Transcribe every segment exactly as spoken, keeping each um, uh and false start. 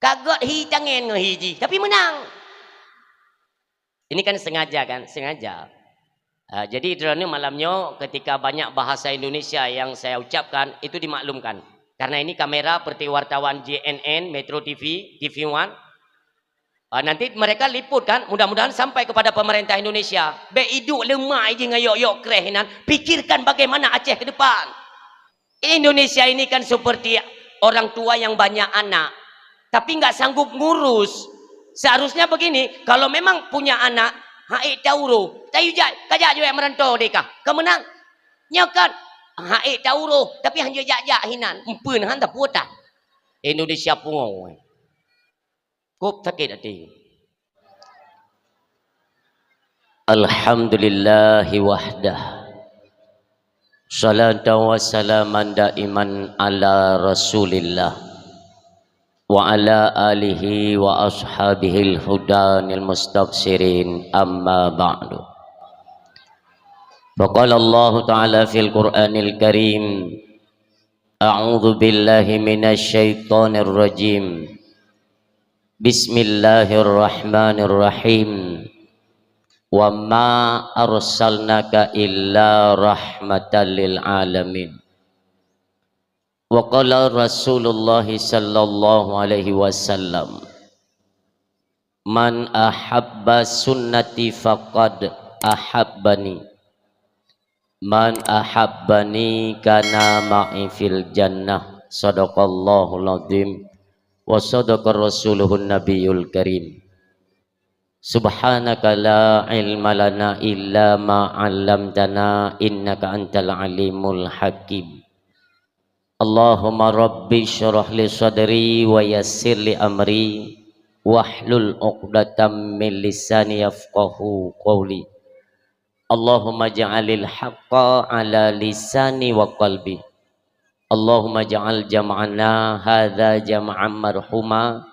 Tagôt hi tangen ngon hi jih, tapi menang. Ini kan sengaja kan? Sengaja. Ah, jadi, droeneuh malam nyoe ketika banyak bahasa Indonesia yang saya ucapkan, itu dimaklumkan. Karena ini kamera seperti wartawan J N N, Metro T V, T V One. Ah, nanti mereka liput kan? Mudah-mudahan sampai kepada pemerintah Indonesia. Bék iduek leumah iji ngon yok-yok kreh inan. Pikirkan bagaimana Aceh ke depan. Indonesia ini kan seperti orang tua yang banyak anak, tapi nggak sanggup ngurus. Seharusnya begini, kalau memang punya anak, hak ék tauro, tayue jak, kajak jeuet meurantau deh kah. Keumeunang, nyoe kan, hak ék tauro, tapi hana jak-jak hinan, empeun han taputa. Indonesia pungo. Kop sakét até. Alhamdulillahi wahdah. Salatan wa salaman daiman ala Rasulillah wa ala alihi wa ashabihil hudanil mustabsyirin, amma ba'du. Faqala Allahu ta'ala fil Qur'anil Karim, a'udzu billahi minasy syaithanir rajim. Bismillahirrahmanirrahim. Wa ma arsalnaka illa rahmatan lil alamin. Wa qala Rasulullah sallallahu alaihi wasallam, "Man ahabba sunnati faqad ahabbani. Man ahabbani kana ma'i fil jannah." Sadaqallahul azim wa sadaqa rasuluhun nabiyul karim. Subhanaka la ilma lana illa ma 'allamtana innaka antal alimul hakim. Allahumma rabbi syrah li sadri wa yassir li amri wahlul 'uqdatam min lisani yafqahu qawli. Allahumma ja'alil haqqa ala lisani wa qalbi. Allahumma ja'al jam'ana hadza jam'an marhuma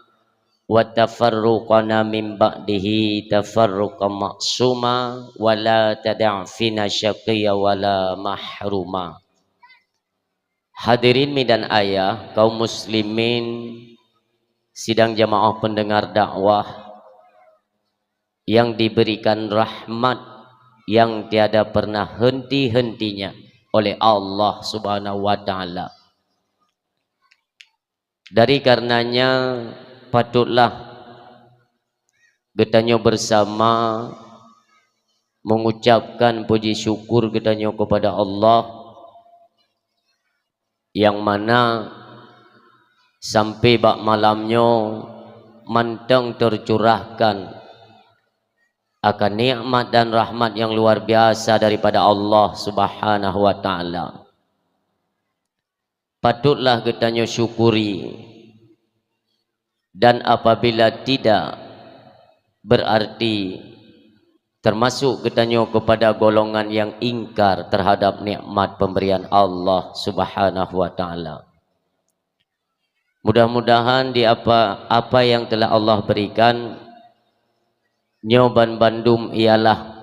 wa tafarruqana min ba'dihi tafarruqan ma'suma wa la tada' fina syaqiyya wa la mahruma. Hadirin mi dan ayah, kaum muslimin, sidang jamaah pendengar dakwah yang diberikan rahmat yang tiada pernah henti-hentinya oleh Allah Subhanahu wa Ta'ala. Dari karenanya, patutlah geutanyoe bersama mengucapkan puji syukur geutanyoe kepada Allah, yang mana sampai bak malam nyoe mantong tercurahkan akan nikmat dan rahmat yang luar biasa daripada Allah Subhanahu wa Ta'ala. Patutlah geutanyoe syukuri, dan apabila tidak, berarti termasuk geutanyoe kepada golongan yang ingkar terhadap nikmat pemberian Allah Subhanahu wa Ta'ala. Mudah-mudahan di apa, apa yang telah Allah berikan, nyoe ban bandum ialah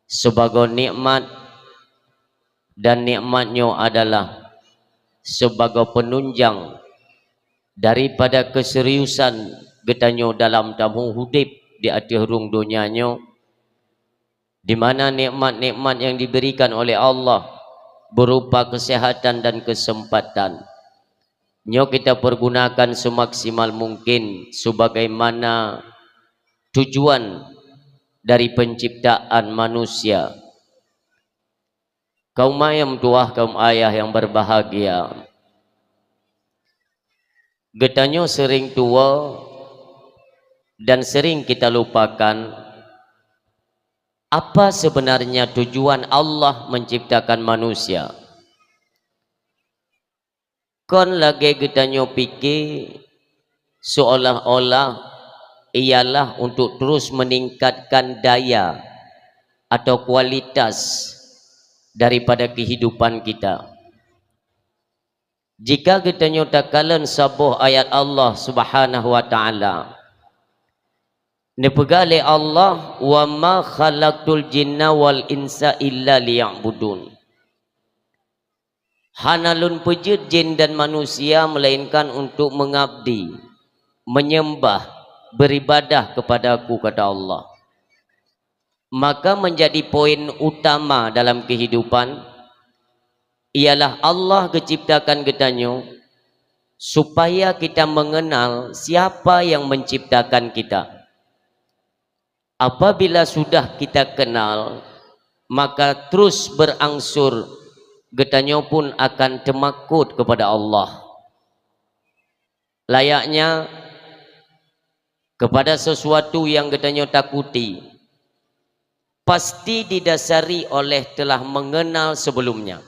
sibagoe nikmat, dan nikmat nyoe adalah sibagoe penunjang daripada keuseriusan geutanyoe dalam tameuudép di ateueh rhueng donya nyoe, di mana nikmat-nikmat yang diberikan oleh Allah berupa kesehatan dan kesempatan, nyoe kita pergunakan semaksimal mungkin sebagaimana tujuan dari penciptaan manusia. Kaum meutuwah, kaum ayah yang berbahagia, geutanyoe sering tuwoe dan sering kita lupakan apa sebenarnya tujuan Allah menciptakan manusia. Kon lagée geutanyoe pike seolah-olah ialah untuk terus meningkatkan daya atau kualitas daripada kehidupan kita. Jika geutanyoe takalon saboh ayat Allah Subhanahu wa Ta'ala, neupeugah lé Allah, "Wa ma khalaqtul jinna wal insa illa liya'budun." Hana Lôn peujeuet jin dan manusia melainkan untuk mengabdi, menyembah, beribadah kepada-Ku, kata Allah. Maka menjadi poin utama dalam kehidupan ialah Allah geuciptakan geutanyoe supaya kita mengenal siapa yang menciptakan kita. Apabila sudah kita kenal, maka terus berangsur geutanyoe pun akan teumakot kepada Allah. Layaknya kepada sesuatu yang geutanyoe takuti, pasti didasari oleh telah mengenal sebelumnya.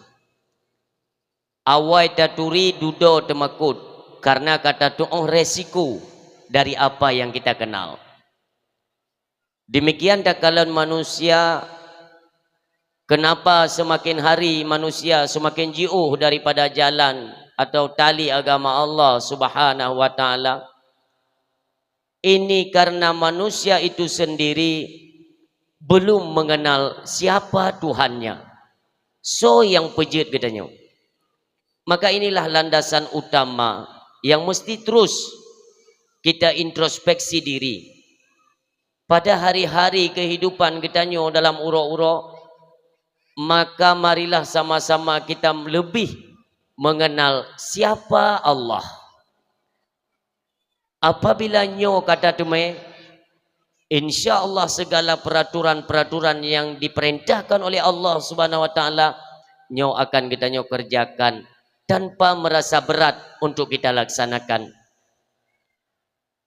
Awai taturi dudoe teumakot, karena ka tatuoh resiko dari apa yang kita kenal. Demikian takalon manusia, kenapa semakin hari manusia semakin jiôh daripada jalan atau tali agama Allah Subhanahu wa Ta'ala? Ini karena manusia itu sendiri belum mengenal siapa Tuhannya. Soe nyang peujeuet geutanyoe? Maka inilah landasan utama yang mesti terus kita introspeksi diri. Pada hari-hari kehidupan geutanyoe dalam uroe-uroe, maka marilah sama-sama kita lebih mengenal siapa Allah. Apabila nyoe ka tateumé, insya Allah segala peraturan-peraturan yang diperintahkan oleh Allah Subhanahu wa Ta'ala, nyoe akan geutanyoe kerjakan tanpa merasa berat untuk kita laksanakan.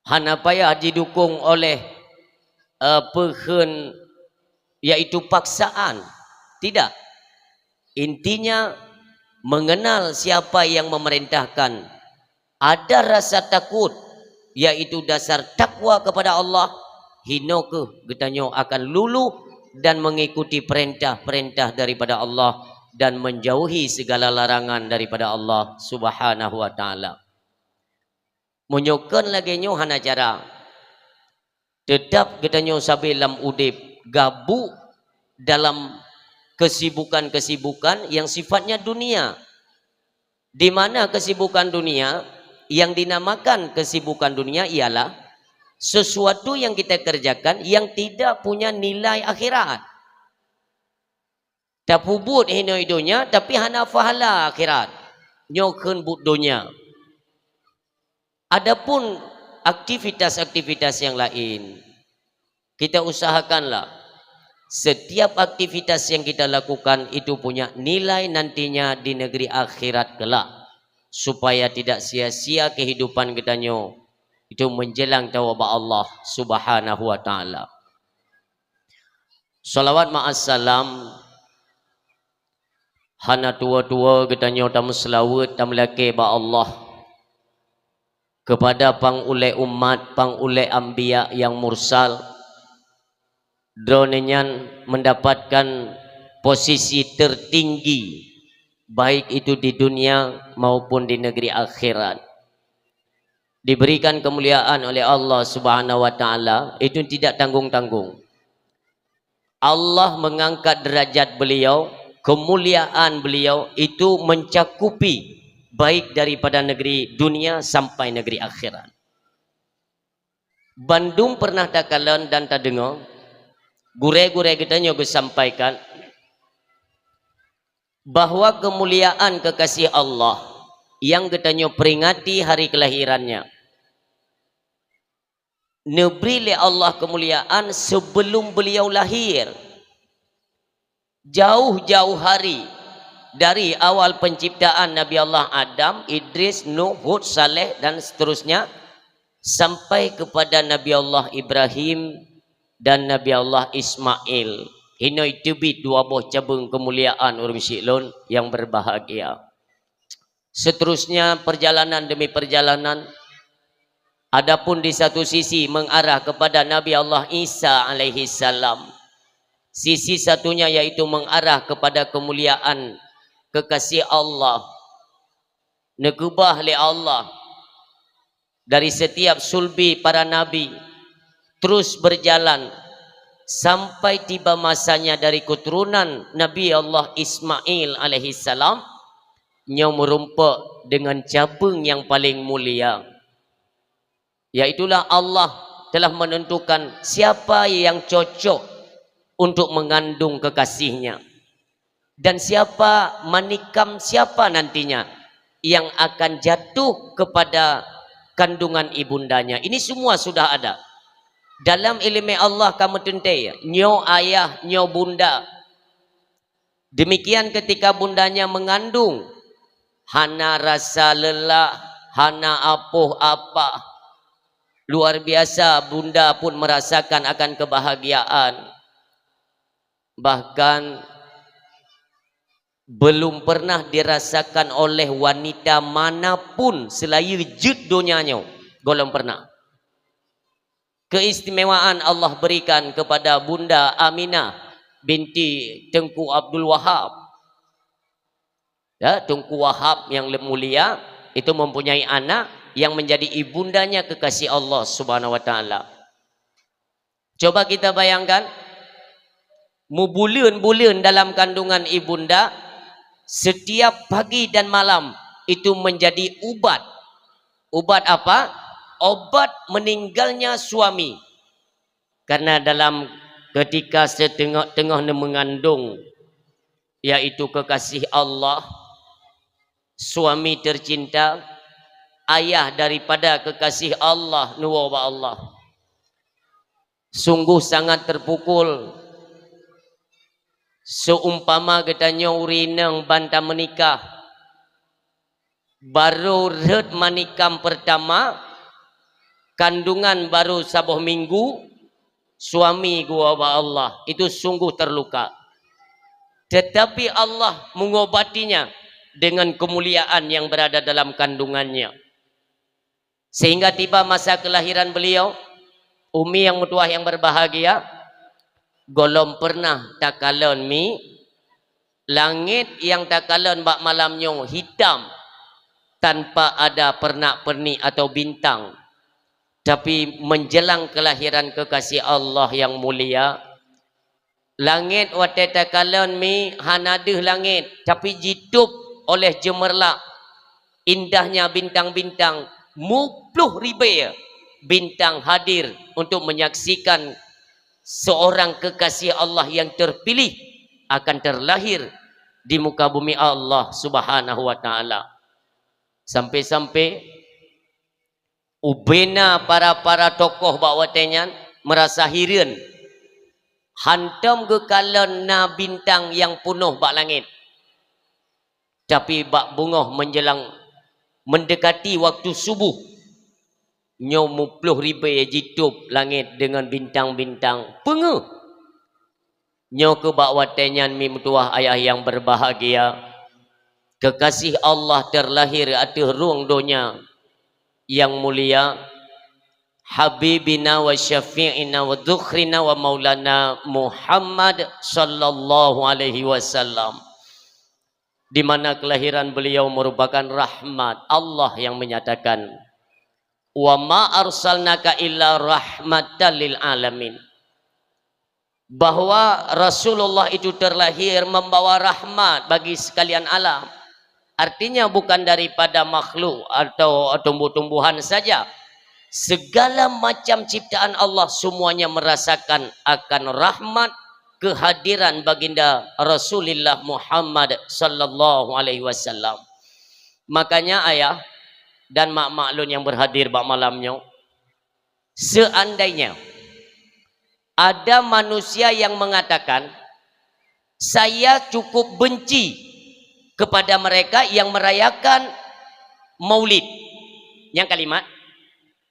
Hana payah didukung oleh, eh, peukheun, yaitu paksaan. Tidak. Intinya, mengenal siapa yang memerintahkan. Ada rasa takut, yaitu dasar takwa kepada Allah, hino kheueh geutanyoe akan luluh dan mengikuti perintah-perintah daripada Allah dan menjauhi segala larangan daripada Allah Subhanahu wa Ta'ala. Meunyoe kon lagée nyoe hana cara. Teutab geutanyoe sabe lam udeb gabuk dalam kesibukan-kesibukan yang sifatnya dunia. Di mana kesibukan dunia? Yang dinamakan kesibukan dunia ialah sesuatu yang kita kerjakan yang tidak punya nilai akhirat. Tapeubuet hinoe donya, tapi hana pahala akhirat. Nyoe kheun buet donya. Adapun aktivitas-aktivitas yang lain, kita usahakanlah setiap aktivitas yang kita lakukan itu punya nilai nantinya di negeri akhirat kelak, supaya tidak sia-sia kehidupan geutanyoe itu menjelang tawoe bak Allah Subhanahu wa Ta'ala. Salawat ma'assalam hana tuwoe-tuwoe geutanyoe tameuseulaweuet, tameulakée bak Allah kepada pang ulée umat, pang ulée anbiya nyang mursal. Droeneuh nyan mendapatkan posisi tertinggi, baik itu di dunia maupun di negeri akhirat. Diberikan kemuliaan oleh Allah Subhanahu wa Ta'ala, itu tidak tanggung-tanggung. Allah mengangkat derajat beliau, kemuliaan beliau itu mencakupi baik daripada negeri dunia sampai negeri akhirat. Bandum pernah takalon dan tadeungoe, gurée-gurée geutanyoe geusampaikan bahwa kemuliaan kekasih Allah yang geutanyoe peringati hari kelahirannya, neubri lé Allah kemuliaan sebelum beliau lahir. Jauh-jauh hari, dari awal penciptaan Nabi Allah Adam, Idris, Nuh, Hud, Saleh, dan seterusnya, sampai kepada Nabi Allah Ibrahim dan Nabi Allah Ismail. Hinoe teubiet dua boh cabeueng keumuliaan ureuëng syik lôn nyang berbahagia. Seterusnya, perjalanan demi perjalanan. Adapun di satu sisi mengarah kepada Nabi Allah Isa alaihi salam. Sisi satunya yaitu mengarah kepada kemuliaan kekasih Allah. Neukeubah lé Allah dari setiap sulbi para nabi, terus berjalan sampai tiba masanya dari keturunan Nabi Allah Ismail alaihi salam, nyoe meurumpok dengan cabeueng nyang paleng mulia. Yaitulah Allah telah menentukan siapa yang cocok untuk mengandung kekasihnya. Dan siapa, manikam siapa nantinya yang akan jatuh kepada kandungan ibundanya. Ini semua sudah ada. Dalam ileumèe Allah ka meuteuntèe, nyoe ayah, nyoe bunda. Demikian ketika bundanya mengandung, hana rasa lelah, hana apoh apah. Luar biasa, bunda pun merasakan akan kebahagiaan. Bahkan belum pernah dirasakan oleh wanita manapun seulayeue jeuet donya nyoe. Gohlom pernah. Keistimewaan Allah berikan kepada Bunda Aminah binti Teungku Abdul Wahab. Ya, Teungku Wahab yang le-, mulia itu mempunyai anak yang menjadi ibundanya kekasih Allah Subhanahu wa Taala. Coba kita bayangkan, mubuleuen-buleuen dalam kandungan ibunda, setiap pagi dan malam itu menjadi ubat. Ubat apa? Obat meninggalnya suami. Karena dalam ketika seteungoh-teungoh mengandung, yaitu kekasih Allah, suami tercinta, ayah daripada kekasih Allah, neuwoe bak Allah. Sungguh sangat terpukul. Seumpama geutanyoe ureueng inong ban tameunikah, barô rhot manikam peurtama, kandungan barô saboh minggu, suami geuwoe bak Allah, itu sungguh terluka. Tetapi Allah mengobatinya dengan kemuliaan yang berada dalam kandungannya. Sehingga tiba masa kelahiran beliau, umi yang meutuwah yang berbahagia, gohlom pernah takalon mi, langét nyang takalon bak malam nyoe hitam, tanpa ada pernak-pernik atau bintang. Tapi menjelang kelahiran kekasih Allah yang mulia, langét watée takalon mi hana deuh langét, tapi jitôb oleh jeumeurlak indahnya bintang-bintang, muplôh ribée bintang hadir untuk menyaksikan seorang kekasih Allah yang terpilih akan terlahir di muka bumi Allah Subhanahu wa Taala. Sampai-sampai ubena para-para tokoh bak watée nyan meurasa hireuen, hántom geukalon na bintang nyang peunoh bak langét. Tapi bak beungoh menjelang mendekati waktu suboh, nyoe muplôh ribée jitôb langét deungon bintang-bintang. Peungeuh! Nyoe keuh bak watée nyan mi meutuwah ayah yang berbahagia, kekasih Allah terlahir ateueh rueng donya yang mulia, Habibina wa Syafi'ina wa Dzukhrina wa Maulana Muhammad sallallahu alaihi wasallam, di mana kelahiran beliau merupakan rahmat. Allah yang menyatakan, "Wa ma arsalnaka illa rahmatan lil alamin." Bahwa Rasulullah itu terlahir membawa rahmat bagi sekalian alam. Artinya bukan daripada makhluk atau tumbuh-tumbuhan saja. Segala macam ciptaan Allah semuanya merasakan akan rahmat kehadiran baginda Rasulullah Muhammad sallallahu alaihi wasallam. Makanya ayah dan mak-mak lôn yang berhadir bak malam nyoe, seandainya ada manusia yang mengatakan, "Saya cukup benci kepada mereka yang merayakan Maulid." Nyang kalimat,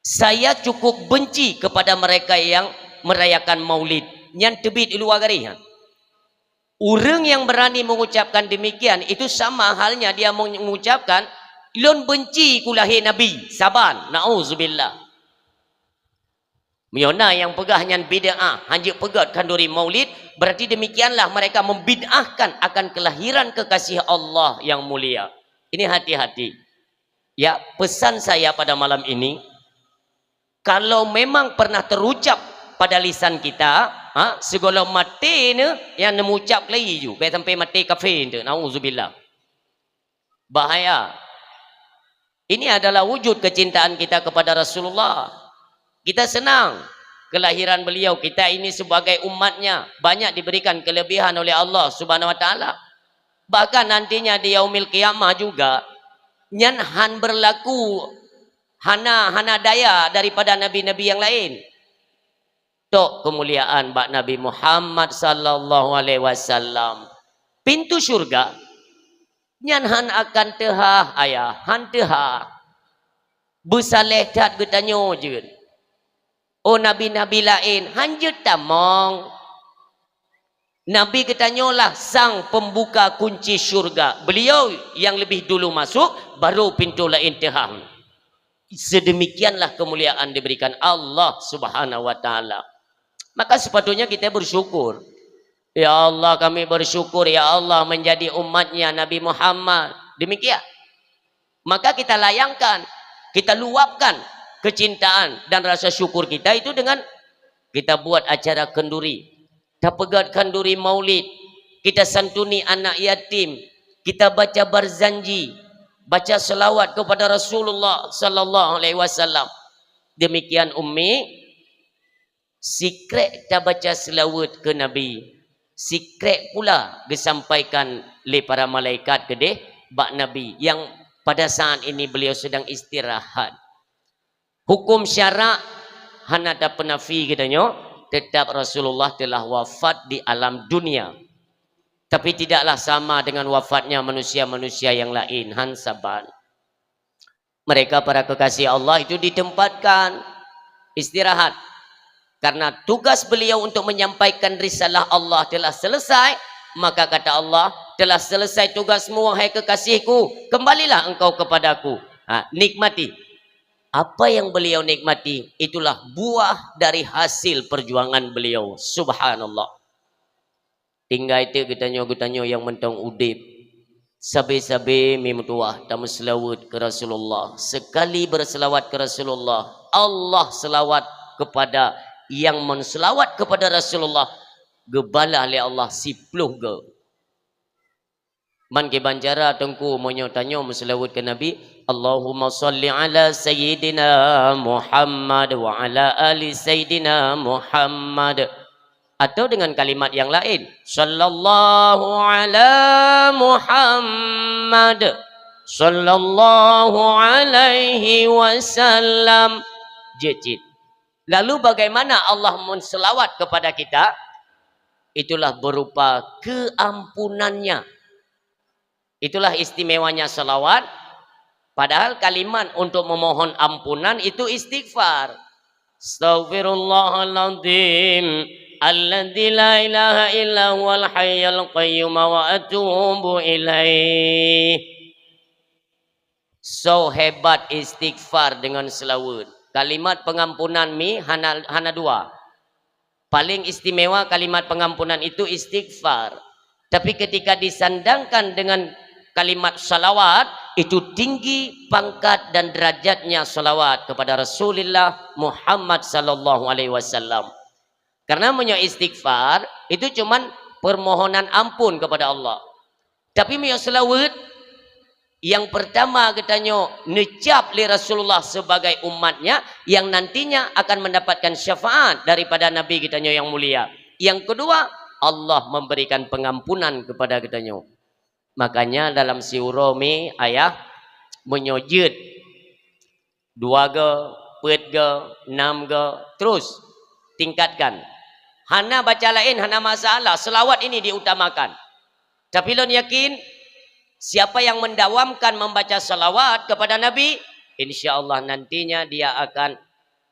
"Saya cukup benci kepada mereka yang merayakan Maulid." Nyan teubiet u luwa garéh nyan. Ureuëng yang berani mengucapkan demikian, itu sama halnya dia mengucapkan, "Lôn benci ku lahé Nabi saban." Nauzubillah. Meunyoe na nyang peugah nyan bid'ah, hanjeuet peugét khanduri Maulid, berarti demikianlah mereka membid'ahkan akan kelahiran kekasih Allah yang mulia. Ini hati-hati. Ya, pesan saya pada malam ini, kalau memang pernah terucap pada lisan kita, ha, sigohlom maté nyoe nyang neucap lé ju, bèk sampai maté kafé nyoe, nauzubillah. Bahaya. Ini adalah wujud kecintaan kita kepada Rasulullah. Kita senang kelahiran beliau, kita ini sebagai umatnya banyak diberikan kelebihan oleh Allah Subhanahu Wa Taala. Bahkan nantinya di yaumil qiyamah juga, nyan han berlaku, hana, hana daya daripada nabi-nabi yang lain. Tok kemuliaan bak Nabi Muhammad sallallahu alaihi wasallam. Pintu syurga nyan han akan teuhah, ayah, han teuhah. Beusaléh that geutanyoe jeuet. Oh, nabi-nabi laén han jeuet tamong. Nabi geutanyoe lah sang pembuka kunci syurga. Beliau yang lebih dulu masuk, baru pintu laén teuhah. Sedemikianlah kemuliaan diberikan Allah Subhanahu wa Taala. Maka sepatutnya kita bersyukur. Ya Allah, kami bersyukur, ya Allah, menjadi umatnya Nabi Muhammad. Demikian. Maka kita layangkan, kita luapkan kecintaan dan rasa syukur kita itu dengan kita buat acara kenduri. Tapeugét khanduri maulid, kita santuni anak yatim, kita baca barzanji, baca selawat kepada Rasulullah sallallahu alaihi wasallam. Demikian Ummi, sikrek tabaca seulaweuet keu Nabi, sikrek pula geusampaikan lé para malaikat keudeh bak Nabi yang pada saat ini beliau sedang istirahat. Hukum syarak hana tapeunafi geutanyoe, tetap Rasulullah telah wafat di alam dunia. Tapi tidaklah sama dengan wafatnya manusia-manusia yang lain, han saban. Mereka para kekasih Allah itu ditempatkan istirahat. Karena tugas beliau untuk menyampaikan risalah Allah telah selesai, maka kata Allah, "Telah selesai tugasmu, wahai kekasihku, kembalilah engkau kepadaku." Ha, nikmati. Apa yang beliau nikmati, itulah buah dari hasil perjuangan beliau. Subhanallah. Tinggai teuk geutanyoe-geutanyoe nyang mantong udeb. Sabe-sabe meutuwah tameuseulaweuet keu Rasulullah. Sekali berselawat keu Rasulullah, Allah selawat kepada yang menselawat kepada Rasulullah, geubalah lé Allah siploh goe. Man kiban cara teungku meunyoe tanyoe meuseulaweuet keu Nabi, "Allahumma shalli ala sayyidina Muhammad wa ala ali sayyidina Muhammad." Atau dengan kalimat yang lain, "Sallallahu ala Muhammad, sallallahu alaihi wasallam." Jeuet cit. Lalu bagaimana Allah menselawat kepada kita? Itulah berupa keampunan-Nya. Itulah istimewanya salawat. Padahal kalimat untuk memohon ampunan itu istighfar. "Astaghfirullahaladzim alladzi la ilaha illa huwal hayyul qayyum wa atubu ilaih." So hebat istighfar dengan selawat. Kalimat pengampunan mi hana, hana dua. Paling istimewa kalimat pengampunan itu istighfar. Tapi ketika disandangkan dengan kalimat salawat, itu tinggi pangkat dan derajatnya salawat kepada Rasulullah Muhammad sallallahu alaihi wasallam. Karena meunyoe istighfar, itu cuman permohonan ampun kepada Allah. Tapi meunyoe selawat, yang pertama geutanyoe neucap lé Rasulullah sebagai umatnya yang nantinya akan mendapatkan syafaat daripada Nabi geutanyoe yang mulia. Yang kedua, Allah memberikan pengampunan kepada geutanyoe. Makanya dalam siuroe mi ayah, meunyoe jeuet dua go, peuet go, nam go, terus tingkatkan. Hana baca laén, hana masalah, selawat ini diutamakan. Tapi lôn yakin, siapa yang mendawamkan membaca salawat kepada Nabi, insya Allah nantinya dia akan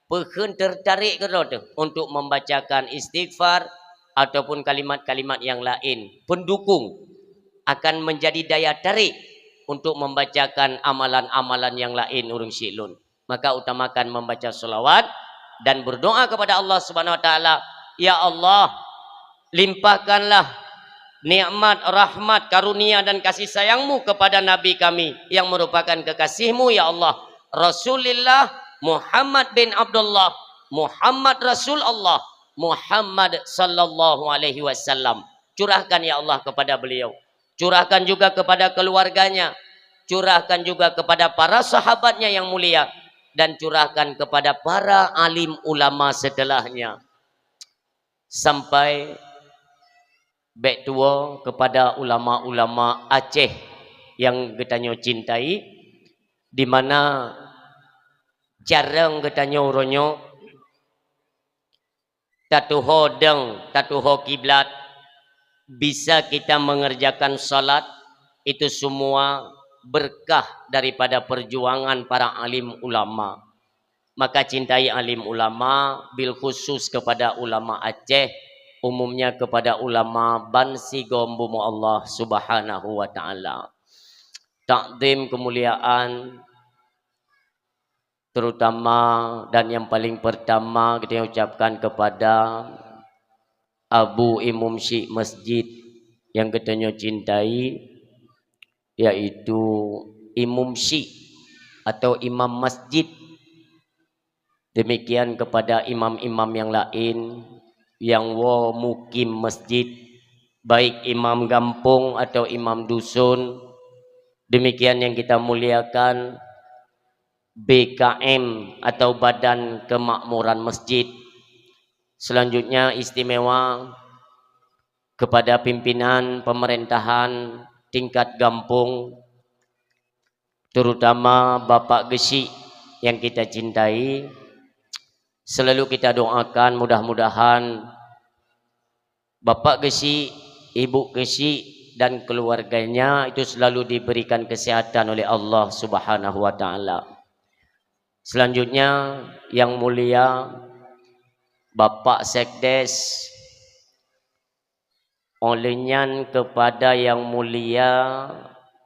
peukheun tertarik keudroe teuh untuk membacakan istighfar ataupun kalimat-kalimat yang lain, pendukung, akan menjadi daya tarik untuk membacakan amalan-amalan yang lain ureuëng syiek lôn. Maka utamakan membaca salawat dan berdoa kepada Allah Subhanahu wa taala, "Ya Allah, limpahkanlah nikmat, rahmat, karunia dan kasih sayang-Mu kepada Nabi kami yang merupakan kekasih-Mu, ya Allah, Rasulillah Muhammad bin Abdullah, Muhammad Rasul Allah, Muhammad sallallahu alaihi wasallam." Curahkan, ya Allah, kepada beliau. Curahkan juga kepada keluarganya. Curahkan juga kepada para sahabatnya yang mulia. dan curahkan kepada para alim ulama setelahnya, sampai bèk tuwoe kepada ulama-ulama Aceh nyang geutanyoe cintai, di mana carông geutanyoe uroe nyoe tatuho dong, tatuho kiblat, bisa kita mengerjakan salat, itu semua berkah daripada perjuangan para alim ulama. Maka cintai alim ulama, bil khusus kepada ulama Aceh, umumnya kepada ulama ban sigom bumoe Allah Subhanahu wa Ta'ala. Takzim kemuliaan terutama dan yang paling pertama kita ucapkan kepada Abu Imum Syik Masjid yang geutanyoe cintai, yaitu Imum Syik atau Imam Masjid. Demikian kepada imam-imam yang lain yang woe mukim masjid, baik imam gampông atau imam dusun. Demikian yang kita muliakan B K M atau Badan Kemakmuran Masjid. Selanjutnya istimewa kepada pimpinan pemerintahan tingkat gampông, terutama Bapak Geusyik yang kita cintai. Selalu kita doakan mudah-mudahan Bapak Geusyik, Ibu Geusyik dan keluarganya itu selalu diberikan kesehatan oleh Allah Subhanahu wa Ta'ala. Selanjutnya yang mulia Bapak Sekdes, óh lheueh nyan kepada yang mulia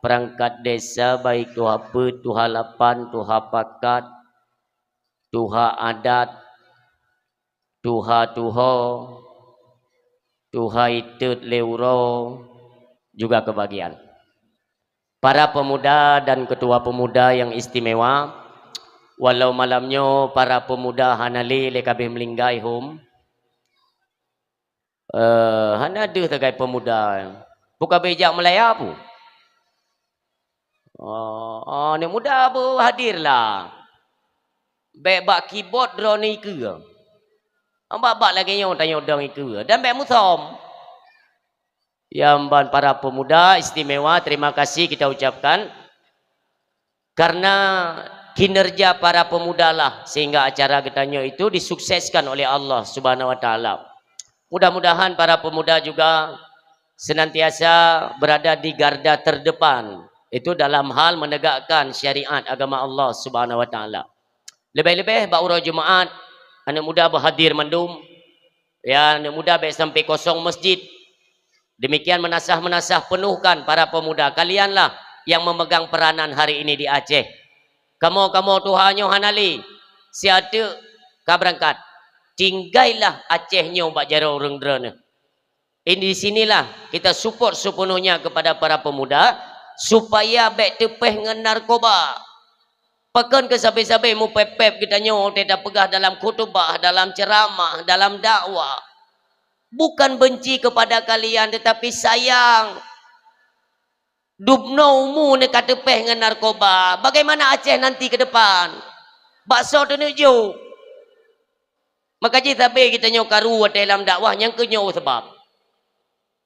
perangkat desa, baik tuha peuet, tuha lapan, tuha pakat, tuha adat, tuha tuho, tuha itot lé uroe juga kebagian. Para pemuda dan ketua pemuda yang istimewa, walau malam nyoe para pemuda hana lé lé ka abéh meulinggai hom, eh, hana deuh sagai pemuda. Peue ka abéh jak meulaya peue? Oh, oh, aneuk muda beuhadir lah. Bèk bak keyboard droeneuh ikeue. Bak-bak lagèe nyoe tanyoe dong ikeue. Dan bèk musöm. Nyang ban para pemuda istimewa, terima kasih kita ucapkan. Karena kinerja para pemuda lah sehingga acara geutanyoe itu disukseskan oleh Allah Subhanahu wa Ta'ala. Mudah-mudahan para pemuda juga senantiasa berada di garda terdepan, itu dalam hal menegakkan syariat agama Allah Subhanahu wa Ta'ala. Leubeh-leubeh bak uroe Jumaat, aneuk muda beuhadir mandum. Ya, aneuk muda bèk sampai kosong masjid. Demikian meunasah-meunasah, penuhkan para pemuda. Kalianlah yang memegang peranan hari ini di Aceh. Kamoe-kamoe tuha nyoe hana lé, siat teuk ka beurangkat. Tinggailah Aceh nyoe bak jaroe ureueng droeneuh. Di sinilah kita support sepenuhnya kepada para pemuda supaya bèk teupèh ngon narkoba. Pakon keu sabé-sabé mupèp-pèp geutanyoe watèe tapeugah dalam khutubah, dalam ceuramah, dalam dakwah. Bukan benci kepada kalian, tetapi sayang. Dubnoe umu neuh ka teupèh ngon narkoba. Bagaimana Aceh nanti ke depan? Bak soe teuneuk jok? Maka jih sabé geutanyoe karu watèe lam dakwah nyang keu nyoe sabab.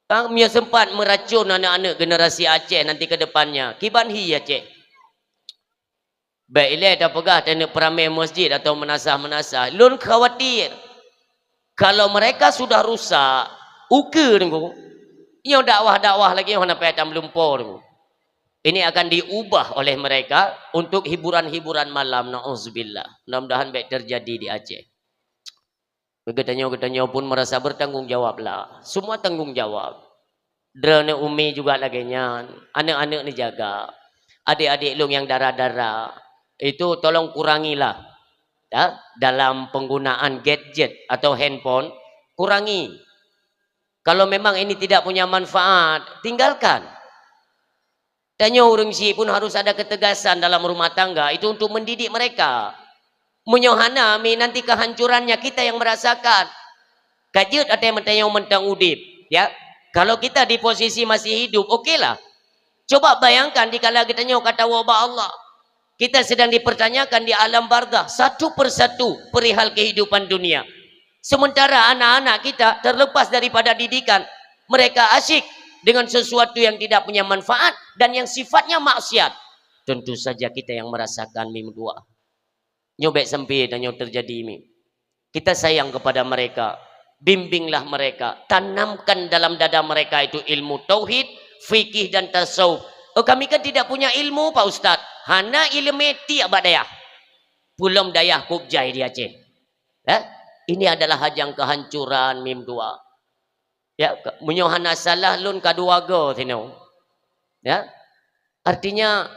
Ka meunyoe sempat meuracon aneuk-aneuk generasi Aceh nanti ke depannya, kiban hi Aceh. Bèk ilèe tapeugah taneuk peuramé masjid atau meunasah-meunasah. Lôn khawatir, kalau mereka sudah rusak, ukeue teungku. Nyoe dakwah-dakwah lagèe nyoe hana payah tameulumpoe teungku. Ini akan diubah oleh mereka untuk hiburan-hiburan malam, na'udzubillah. Mudah-mudahan bèk terjadi di Aceh. Geutanyoe-geutanyoe pun merasa bertanggung jawab lah. Semua tanggung jawab. Droeneuh umi juga lagèe nyan, aneuk-aneuk neujaga. Adik-adik lôn nyang dara-dara, itu tolong kurangilah, ya, dalam penggunaan gadget atau handphone, kurangi. Kalau memang ini tidak punya manfaat, tinggalkan. Tanyoe ureueng syiek pun harus ada ketegasan dalam rumah tangga, itu untuk mendidik mereka. Meunyoe hana, mi nanti kehancurannya kita yang merasakan. Ka jeuet até meutanyoe mantong udép, ya. Kalau kita di posisi masih hidup, okelah. Coba bayangkan dikala geutanyoe ka tawoe bak Allah. Kita sedang dipertanyakan di alam barzakh satu persatu perihal kehidupan dunia. Sementara anak-anak kita terlepas daripada didikan, mereka asyik dengan sesuatu yang tidak punya manfaat dan yang sifatnya maksiat. Tentu saja kita yang merasakan, mi meutuah. Nyoe bèk sampai dan nyoe terjadi, mi. Kita sayang kepada mereka, bimbinglah mereka, tanamkan dalam dada mereka itu ilmu tauhid, fikih dan tasawuf. "Oh, kami kan tidak punya ilmu, Pak Ustaz." Hana ileumèe tiek bak dayah. Pulom dayah kub jai di Aceh. Eh? Ini adalah hajang kehancuran, mi meutuah. Ya, ka-, meunyoe hana salah lôn ka dua go sinoe. Ya. Artinya,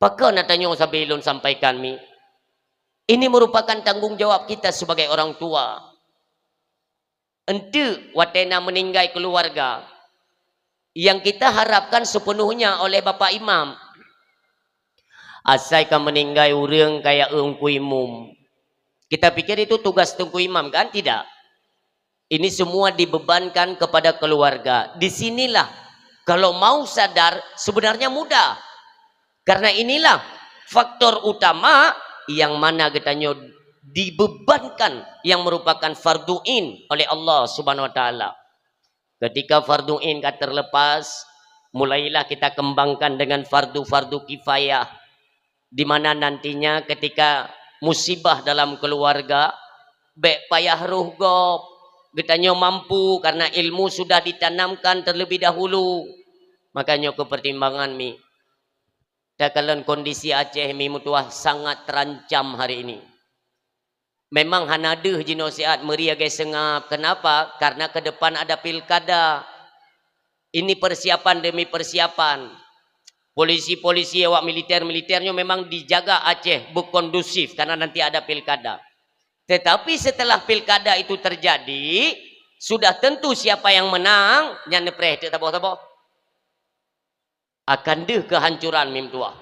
pakon na tanyoe sabe lôn sampaikan, mi? Ini merupakan tanggung jawab kita sebagai orang tua. Enteuk watèe na meuninggai keuluwarga, yang kita harapkan sepenuhnya oleh Bapak Imam. Asai ka meuninggai ureueng kaya Teungku Imum. Kita pikir itu tugas Teungku Imam, kan? Tidak. Ini semua dibebankan kepada keluarga. Di sinilah, kalau mau sadar, sebenarnya mudah. Karena inilah faktor utama yang mana geutanyoe dibebankan yang merupakan fardu ain oleh Allah Subhanahu wa Taala. Ketika fardu ain ka terlepas, mulailah kita kembangkan dengan fardu-fardu kifayah, di mana nantinya ketika musibah dalam keluarga, bèk payah roh gob. Geutanyoe mampu karena ilmu sudah ditanamkan terlebih dahulu. Makanya keu pertimbangan, mi. Takalon kondisi Aceh, mi meutuah, sangat terancam hari ini. Memang hana deuh jinoe siat meuri lagèe seungab. Kenapa? Karena ke depan ada pilkada. Ini persiapan demi persiapan. Polisi-polisi awak militer-militer nyoe memang dijaga Aceh beu kondusif karena nanti ada pilkada. Tetapi setelah pilkada itu terjadi, sudah tentu siapa yang menang, nyan neupreh teuk saboh-saboh. Akan deuh kehancuran, mi meutuah.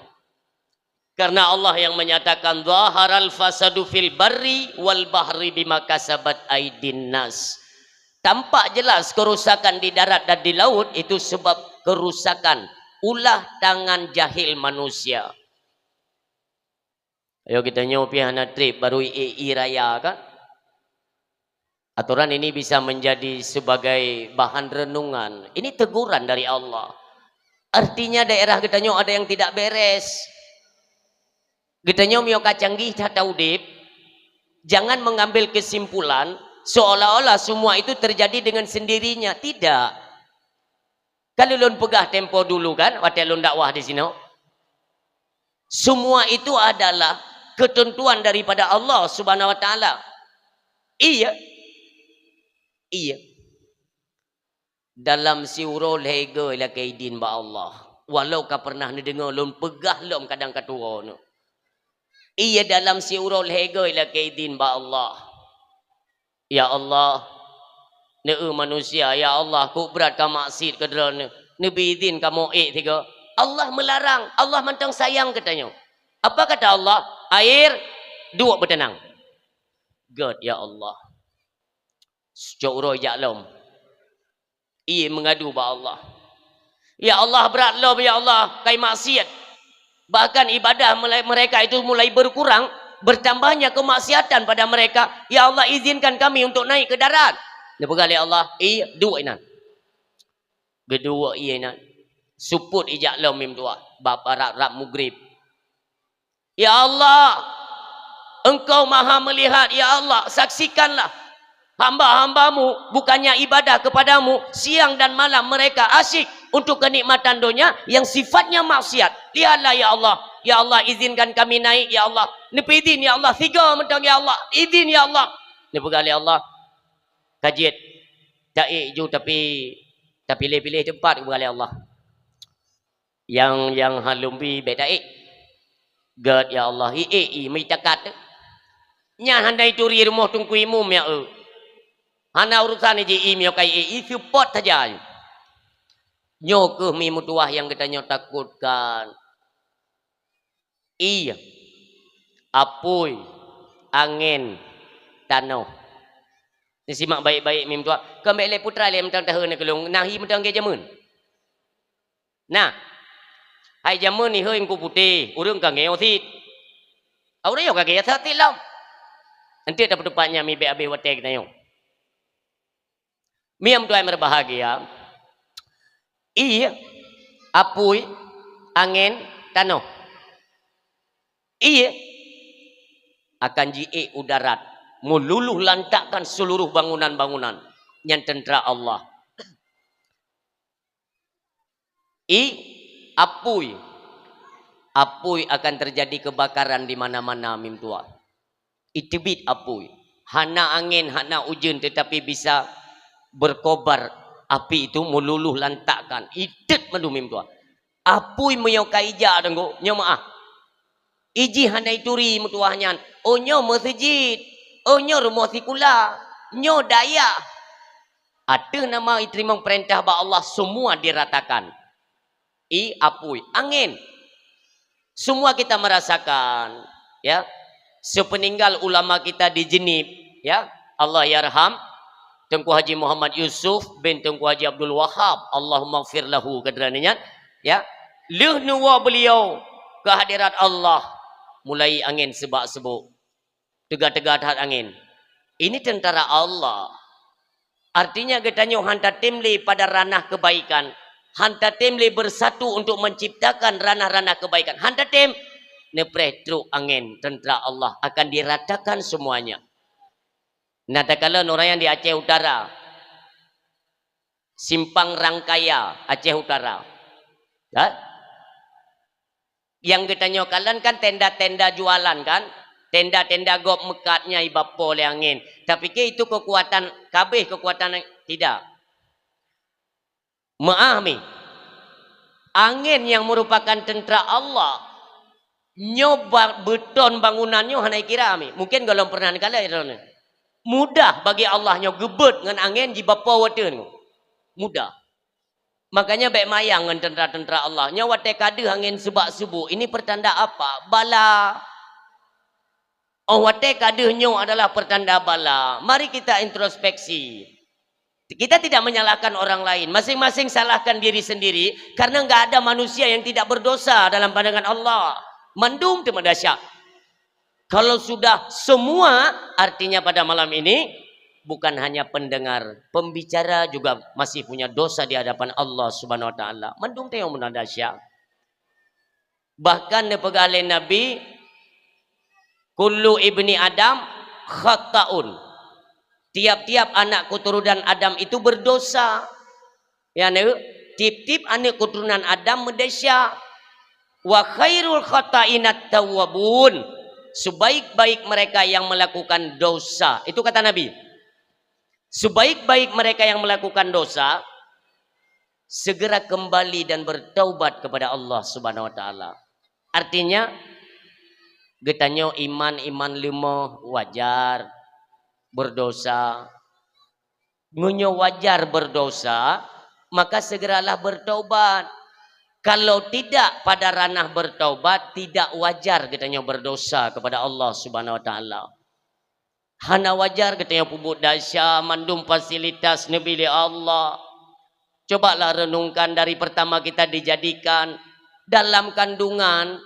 Karena Allah yang menyatakan, "Zaharal fasadu fil barri wal bahri bima kasabat aidin nas." Tampak jelas kerusakan di darat dan di laut itu sebab kerusakan ulah tangan jahil manusia. Ayo, geutanyoe pih hana trép baru i, i raya, kan? Aturan ini bisa menjadi sebagai bahan renungan. Ini teguran dari Allah. Artinya daerah geutanyoe ada yang tidak beres. Geutanyoe meunyoe ka canggih that udép, jangan mengambil kesimpulan seolah-olah semua itu terjadi dengan sendirinya. Tidak. Ka lôn peugah tempo dulu, kan, watèe lôn dakwah di sinoe. Semua itu adalah ketentuan daripada Allah Subhanahu wa Taala. Iya. Iya. Dalam siuroe lhèe goe lakèe idin bak Allah. Walau ka pernah neudeungoe lôn peugah lom kadang ka tuwoe nyoe. Iya, dalam siuroe lhèe goe lakèe idin bak Allah. Ya Allah, neu manusia, ya Allah, kok brat ka maksiet keu droeneuh, neubi idin kamoe ék sigoe. Allah meularang, Allah mantong sayang geutanyoe. Apa kata Allah? "Air, duek beuteunang." Göt, ya Allah. Cok uroe jak lom. Ie mengadu bak Allah. "Ya Allah, brat lom, ya Allah, kai maksiat. Bahkan ibadah mulai, mereka itu mulai berkurang, bertambahnya kemaksiatan pada mereka. Ya Allah, izinkan kami untuk naik ke darat." Neupeugah lé Allah, "Ie, duek inan." Geuduek ie inan. Supot ijak lom mim tuah, bak rab-rab mugrib. "Ya Allah, Engkau Maha Melihat, ya Allah, saksikanlah hamba-hamba-Mu, bukannya ibadah kepada-Mu, siang dan malam mereka asyik untuk kenikmatan dunia yang sifatnya maksiat. Lihatlah, ya Allah, ya Allah, izinkan kami naik, ya Allah. Neupeizin, ya Allah, sigoe mantong, ya Allah, izin, ya Allah." Neupeugah lé Allah, "Ka jeuet, taék ju, tapi tapiléh-piléh teumpat," geupeugah lé Allah. Nyang, nyang hana lôn bi bèk taék. Göt, ya Allah, iék ie meuicakat. Nyan hana ituri rumoh Teungku Imum, ya, eu. Hana urusan iji ie miyukai ie, ie seupôt saja. Nyoe kheueh mim tuah nyang geutanyoe takotkan. Ie, apui, angén, tanoh. Neusimak baik-baik mim tuah. Kon bèk lé putra lé mantong taheun keu lôn, na hi mantong geujameun. Nah, Hai jameun iheueng ku putéh, ureueng ka ngieng cit. Ureueng nyoe ka ngieng cit lom. Enteuk tapeuteupat nyan mi bèk abéh watèe geutanyoe. Meutuah meureubahagia, ié, apui, angén, tanoh. Ié akan jiék u darat, meululuh lantakkan seluruh bangunan-bangunan nyang teuntra Allah. I, apui. Apui akan terjadi kebakaran di mana-mana meutuah. Iteubiet apui. Hana angén, hana ujeuen, tetapi bisa berkobar api itu meululuh lantakkan. Iteubiet mandum meutuah. Apui meunyoe ka ijak deungoe, nyoe meuah. Ijih hana ituri meutuah nyan. Oh nyoe meuseujid. Oh nyoe rumoh sikula. Nyoe dayah. Ateueh nama iteurimong peurintah bak Allah, semua diratakan. I, apui, angén. Semua kita merasakan, ya. Sepeninggal ulama kita di Jeunib, ya. Allahyarham Teungku Haji Muhammad Yusuf bin Teungku Haji Abdul Wahab, Allahummaghfir lahu, keudroe nyan, ya. Lheueh neuwoe beliau ke hadirat Allah, mulai angén seubak-seubok. Teuga-teuga that angén. Ini tentara Allah. Artinya geutanyoe han tatem lé pada ranah kebaikan, han tatem lé bersatu untuk menciptakan ranah-ranah kebaikan. Han tatem, neupreh trok angén tentara Allah akan diratakan semuanya. Nah, takalon ureueng nyang di Aceh Utara, Simpang Rangkaya, Aceh Utara. Ha? Nyang geutanyoe kalon kan tenda-tenda jualan kan? Tenda-tenda gob meukat nyan ibapo lé angén. Tapike itu kekuatan, kabeh kekuatan, tidak. Meu'ah mi. Angén nyang merupakan tentara Allah. Nyoe ba-, beuton bangunan nyoe hana ikira mi. Mungkin gohlom pernah neukalon droeneuh. Mudah bagi Allah nyoe geubeuet ngon angén jibapo watèe nyoe. Mudah. Makanya bèk mayang ngon tentara-tentara Allah. Nyoe watèe ka deuh angén seubak-seubok. Ini pertanda apa? Bala. Oh, watèe ka deuh nyoe adalah pertanda bala. Mari kita introspeksi. Kita tidak menyalahkan orang lain. Masing-masing salahkan diri sendiri karena nggak ada manusia yang tidak berdosa dalam pandangan Allah. Mandum teuma desya. Kalau sudah semua, artinya pada malam ini bukan hanya pendengar, pembicara juga masih punya dosa di hadapan Allah Subhanahu wa Taala. Mandum teuh nyang meunan desya. Bahkan neupeugah lé Nabi, "Kullu ibni Adam khatta'un." Tiap-tiap anak keturunan Adam itu berdosa. Ya, neu, tiep-tiep aneuk keuturonan Adam meudesya. "Wa khairul khata'inat tawwabun." Sebaik-baik mereka yang melakukan dosa. Itu kata Nabi. Sebaik-baik mereka yang melakukan dosa, segera kembali dan bertaubat kepada Allah Subhanahu wa Taala. Artinya, geutanyoe iman, iman leumoh, wajar berdosa. Meunyoe wajar berdosa, maka segeralah bertaubat. Kalau tidak pada ranah bertaubat, tidak wajar geutanyoe berdosa kepada Allah Subhanahu wa Taala. Hana wajar geutanyoe peubuet desya, mandum fasilitas neubri lé Allah. Cobalah renungkan dari pertama kita dijadikan dalam kandungan,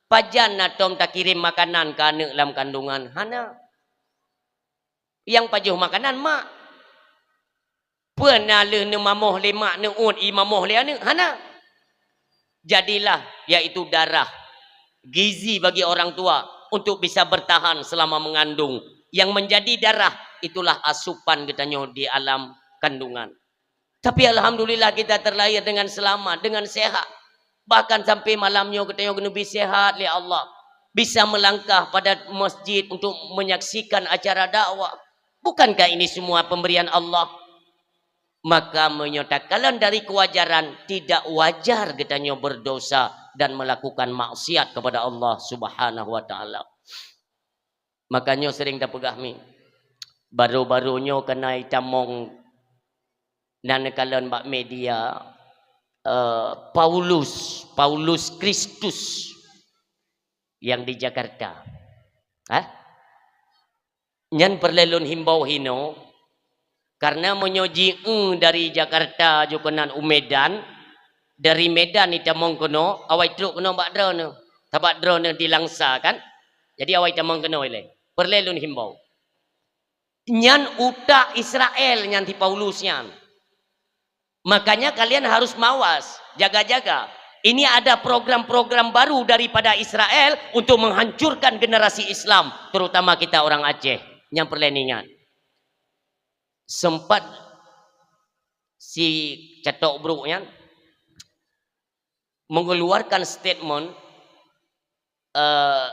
pajan na tom takirém makanan keu aneuk lam kandungan? Hana. Nyang pajoh makanan mak. Peue na lheueh neumamoh lé mak, neuôt ié mamoh lé aneuk? Hana. Jadilah, yaitu darah, gizi bagi orang tua untuk bisa bertahan selama mengandung. Yang menjadi darah, itulah asupan geutanyoe di alam kandungan. Tapi alhamdulillah kita terlahir dengan selamat, dengan sehat. Bahkan sampai malam nyoe geutanyoe geuneubi sehat lé Allah. Bisa melangkah pada masjid untuk menyaksikan acara dakwah. Bukankah ini semua pemberian Allah? Maka meunyoe takalon dari kewajaran, tidak wajar geutanyoe berdosa dan melakukan maksiat kepada Allah Subhanahu wa Taala. Makanya sering tapeugah mi, baru-baru nyoe keunan itamong na neukalon bak media, eh, Paulus, Paulus Kristus yang di Jakarta. Hah? Nyan peureulèe lôn himbau hinoe, karena meunyoe ji-eu dari Jakarta jih keunan u Medan, Dari Medan itamong keunoe, awai trok keunoe bak droeneuh. Sabab droeneuh di Langsa kan. Jadi awai tamong keunoe ilée. Peureulée lôn himbau. Nyan utak Israel nyan si Paulus nyan. Makanya kalian harus mawas, jaga-jaga. Ini ada program-program baru daripada Israel untuk menghancurkan generasi Islam, terutama kita orang Aceh. Nyang peureulée ingat. Sempat si Catok Bruk nyan mengeluarkan statement, eh,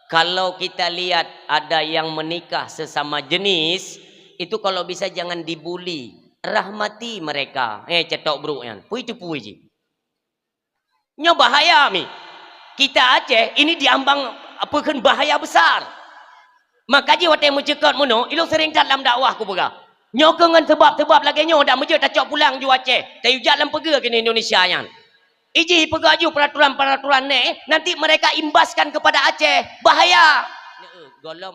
kalau kita lihat ada yang menikah sesama jenis, itu kalau bisa jangan dibuli, rahmati mereka. Eh, Catok Bruk nyan. Pui teupui jih. Nyoe bahaya mi. Kita Aceh ini diambang apa kheun bahaya besar. Maka jih watée meucukot meunoe, ilong sering that lam dakwah kupeugah. Nyoe keuh ngon sebab-sebab lagée nyoe dak meujeuet tacok pulang ju Aceh. Tayue jak lam peugah keunoe Indonesia nyan. Iji peugah ju peraturan-peraturan neh, nanti mereka imbaskan kepada Aceh. Bahaya.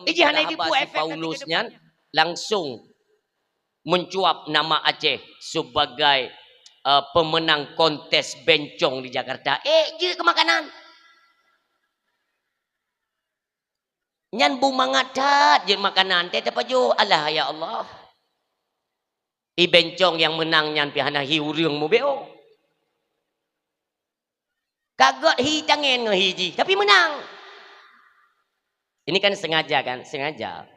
Iji hana iji ku efek Paulus nyan langsung mencuap nama Aceh sebagai, eh, pemenang kontes bencong di Jakarta. Eh, jeuet keu makanan. Nyan bu mangat that jeuet makanan, teuh tapajoh, alah ya Allah. I bencong nyang meunang nyan pih hana hi ureuëng mubeo. Ka gét hi tangen ngon hi jih, tapi meunang. Ini kan sengaja kan? Sengaja.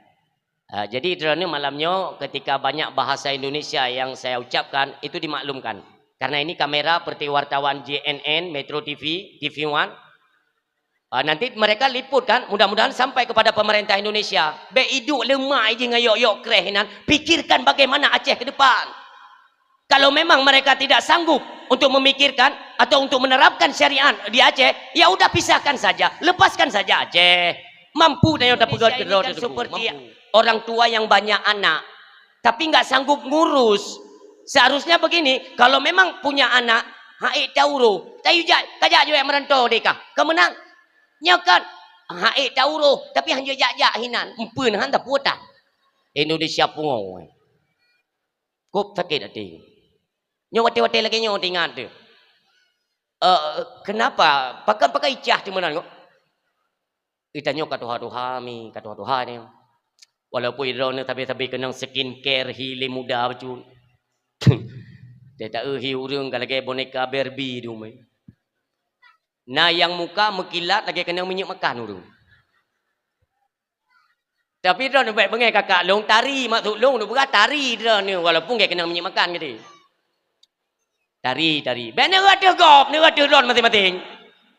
Ah, jadi droeneuh malam nyoe ketika banyak bahasa Indonesia yang saya ucapkan, itu dimaklumkan. Karena ini kamera seperti wartawan J N N, Metro T V, T V One. Ah, nanti mereka liput kan, mudah-mudahan sampai kepada pemerintah Indonesia. Bék iduek leumah iji ngon yok-yok kreh inan, pikirkan bagaimana Aceh ke depan. Kalau memang mereka tidak sanggup untuk memikirkan atau untuk menerapkan syariat di Aceh, ya udah pisahkan saja, lepaskan saja Aceh. Mampu tanyoe tapeugét keudroe seperti orang tua yang banyak anak, tapi nggak sanggup ngurus. Seharusnya begini, kalau memang punya anak, haék tauro, tayue jak, kajak juek merantau deka, keumeunang. Nyoe kan, haék tauro, tapi hanjeuet jak-jak hinan, empeuen han taputa. Indonesia pungo. Kop sakét até. Nyoe watée-watée lagée nyoe teuingat teuh. Eh, kenapa? Pakon pakai cah teuh meunan kok? Geutanyoe ka tuha-tuha mi, ka tuha-tuha nyoe. Walaupun droeneuh sabe-sabe keunong skincare hi lé muda bacut. Teuta hi ureuëng ka lagée boneka Barbie di umai. Na nyang muka meukilat lagée keunong minyeuk makan ureuëng. Tapi droeneuh bék beungéh kakak lôn, tari maksud lôn, lôn peugah tari droeneuh, walaupun gét keunong minyeuk makan geude. Tari, tari. Bék neueu ateueh gob, neueu ateueh droeneuh maséng-maséng.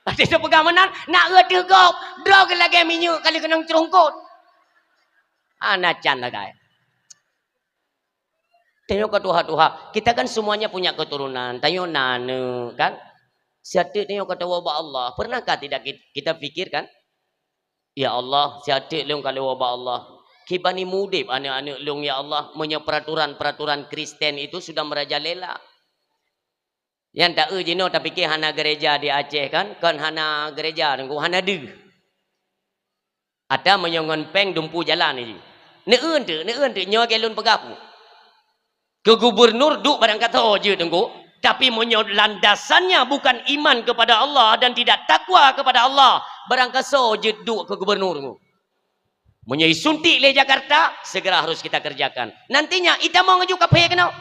Até teupeugah meunan, nak eu ateueh gob, droe geuh lagée minyeuk ka lheueh keunong ceurongkot. Hana can lagée. Tanyoe ka tuha-tuha. Kita kan semuanya punya keturunan. Tanyoe na aneuk, kan? Siat teuk tanyoe ka tawoe bak Allah. Pernahkah tidak kit-, kita pikirkan? Ya Allah, siat teuk lôn ka lôn woe bak Allah. Kiban ni mudeb aneuk-aneuk lôn, ya Allah, meunyoe peraturan-peraturan Kristen itu sudah merajalela. Nyang taeu jinoe tapike hana gereja di Aceh kan? Kon hana gereja, Teungku, hana deuh. Ata meunyoe ngon péng dumpu jalan jih. Neueu teuk, neueu teuk, nyoe lagée lôn peugah ku. Keu gubernur duek barangkasoe jeuet Teungku, tapi meunyoe landasannya bukan iman kepada Allah dan tidak takwa kepada Allah, barangkasoe jeuet duek keu gubernur Teungku. Meunyoe isuntik lé Jakarta, segera harus kita kerjakan. Nantinya itamong aju kaphé keunoe.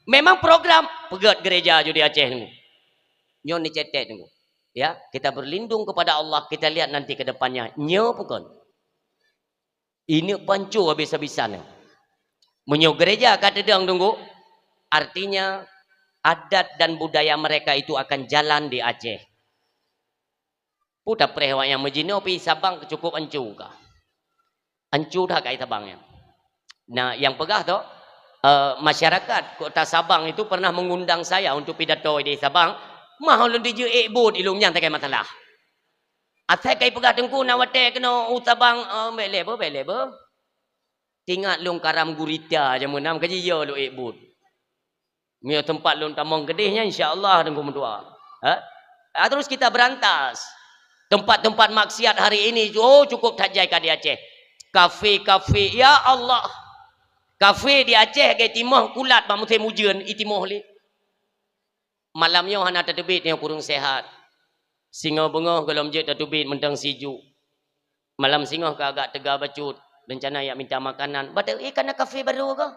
Memang program peugét gereja aju di Aceh Teungku. Nyoe ni cetek Teungku. Ya, kita berlindung kepada Allah, kita lihat nanti ke depannya. Nyoe bukon. Ineuk panco habis-habisan. Meunyoe gereja ka teudong Teungku, artinya adat dan budaya mereka itu akan jalan di Aceh. Peue tapreh awaknyan meujinoe pi Sabang cukup ancu ka. Ancu that ka i Sabang nyan. Nah, nyang peugah tu, eh, masyarakat Kota Sabang itu pernah mengundang saya untuk pidato di Sabang. Mah ulôn dijeuet ék buet ilong nyan sagai masalah. Asai kai peugah Teungku na watée keunoe u Sabang, eh, bék lé beuh, bék lé beuh. Tingat lôn karam gurita jameun na ka jiyue lôn ék buet. Meunyoe teumpat lôn tamong keudeh nyan, insya Allah Teungku meudoa. Ha? Ah, terus kita berantas. Tempat-tempat maksiat hari ini, oh, cukup that jai ka di Aceh. Kafe-kafe, ya Allah. Kafe di Aceh lagée timoh kulat bak musém ujeuen, itimoh lé. Malam nyoe hana tateubiet nyoe kureueng sehat. Singoh beungoh gohlom jeuet tateubiet mantong sijuek. Malam singoh ka agak teuga bacut, reuncana jak minta makanan. Bak ta-, eh, kana kafe barô kah?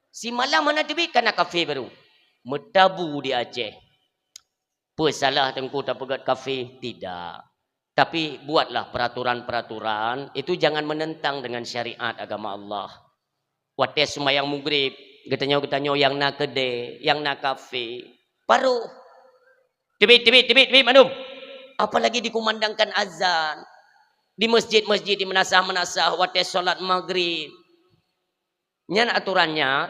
Simalam hana teubiet kana kafe barô. Meutabu di Aceh. Peue salah Teungku tapeugét kafe? Tidak. Tapi buatlah peraturan-peraturan, itu jangan menentang dengan syariat agama Allah. Watée seumayang Maghrib, geutanyoe-geutanyoe nyang na keudè, nyang na kafe, parôh. Teubiet, teubiet, teubiet, teubiet mandum. Apalagi dikumandangkan azan. Di masjid-masjid, di meunasah-meunasah, watée salat Maghrib. Nyan aturannya,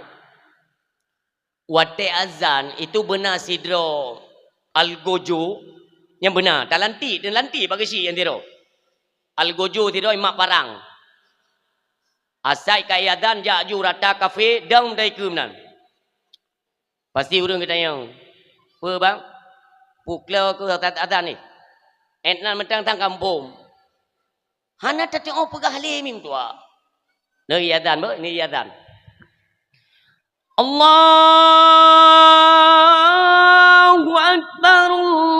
watée azan itu beuna sidroe algojo nyang beuna, talantik, talantik bak geuchik nyang sidroe. Algojo sidroe imat parang. Asai ka azan jak ju rata kafe dong dai keuh meunan. Pasti ureuëng geutanyong, "Peue bang? Peue klo keuh azan ni? Ét nan mantong tang kampông." Hana tateuoh peugah lé mim tuha. Neu azan beuh, neu azan. Allahu Akbar, Allahu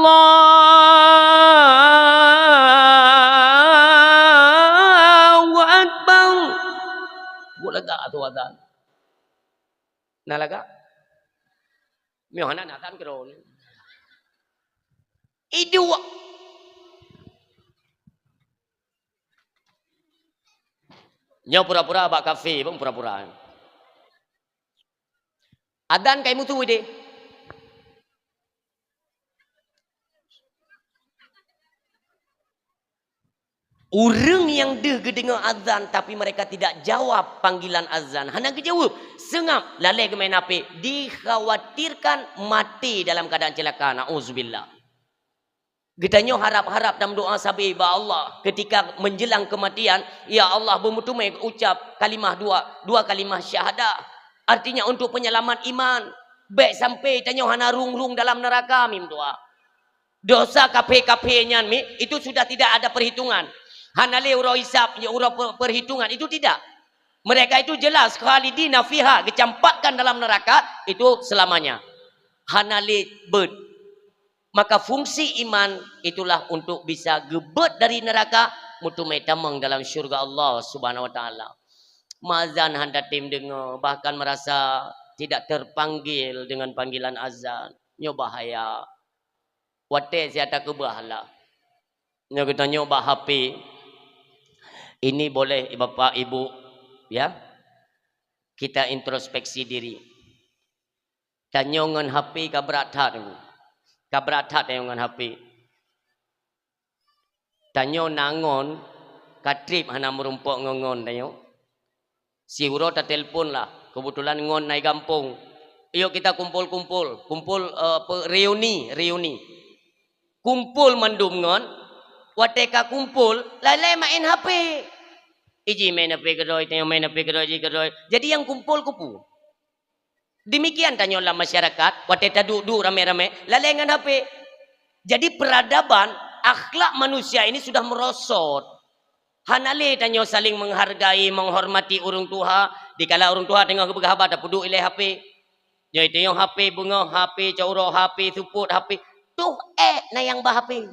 Akbar. Buet lagak tu azan. Na lagak? Meuh hana na azan keudroe. Iduek. Nyoe pura-pura bak kafe, bang, pura-pura. Adan kai mutu deh. Ureuëng nyang deuh geudeungoe azan, tapi mereka tidak jawab panggilan azan, hana geujaweueb, seungab, lalée geumain H P, dikhawatirkan mati dalam keadaan celaka. Na'udzubillah. Geutanyoe harab-harab dan meudoa sabe bak Allah ketika menjelang kematian, "Ya Allah, beumeuteumé ucap kalimah dua, dua kalimah syahadah." Artinya untuk penyelamat iman. Bék sampai tanyoe hana rung-rung dalam neraka mim tuha. Dosa kaphé-kaphé nyan mi, itu sudah tidak ada perhitungan. Hana lé uroe hisab, uroe pe-, perhitungan, itu tidak. Mereka itu jelas khalidina fiha, geucampakkan dalam neraka itu selamanya. Hana lé beuet. Maka fungsi iman itulah untuk bisa geubeuet dari neraka, meuteumé tamong dalam syurga Allah Subhanahu wa Taala. Meuazan hana tem deungoe, bahkan merasa tidak terpanggil dengan panggilan azan. Nyoe bahaya. Watée siat takeubah lah. Nyoe geutanyoe bak H P. Ini boleh Bapak Ibu, ya. Kita introspeksi diri. Tanyoe ngon H P ka brat that, Teungku. Ka brat that tanyoe ngon H P. Tanyoe na ngon, ka treb hana meurumpok ngon ngon tanyoe. Siuroe tatelpon lah, keubeutulan ngon na i gampông. "Yuk kita kumpul-kumpul, kumpul, eh, apa, reuni, reuni." Kumpul mandum ngon, watée ka kumpul, lalée maén H P. Iji maén H P keudroe, tanyoe maén H P keudroe, iji keudroe. Jadi nyang kumpul keupeue? Demikian tanyoe lam masyarakat, watée taduek-duek ramé-ramé, lalée ngon H P. Jadi peradaban, akhlak manusia ini sudah merosot. Hana lé tanyoe saling menghargai, menghormati ureuëng tuha, dikala ureuëng tuha teungoh geupeugah haba tapeuduek ilée H P. Nyoe tanyoe H P beungoh, H P cot uroe, H P seupôt, H P. Toh ék na nyang ba H P.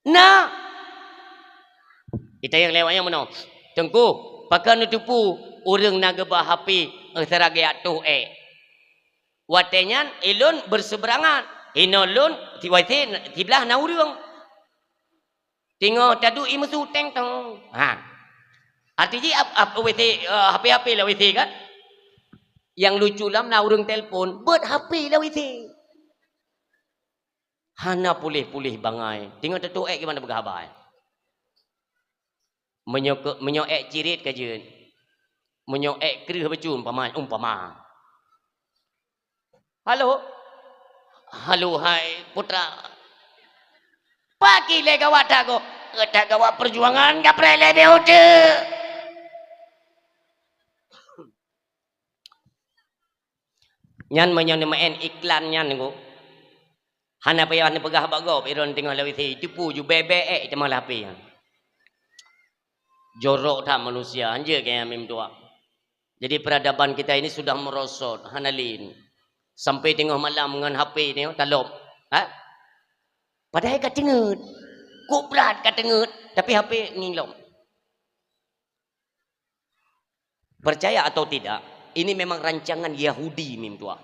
Na. Itanyong lé awaknyan meunoe, "Teungku, pakon neuteupeue ureuëng na geuba H P, eh, seuragée atoh ék?" Watée nyan, ilôn berseuberangan. Inoe lôn, si W C, siblah na ureuëng. Teungoh taduek i meusu teng tong. Ha. Arti jih ap-, ap-, W C, eh, H P-H P lam W C kan? Nyang lucu lom na ureuëng telpon, beuet H P lam W C. Hana puléh-puléh bangai. Teungoh teutoh ék gimana peugah haba. Meunyoe ke-, meunyoe ék cirit ka jeuet. Meunyoe ék kreueh bacut umpama, umpama. Halo. Halo, hai putra. Pakri lé gawat that goe. Gata gawat perjuangan gapreh lé beh uteuk. Nyan meunyoe neumaén iklan nyan, Teungku. Hana payah neupeugah bak gob, ilôn teungoh lewat sie, teupeu ju bèe-bèe ék teuma lam H P nyan. Jorok that manusia, hanjeuet keu nyang mim tuha. Jadi peradaban kita ini sudah merosot, hana lé. Sampai teungoh malam ngon H P nyoe talop. Ha? Padahai ka teungeut. Kok brat ka teungeut, tapi H P ngieng lom. Percaya atau tidak, ini memang rancangan Yahudi, mim tuah.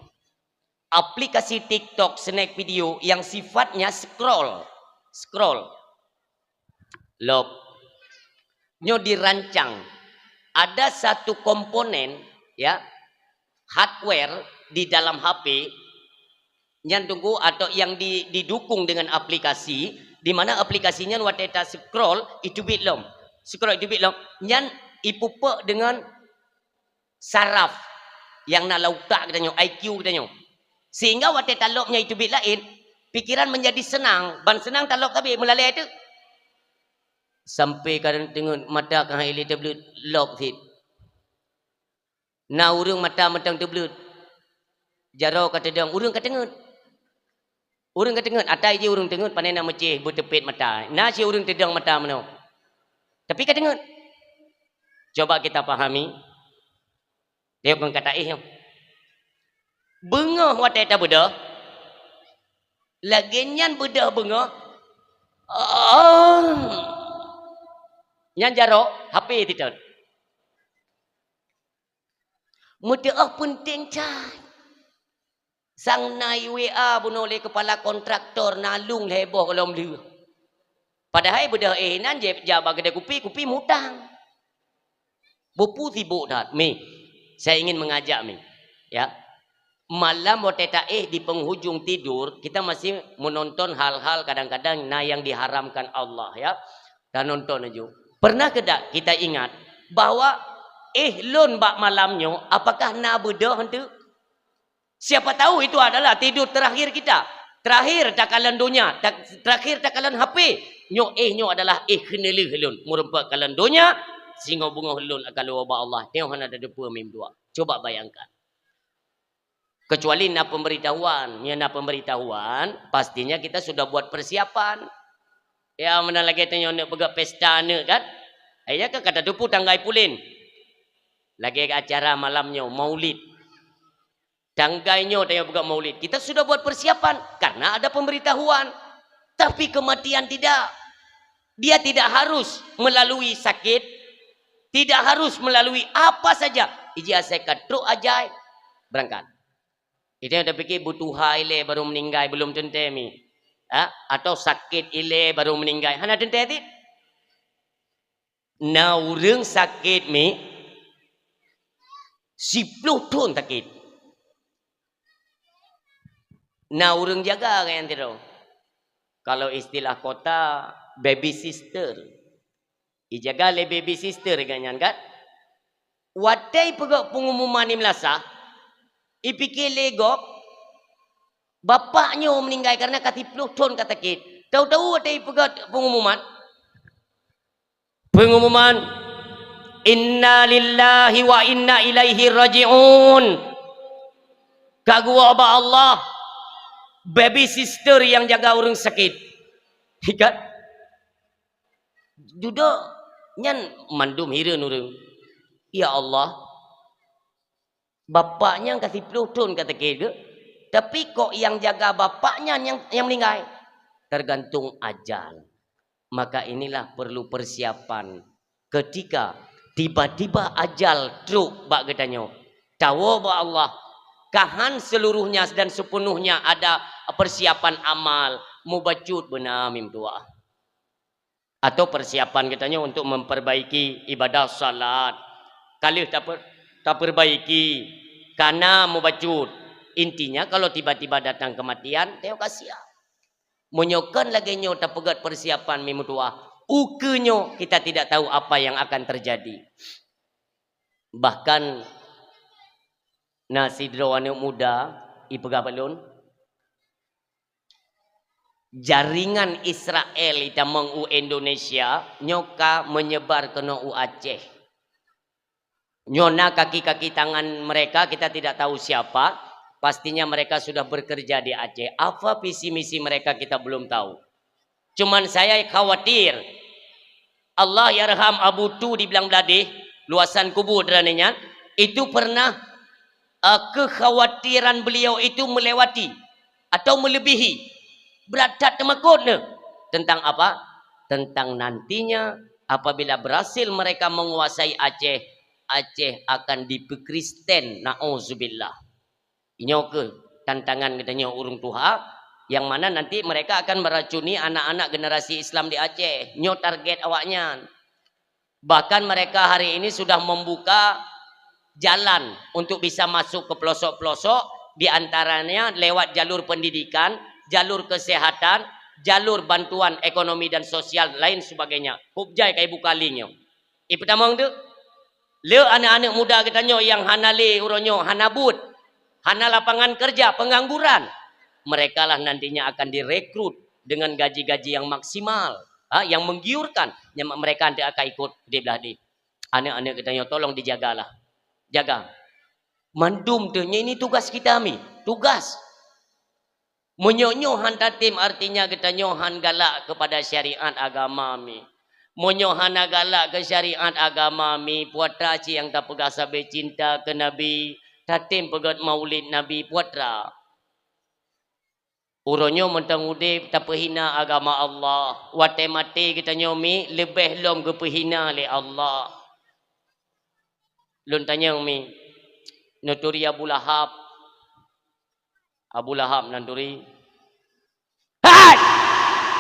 Aplikasi TikTok, snack video yang sifatnya scroll. Scroll. Lop. Nyoe dirancang. Ada satu komponen, ya, hardware di dalam H P nyan tunggu atau yang di, didukung dengan aplikasi, di mana aplikasi nyan watée ta scroll, iteubiet lom. Scroll iteubiet lom. Nyan ipupuk dengan saraf yang na lam utak geutanyoe, I Q geutanyoe. Sehingga watée talop nyan iteubiet laén, pikiran menjadi senang, ban senang talop sabe meulalée teuk. Sampai kadang teungeut mata ka hai lé teubleuet lop cit. Na ureuëng mata mantong teubleuet. Jaroe ka teudong, ureuëng ka teungeut. Ureuëng ka teungeut, atai jih ureuëng teungeut, pane na meucéh beuteupet mata. Na cit ureuëng teudong mata meunoe. Tapi ka teungeut. Coba kita pahami. Dia kon kata eh nyoe. Beungoh watée tabeudôh. Lagée nyan beudôh beungoh. Oh. Nyan jaroe, H P titot. Meuteuoh peunteng cai. Sang na i W A bunoe lé keupala kontraktor na lôn lhée boh gohlom lheueh. Padahai beudôh eh nan jép jak bak keudée kupi, kupi mutang. Bupu sibuk that. Mi, saya ingin mengajak mi. Ya. Malam watée taéh di penghujung tidur, kita masih menonton hal-hal kadang-kadang na yang diharamkan Allah, ya. Tanonton aju. Pernah keudak kita ingat bahwa éh lôn bak malam nyoe apakah na beudôh heunteu? Siapa tahu itu adalah tidur terakhir kita. Terakhir takalon donya, ta-, terakhir takalon H P. Nyoe éh nyoe adalah éh keuneulheueh lôn. Meurumpok kalon donya, singoh beungoh lôn akan luwa bak Allah. Nyoe hana tateupeue mim dua. Coba bayangkan. Kecuali na pemberitahuan. Meunyoe na pemberitahuan, pastinya kita sudah buat persiapan. Ya, meunan lagée tanyoe neuk peugah pesta aneuk kan? Akhirnya kan ka tateupeue tanggai pulen. Lagée acara malam nyoe, maulid. Tanggai nyoe tanyoe peugah maulid. Kita sudah buat persiapan karena ada pemberitahuan. Tapi kematian tidak. Dia tidak harus melalui sakit, tidak harus melalui apa saja. Iji asai ka trok ajai, berangkat. Itu yang tapikir butuh hai lé baru meninggai, belum teuntée mi. Ha? Atau sakit ilée baru meninggai. Hana teuntée ti? Na ureuëng sakét mi, siploh thon sakét. Na ureuëng jaga gobnyan sidroe. Kalau istilah kota, baby sister. Ijaga lé baby sister gobnyan kan? Watée ipeugét peungumuman i meulasah, ipike lé gob, bapak nyoe meuninggai kareuna ka siploh thon ka sakét. Tahu-tahu watée ipeugét peungumuman, Peungumuman, "Inna lillahi wa inna ilaihi raji'un." Ka geuwoe bak Allah, baby sister nyang jaga ureuëng sakét. Ikat. Dudoe nyan mandum hireuen ureuëng. Ya Allah, bapak nyan ka siploh thon ka sakét geuh, tapi kok nyang jaga bapak nyan nyang, nyang meuninggai? Tergantung ajal. Maka inilah perlu persiapan ketika tiba-tiba ajal trok bak geutanyoe. Tawoe bak Allah, ka han seluruhnya dan sepenuhnya ada persiapan amal, mubacut beuna mim tuah. Atau persiapan geutanyoe untuk memperbaiki ibadah salat. Ka lheueh taper-, taperbaiki, ka na mubacut. Intinya, kalau tiba-tiba datang kematian, tanyoe ka siap. Meunyoe kon lagée nyoe tapeugét persiapan mim tuah, ukeue nyoe kita tidak tahu apa yang akan terjadi. Bahkan na sidroe aneuëk muda ipeugah bak lôn, jaringan Israel itamong u Indonesia nyoe ka meunyebar keunoe u Aceh. Nyoe na kaki-kaki tangan mereka, kita tidak tahu siapa. Pastinya mereka sudah bekerja di Aceh. Apa visi misi mereka, kita belum tahu. Cuman saya khawatir. Allahyarham Abu Tu di Blang Bladeh, luasan kubu droeneuh nyan, itu pernah, Eh, kekhawatiran beliau itu melewati atau melebihi. Brat that teumakot neuh. Tentang apa? Tentang nantinya apabila berhasil mereka menguasai Aceh, Aceh akan dipeukristen. Nauzubillah. Inyoe keuh tantangan geutanyoe ureuëng tuha, yang mana nanti mereka akan meracuni anak-anak generasi Islam di Aceh. Nyoe target awaknyan. Bahkan mereka hari ini sudah membuka jalan untuk bisa masuk ke pelosok-pelosok, di antaranya lewat jalur pendidikan, jalur kesehatan, jalur bantuan ekonomi dan sosial, lain sebagainya. Kub jai ka ibu kali nyoe. Ipeutamong tu, le aneuk-aneuk muda geutanyoe nyang hana lé uroe nyoe, hana buet, hana lapangan kerja, pengangguran. Merekalah nantinya akan direkrut dengan gaji-gaji yang maksimal, ha, yang menggiurkan. Nyang mereka nanti akan ikut di belah di. Aneuk-aneuk geutanyoe tolong dijagalah. Jaga. Mandum tu, ini tugas kita mi. Tugas. Meunyoe nyoe han tatem, artinya geutanyoe han galak kepada syariat agama mi. Meunyoe hana galak keu syariat agama mi, puatra cit nyang tapeugah sabe cinta keu Nabi, tatem peugét maulid Nabi, puatra. Uroe nyoe mantong udeb tapeuhina agama Allah, watée maté geutanyoe mi leubeh lom geupeuhina lé Allah. Lôn tanyong mi, neuturi Abu Lahab. Abu Lahab nan turi. Hai!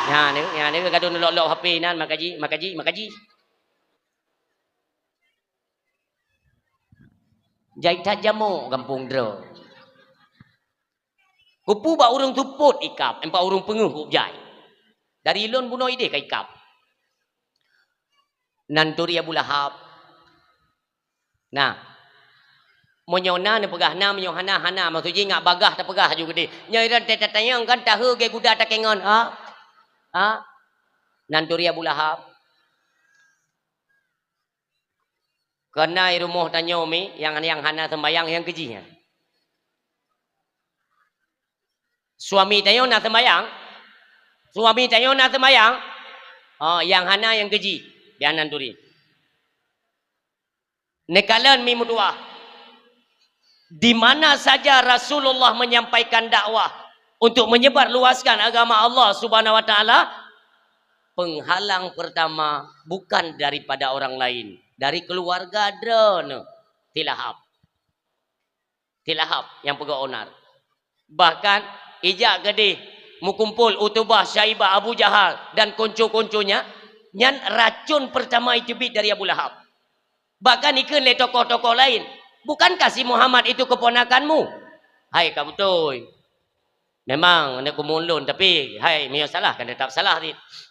Nyan, nyan, nyan, gadôh neulok-lok H P nan, makaji, makaji, makaji. Jai that jamok gampông droe. Kupu bak ureuëng tupot ikab, empat ureuëng peungeuh kub jai. Dari lôn bunoe ideh ka ikab. Nan turi Abu Lahab. Nah, meunyoe na neupeugah na, meunyoe hana, hana. Maksud jih ngat bagah tapeugah aju geudeh. Nyoe iran teutatanyong kan tahe geuguda takengon. Ha? Ha? Nan turi Abu Lahab. Keunan i rumoh tanyoe mi, nyang, nyang hana sembayang, nyang keujih nyan. Suami tanyoe na sembayang? Suami tanyoe na sembayang? Oh, nyang hana nyang keujih. Bianan turi. Neukalon mi meutuwah. Di mana saja Rasulullah menyampaikan dakwah untuk menyebar luaskan agama Allah Subhanahu wa Taala, penghalang pertama bukan daripada orang lain, dari keluarga droeneuh, Tilahab. Tilahab nyang peugah onar. Bahkan ijak geudeh meukumpol Utubah, Syaibah, Abu Jahal dan konco-konconya, nyan racun pertama iteubiet dari Abu Lahab. Bahkan ikheun lé tokoh-tokoh lain, "Bukankah si Muhammad itu keponakanmu?" Hai ka beutôi. Memang aneuk keumuen lôn, tapi hai meunyoe salah kan tetap salah.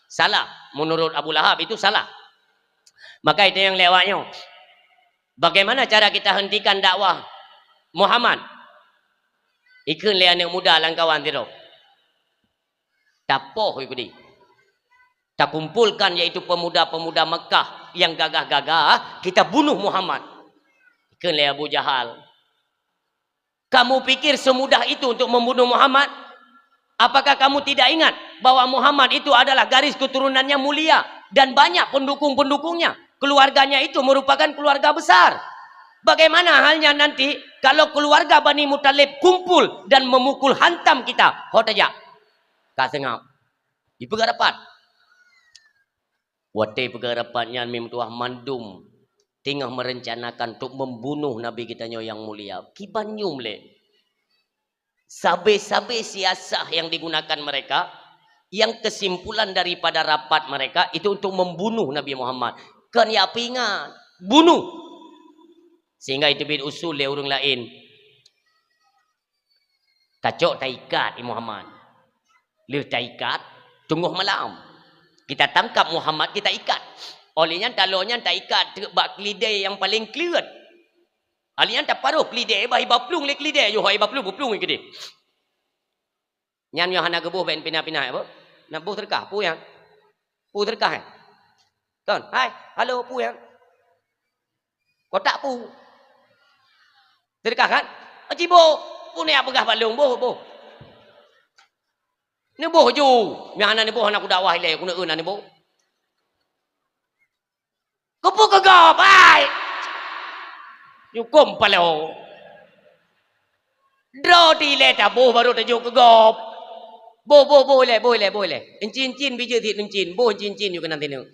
Salah, menurut Abu Lahab itu salah. Maka itu nyang lewat nyoe. Bagaimana cara kita hentikan dakwah Muhammad? Ikheun lé aneuk muda lam kawan sidroe. Tapoh Yahudi. Takumpulkan yaitu pemuda-pemuda Mekah yang gagah-gagah, kita bunuh Muhammad. Ikheun lé Abu Jahal. Kamu pikir semudah itu untuk membunuh Muhammad? Apakah kamu tidak ingat bahwa Muhammad itu adalah garis keturunannya mulia dan banyak pendukung-pendukungnya? Keluarganya itu merupakan keluarga besar. Bagaimana halnya nanti kalau keluarga Bani Muthalib kumpul dan memukul hantam kita? Ho tajak. Ka seungab. Dipeugah rapat. Watée peugah rapat nyan meutuah mandum teungoh merencanakan untuk membunuh Nabi geutanyoe nyang mulia. Kiban nyum lé. Sabe-sabe siasah yang digunakan mereka, yang kesimpulan daripada rapat mereka itu untuk membunuh Nabi Muhammad. Kon ya peuingat, bunuh. Sehingga itu bit usul lé ureuëng lain. Tacok taikat i Muhammad. Lheueh taikat, teungoh malam. Kita tangkap Muhammad, kita ikat. Oleh nyan, taloe nyan taikat teuk bak keulidée nyang paleng kleuet. Oleh nyan, taparoh keulidée bah iba plueng lé keulidée, yoh iba plueng, buplueng keudeh. Nyan nyoe hana geuboh bèk pinah-pinah, ya, Bu. Nak boh teureukah, peue nyan? Peue teureukah, eh? Kon, hai, halo, peue nyan? Kotak peue? Teureukah kan? Aci boh, peue nyan peugah bak lôn, boh, boh. Neuboh ju, nyang hana neuboh hana kudakwah ilée, kuneu'eun hana neuboh. Keupeue keu gob, hai? Nyukôm paloe. Droe ti ilée taboh barô tajok keu gob. Boh, boh, boh ilée, boh ilée, boh ilée. Incin-incin bijéh sit incin, boh incin-incin yue keunan sineuk.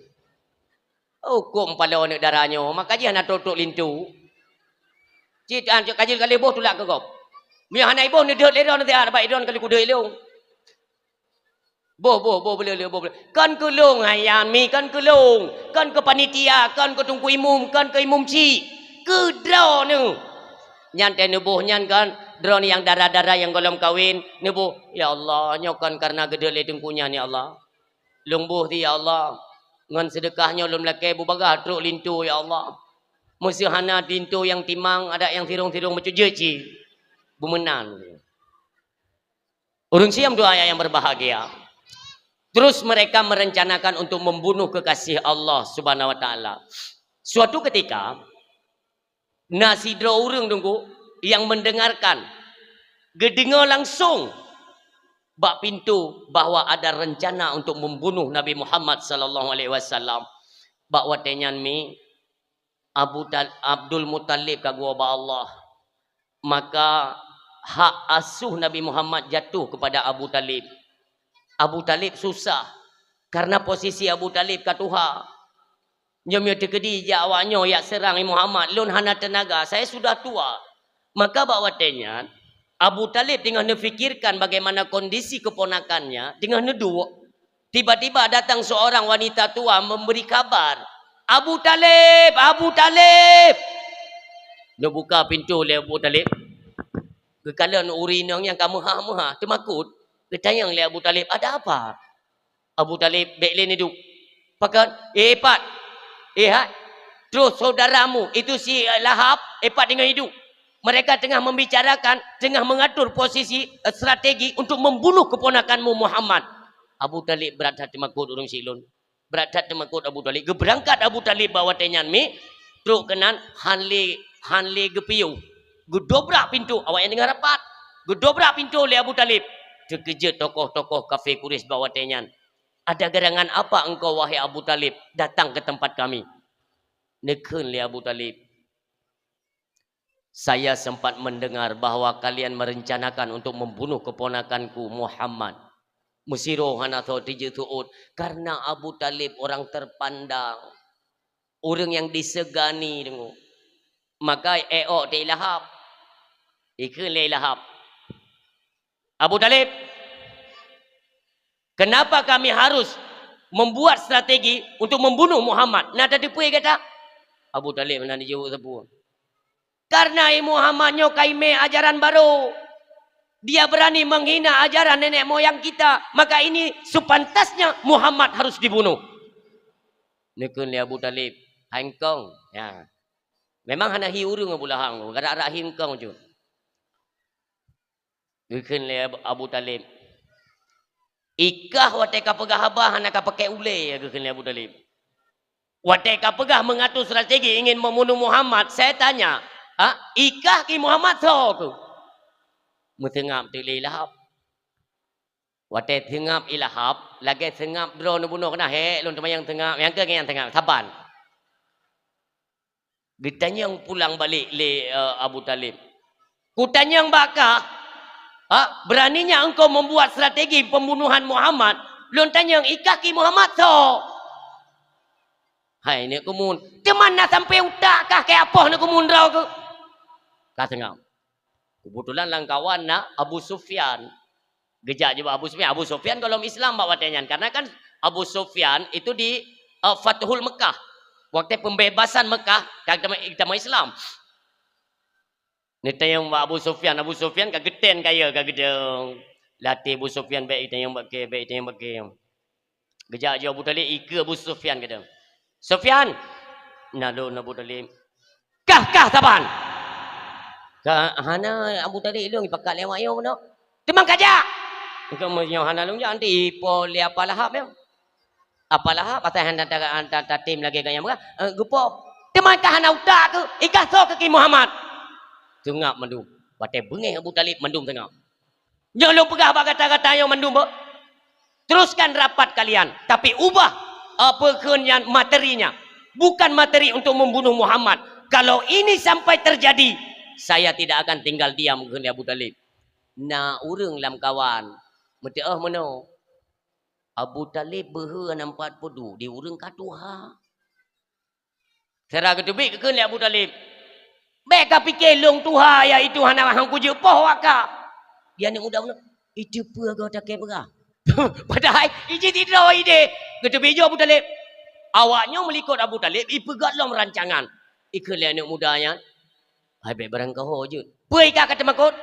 Hukôm paloe aneuëk dara nyoe, maka jih hana trok-trok linto. Cit an cok kajil kali boh tulak keu gob. Meunyoe hana iboh neudeuet lé droe, nanti ah, bak droe kali kudeuet lé. Boh, boh, boh beuleu-leu, boh beuleu. Kon keu lôn hai Yan Mi, kon keu lôn, kon keu panitia, kon keu teungku imum, kon keu imum chik. Keu droeneuh. Nyan teuh neuboh nyan kan, droeneuh nyang dara-dara nyang gohlom kawen, neuboh, "Ya Allah, nyoe kon kareuna geudeuet lé teungku nyan, ya Allah. Lôn boh ti, ya Allah. Ngon seudeukah nyoe lôn lakée bubagaih trok linto, ya Allah. Meuseuhana linto nyang timang, adak nyang sirong-sirong meucujeuet cit." Beumeunan. Ureuëng siam dua ayat yang berbahagia. Terus mereka merencanakan untuk membunuh kekasih Allah Subhanahu wa Taala. Suatu ketika, na sidroe ureuëng teungku yang mendengarkan, geudeungoe langsung bak pintu bahwa ada rencana untuk membunuh Nabi Muhammad sallallahu alaihi wasallam. Bak watée nyan mi, Abu Tal-, Abdul Muttalib ka geuwoe bak Allah. Maka hak asuh Nabi Muhammad jatuh kepada Abu Talib. Abu Talib susah karena posisi Abu Talib ka tuha. Nyoe meunyoe teukeudi jak awak nyoe yak seurang, "Hai Muhammad, lôn hana teunaga, saya sudah tua." Maka bak watée nyan, Abu Talib teungoh neufikirkan bagaimana kondisi keponakannya, teungoh neuduek, tiba-tiba datang seorang wanita tua memberi kabar, "Abu Talib, Abu Talib!" Neubuka pintoe lé Abu Talib. Geukalon ureuëng inong nyang ka meuhah-meuhah, teumakot. Geutanyong lé Abu Talib, "Ada apa?" Abu Talib bék lé neuduek. Pakon? "Eh, pat! Eh, hai! Troh saudaramu, itu si Lahab, eh, pat deungon iduek. Mereka tengah membicarakan, tengah mengatur posisi, eh, strategi untuk membunuh keponakanmu Muhammad." Abu Talib brat that teumakot ureuëng siklon. Brat that teumakot Abu Talib. Geubeurangkat Abu Talib bak watée nyan mi, trok keunan han lé, han lé geupiôh. Geudobrak pintoe, awaknyan deungon rapat. Geudobrak pintoe lé Abu Talib. Teukeujot tokoh-tokoh kafé Quraisy bak watée nyan. "Ada gerangan apa engkau, wahai Abu Talib, datang ke tempat kami?" Neukheun lé Abu Talib, "Saya sempat mendengar bahwa kalian merencanakan untuk membunuh keponakanku Muhammad." Meusidroe hana soe teujeuet seuôt, karena Abu Talib orang terpandang, ureuëng nyang disegani deungoe. Maka éok teu Lahab. Ikheun lé Lahab, "Abu Talib, kenapa kami harus membuat strategi untuk membunuh Muhammad? Na tateupeue gata?" Abu Talib hana jaweueb sapeue. "Karena Muhammad nyoe ka imé ajaran baru. Dia berani menghina ajaran nenek moyang kita. Maka ini sepantasnya Muhammad harus dibunuh." Neukheun lé Abu Talib, "Hai engkong." Ya. Memang hana hi ureuëng Abu Lahab, garak-garak hi engkong ju. Geukheun lé Abu, Abu Talib, "Ikah watée ka peugah haba hana ka pakai ulée," geukheun lé Abu Talib. "Watée ka peugah mengatur strategi ingin membunuh Muhammad, saya tanya, ha, ikah ki Muhammad soe keuh?" Meuseungab teuk lé Lahab. Watée seungab i Lahab, lagée seungab droe neubunoe keunan, "Hék, lôn teuma nyang seungab, nyang keu nyang seungab, saban." Geutanyong pulang balik lé, eh, Abu Talib. "Kutanyong bak kah, ha, beraninya engkau membuat strategi pembunuhan Muhammad, lôn tanyong ikah ki Muhammad soe?" Hai, neuk keumun. Teuma na sampai utak kah keu apoh neuk keumun droe keuh? Ka seungab. Keubeutulan lam kawan na Abu Sufyan. Geujak jubak Abu Sufyan. Abu Sufyan gohlom Islam bak watée nyan. Karena kan Abu Sufyan itu di, eh, Fathul Mekah. Watée pembebasan Mekah, ka teuma, teuma Islam. Neutanyong bak Abu Sufyan. Abu Sufyan ka geutén kayée, ka geudong. Latée Abu Sufyan bék itanyong bak kée, bék itanyong bak kée. Geujak ju Abu Talib, ikeue Abu Sufyan geudong. "Sufyan!" "Na lôn, Abu Talib." "Kah, kah saban!" "Ka hana Abu Talib lôn ipakat lé awak nyoe bunoe." "Teuma kajak!" "Engkau meunyoe hana lôn jak, nanti ipo lé Apa Lahab nyoe." Apa Lahab, asai hana ta-, ta-, tatem lagée gata nyang peugah, eh, geupo. "Teuma kah hana utak keuh, ikah soe keuh ki Muhammad?" Seungab mandum. Watée beungéh Abu Talib mandum seungab. Nyoe lôn peugah bak gata-gata nyoe mandum, beuh. Teruskan rapat kalian, tapi ubah, apa kheun nyan materinya. Bukan materi untuk membunuh Muhammad. Kalau ini sampai terjadi, saya tidak akan tinggal diam, kheun lé Abu Talib. Na ureuëng lamkawan meuteuoh meunoe, Abu Thalib beuhe nampat peudu di ureuëng ka tuha. Sira geuteubiet geukheun lé Abu Thalib, "Bék ka pike lôn tuha, yaitu hana han kujeuet poh waka." Di aneuëk muda meunoe, "Itu peue gata keu peugah?" Padahai ijih sidroe ideh. Geuteubiet ju Abu Thalib. Awak nyoe meulikot Abu Thalib ipeugah lom rancangan. Ikheun lé aneuëk muda nyan, "Hai bék barangkaho jeuet. Peue ika ka teumakot?"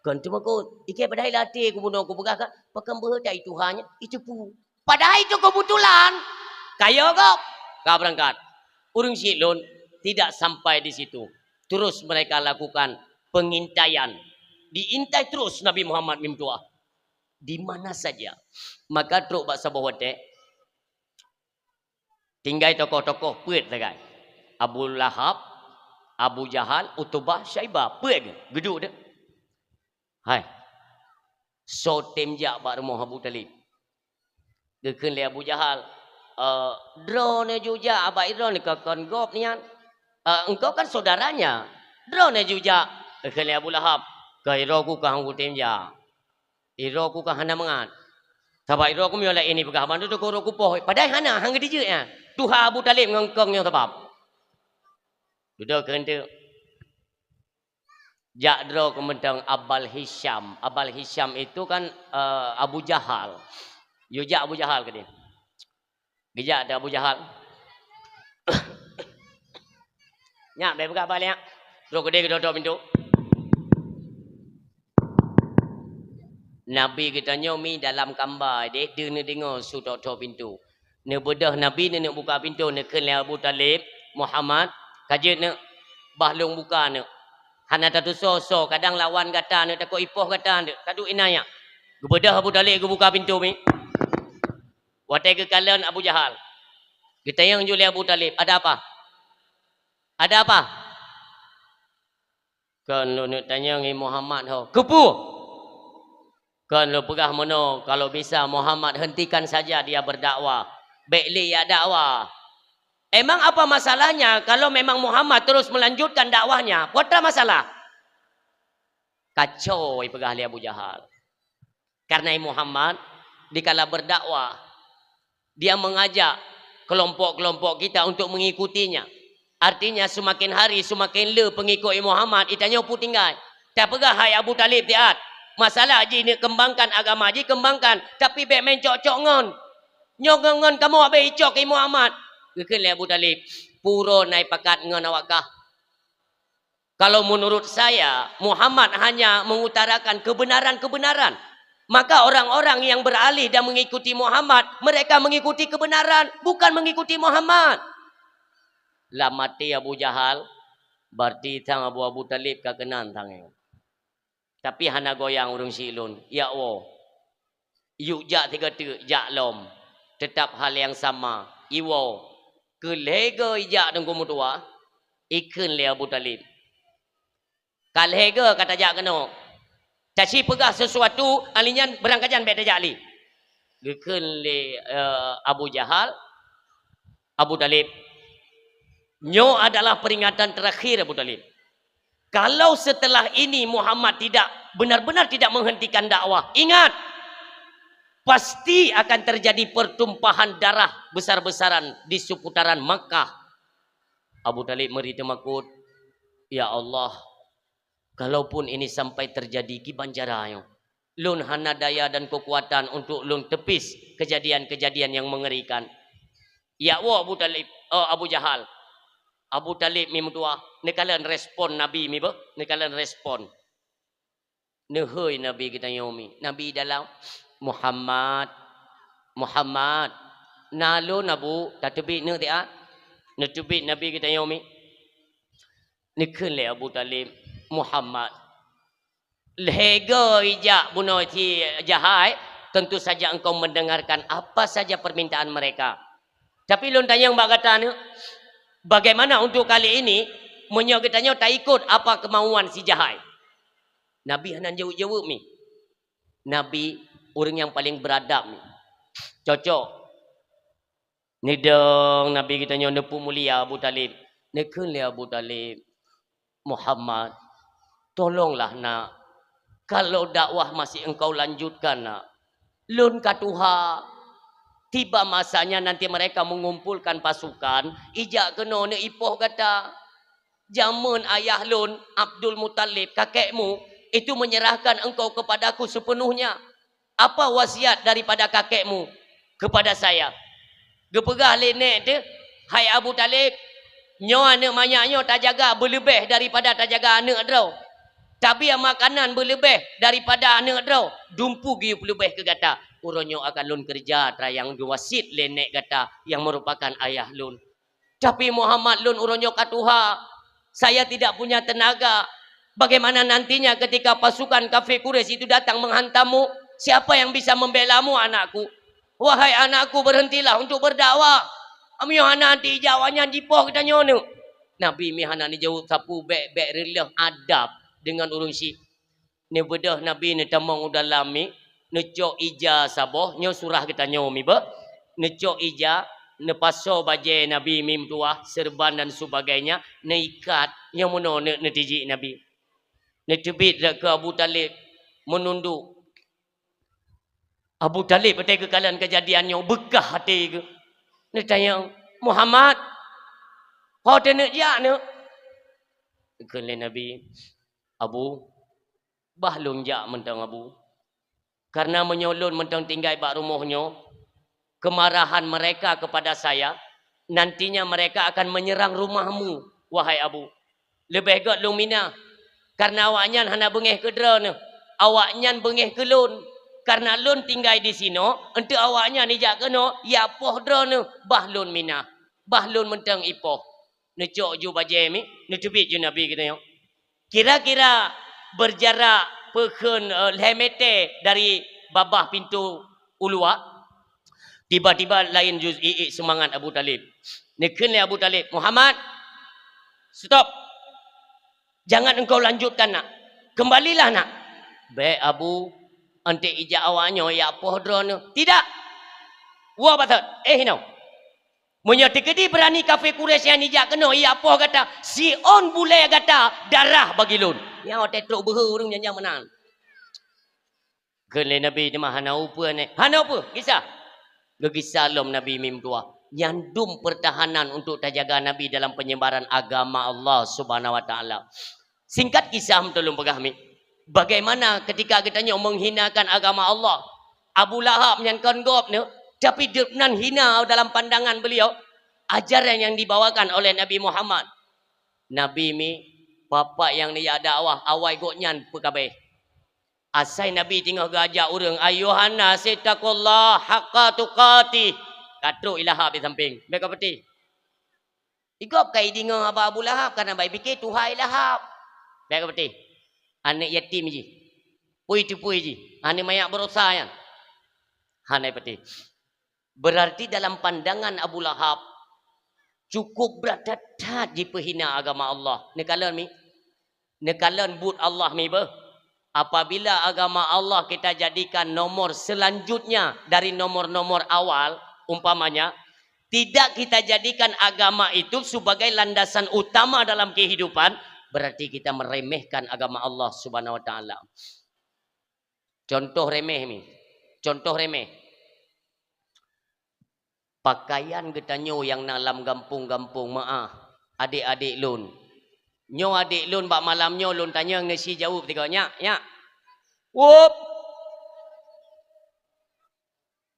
"Kon teumakot. Ike padahai lam até kubunoe kupeugah ka, pakon beuhe ta ituha nyan, itu peue." Padahai itu kebetulan. Kayo gob ka beurangkat. Ureuëng syiek lôn tidak sampai di situ. Terus mereka lakukan pengintaian. Diintai terus Nabi Muhammad meutuah. Di mana saja. Maka trok bak saboh watée, tinggai tokoh-tokoh peuet sagai. Abu Lahab, Abu Jahal, Utubah, Syaibah. Peuet geuduek deh. Hai. Soe tem jak bak rumoh Abu Thalib. Geukheun lé Abu Jahal, "Eh, droeneuh ju jak bak droeneuh ka kon gob nyan. Eh, engkau kan saudaranya. Droeneuh ju jak." Geukheun lé Abu Lahab, "Ka droe ku ka han kutem jak. Droe ku ka hana mangat. Sabab droe ku meunyoe laén ipeugah bantu teuka droe ku poh." Padahai hana, han geudijeuet nyan. Tuha Abu Thalib ngon kong nyoe sabab. Dudoe keu enteuk. Jak droe keu mantong Abal Hisyam. Abal Hisyam itu kan, eh, Abu Jahal. Yue jak Abu Jahal keudeh. Geujak teuh Abu Jahal. Nyak, bék peugah bak lé nyak. Trok keudeh geutok-tok pintoe. Nabi geutanyoe mi dalam kamba deh, deuh neudeungoe su tok-tok pintoe. Neubeudôh Nabi neuneuk buka pintoe, neukheun lé Abu Thalib, "Muhammad, ka jeuet neuk, bah lôn buka neuk. Hana tatusoe-soe, kadang lawan gata neuk, takot ipoh gata neuk. Taduek inan nyak." Geubeudôh Abu Thalib geubuka pintoe mi. Watée geukalon Abu Jahal, geutanyong ju lé Abu Thalib, "Ada apa? Ada apa?" "Kon lôn neuk tanyong i Muhammad ho." "Keupeue?" "Kon lôn peugah meunoe, kalau bisa Muhammad hentikan saja dia berdakwah. Bék lé jak dakwah." "Emang apa masalahnya kalau memang Muhammad terus melanjutkan dakwahnya? Peue atra masalah?" Kacau ipeugah lé Abu Jahal. Karena Muhammad dikala berdakwah, dia mengajak kelompok-kelompok kita untuk mengikutinya. Artinya, seumaken hari seumaken le peungikot Muhammad, itanyoe peue tinggai. Tapeugah hai Abu Thalib siat, masalah jih neuk keumbangkan agama jih, keumbangkan, tapi bék meucok-cok ngon. Nyoe ngon, ngon kamoe abéh icok keu Muhammad. Geukheun lé Abu Thalib, "Pura na ipakat ngon awak kah. Kalau menurut saya, Muhammad hanya mengutarakan kebenaran-kebenaran. Maka orang-orang yang beralih dan mengikuti Muhammad, mereka mengikuti kebenaran, bukan mengikuti Muhammad." Lam até Abu Jahal, "Berarti sang Abu, Abu Thalib ka keunan sang nyoe." Tapi hana goyang ureuëng syiek lôn, "Jak woe. Yue jak sigoe teuk, jak lom. Teutap hal nyang sama, iwoe." Keu lhée goe ijak Teungku meutuah, ikheun lé Abu Thalib, "Ka lhée goe ka tajak keunoe. Taci peugah sesuatu, ali nyan beurangkajan bék tajak lé." Geukheun lé, eh, Abu Jahal, "Abu Thalib, nyoe adalah peringatan terakhir, Abu Thalib. Kalau setelah ini Muhammad tidak, benar-benar tidak menghentikan dakwah, ingat, pasti akan terjadi pertumpahan darah besar-besaran di seputaran Makkah." Abu Thalib meuri teumakot, "Ya Allah, kalaupun ini sampai terjadi, kiban cara nyoe? Lôn hana daya dan kekuatan untuk lôn teupis kejadian-kejadian yang mengerikan." "Jak woe Abu Thalib, oh, Abu Jahal." Abu Thalib mi meutuah, neukalon respon Nabi mi beuh, neukalon respon. Neuhôi Nabi geutanyoe mi. Nabi dalam, "Muhammad, Muhammad, na lôn Abu, tateubiet neuk siat." Neuteubiet Nabi geutanyoe mi. Neukheun lé Abu Thalib, "Muhammad, lhée goe ijak bunoe si Jahai, tentu saja engkau mendengarkan apa saja permintaan mereka. Tapi lôn tanyong bak gata neuk, bagaimana untuk kali ini, meunyoe geutanyoe taikot apa keumauan si Jahai?" Nabi hana jaweueb-jaweueb mi. Nabi ureuëng nyang paleng beuradab mi. Cocok. Neudong Nabi geutanyoe neupeumulia Abu Thalib. Neukheun lé Abu Thalib, "Muhammad, tolonglah nak. Kalau dakwah masih engkau lanjutkan, nak, lôn ka tuha. Tiba masanya nanti mereka mengumpulkan pasukan, ijak keunoe neuipoh gata. Jameun ayah lôn, Abdul Muthalib, kakekmu, itu menyerahkan engkau kepadaku sepenuhnya. Apa wasiat daripada kakekmu kepada saya?" Geupeugah lé nèk teuh, "Hai Abu Thalib, nyoe aneuëk manyak nyoe tajaga beuleubeh daripada tajaga aneuëk droe. Tabia makanan beuleubeh daripada aneuëk droe, dumpeue geuyue peuleubeh keu gata. Uroe nyoe akan lôn keureuja atra nyang geuwasiet lé nèk gata nyang meurupakan ayah lôn. Tapi Muhammad, lôn uroe nyoe ka tuha, saya tidak punya tenaga. Bagaimana nantinya ketika pasukan kafir Quraisy itu datang menghantammu? Siapa yang bisa membelamu, anakku? Wahai anakku, berhentilah untuk berdakwah. Meunyoe hana, nanti ijak awaknyan jipoh geutanyoe neuh." Nabi mi hana neujaweueb sapeue, bèk-bèk reuloh adab deungon ureuëng syiek. Neubeudôh Nabi neutamong u dalam mi, neucok ija saboh, nyoe surah geutanyoe mi beuh. Neucok ija, neupasoe bajèe Nabi mi meutuwah, seureuban dan sebagainya, neuikat, nyoe meunoe neu-, neutijik Nabi. Neuteubiet rot keu Abu Thalib, meununduk. Abu Thalib watèe geukalon keujadian nyoe, beukah até geuh. Neutanyong, "Muhammad, ho teuneuk jak neuk?" Kheun lé Nabi, "Abu, bah lôn jak mantong, Abu. Karena meunyoe lôn mantong tinggai bak rumoh nyoe, kemarahan mereka kepada saya, nantinya mereka akan menyerang rumahmu, wahai Abu. Leubeh gèt lôn mina, karena awaknyan hana beungèh keu droeneuh, awaknyan beungèh keu lôn. Karena lôn tinggai disinoe, eunteuk awaknyan ijak keunoe, ijak poh droeneuh, bah lôn mina, bah lôn mantong ipoh." Neucok ju bajèe mi, neuteubiet ju Nabi geutanyoe. Kira-kira berjarak peukheun, eh, lhèe mètè dari babah pintoe u luwa, tiba-tiba laén ju iék seumangat Abu Thalib. Neukheun lé Abu Thalib, "Muhammad, stop! Jangan engkau lanjutkan, nak! Kembalilah, nak!" "Bèk, Abu, eunteuk ijak awaknyoe ijak poh droeneuh." "Tidak! Woe batot! Eh, hinoe! Meunyoe teukeudi beurani kafé Quraisy nyan ijak keunoe ijak poh gata, siôn bulèe gata darah bagi lôn." Nyan watèe trok beuhe ureueng nyan, nyan meunan. Kheun lé Nabi teuma, "Hana upeue nèh." "Hana upeue, gisa." Geugisa lom Nabi mi meutuwah. Nyan dum pertahanan untuk tajaga Nabi dalam penyebaran agama Allah Subhanahu wa Taala. Singkat kisah, meutulông peugah mi, bagaimana ketika geutanyoe menghinakan agama Allah? Abu Lahab nyan kon gob nyoe, tapi gobnyan hina dalam pandangan beliau ajaran yang dibawakan oleh Nabi Muhammad. Nabi mi, bapak nyang neujak dakwah, awai gobnyan peukabeh. Asai Nabi teungoh geuajak ureueng, "Ayuhan nas ittaqullaha haqqa tuqatih." Ka trok i Lahab di sampéng. Bèk kapeuteh. Igob ka ideungoe haba Abu Lahab, kana bak ipike tuha i Lahab. Bèk kapeuteh. Aneuk yatim jih. Pui teupui jih. Aneuk manyak barosa nyan. Hana ipeuteh. Berarti dalam pandangan Abu Lahab, cukup brat that-that jipeuhina agama Allah. Neukalon mi? Neukalon buet Allah mi beuh. Apabila agama Allah kita jadikan nomor selanjutnya dari nomor-nomor awal, umpamanya, tidak kita jadikan agama itu sebagai landasan utama dalam kehidupan, berarti kita meremehkan agama Allah Subhanahu wa Taala. Contoh remeh mi. Contoh remeh. Pakaian geutanyoe nyang na lam gampông-gampông, meu'ah, adék-adék lôn. Nyoe adék lôn bak malam nyoe lôn tanyong, neusi jaweueb tiga, nyak, nyak. Wup!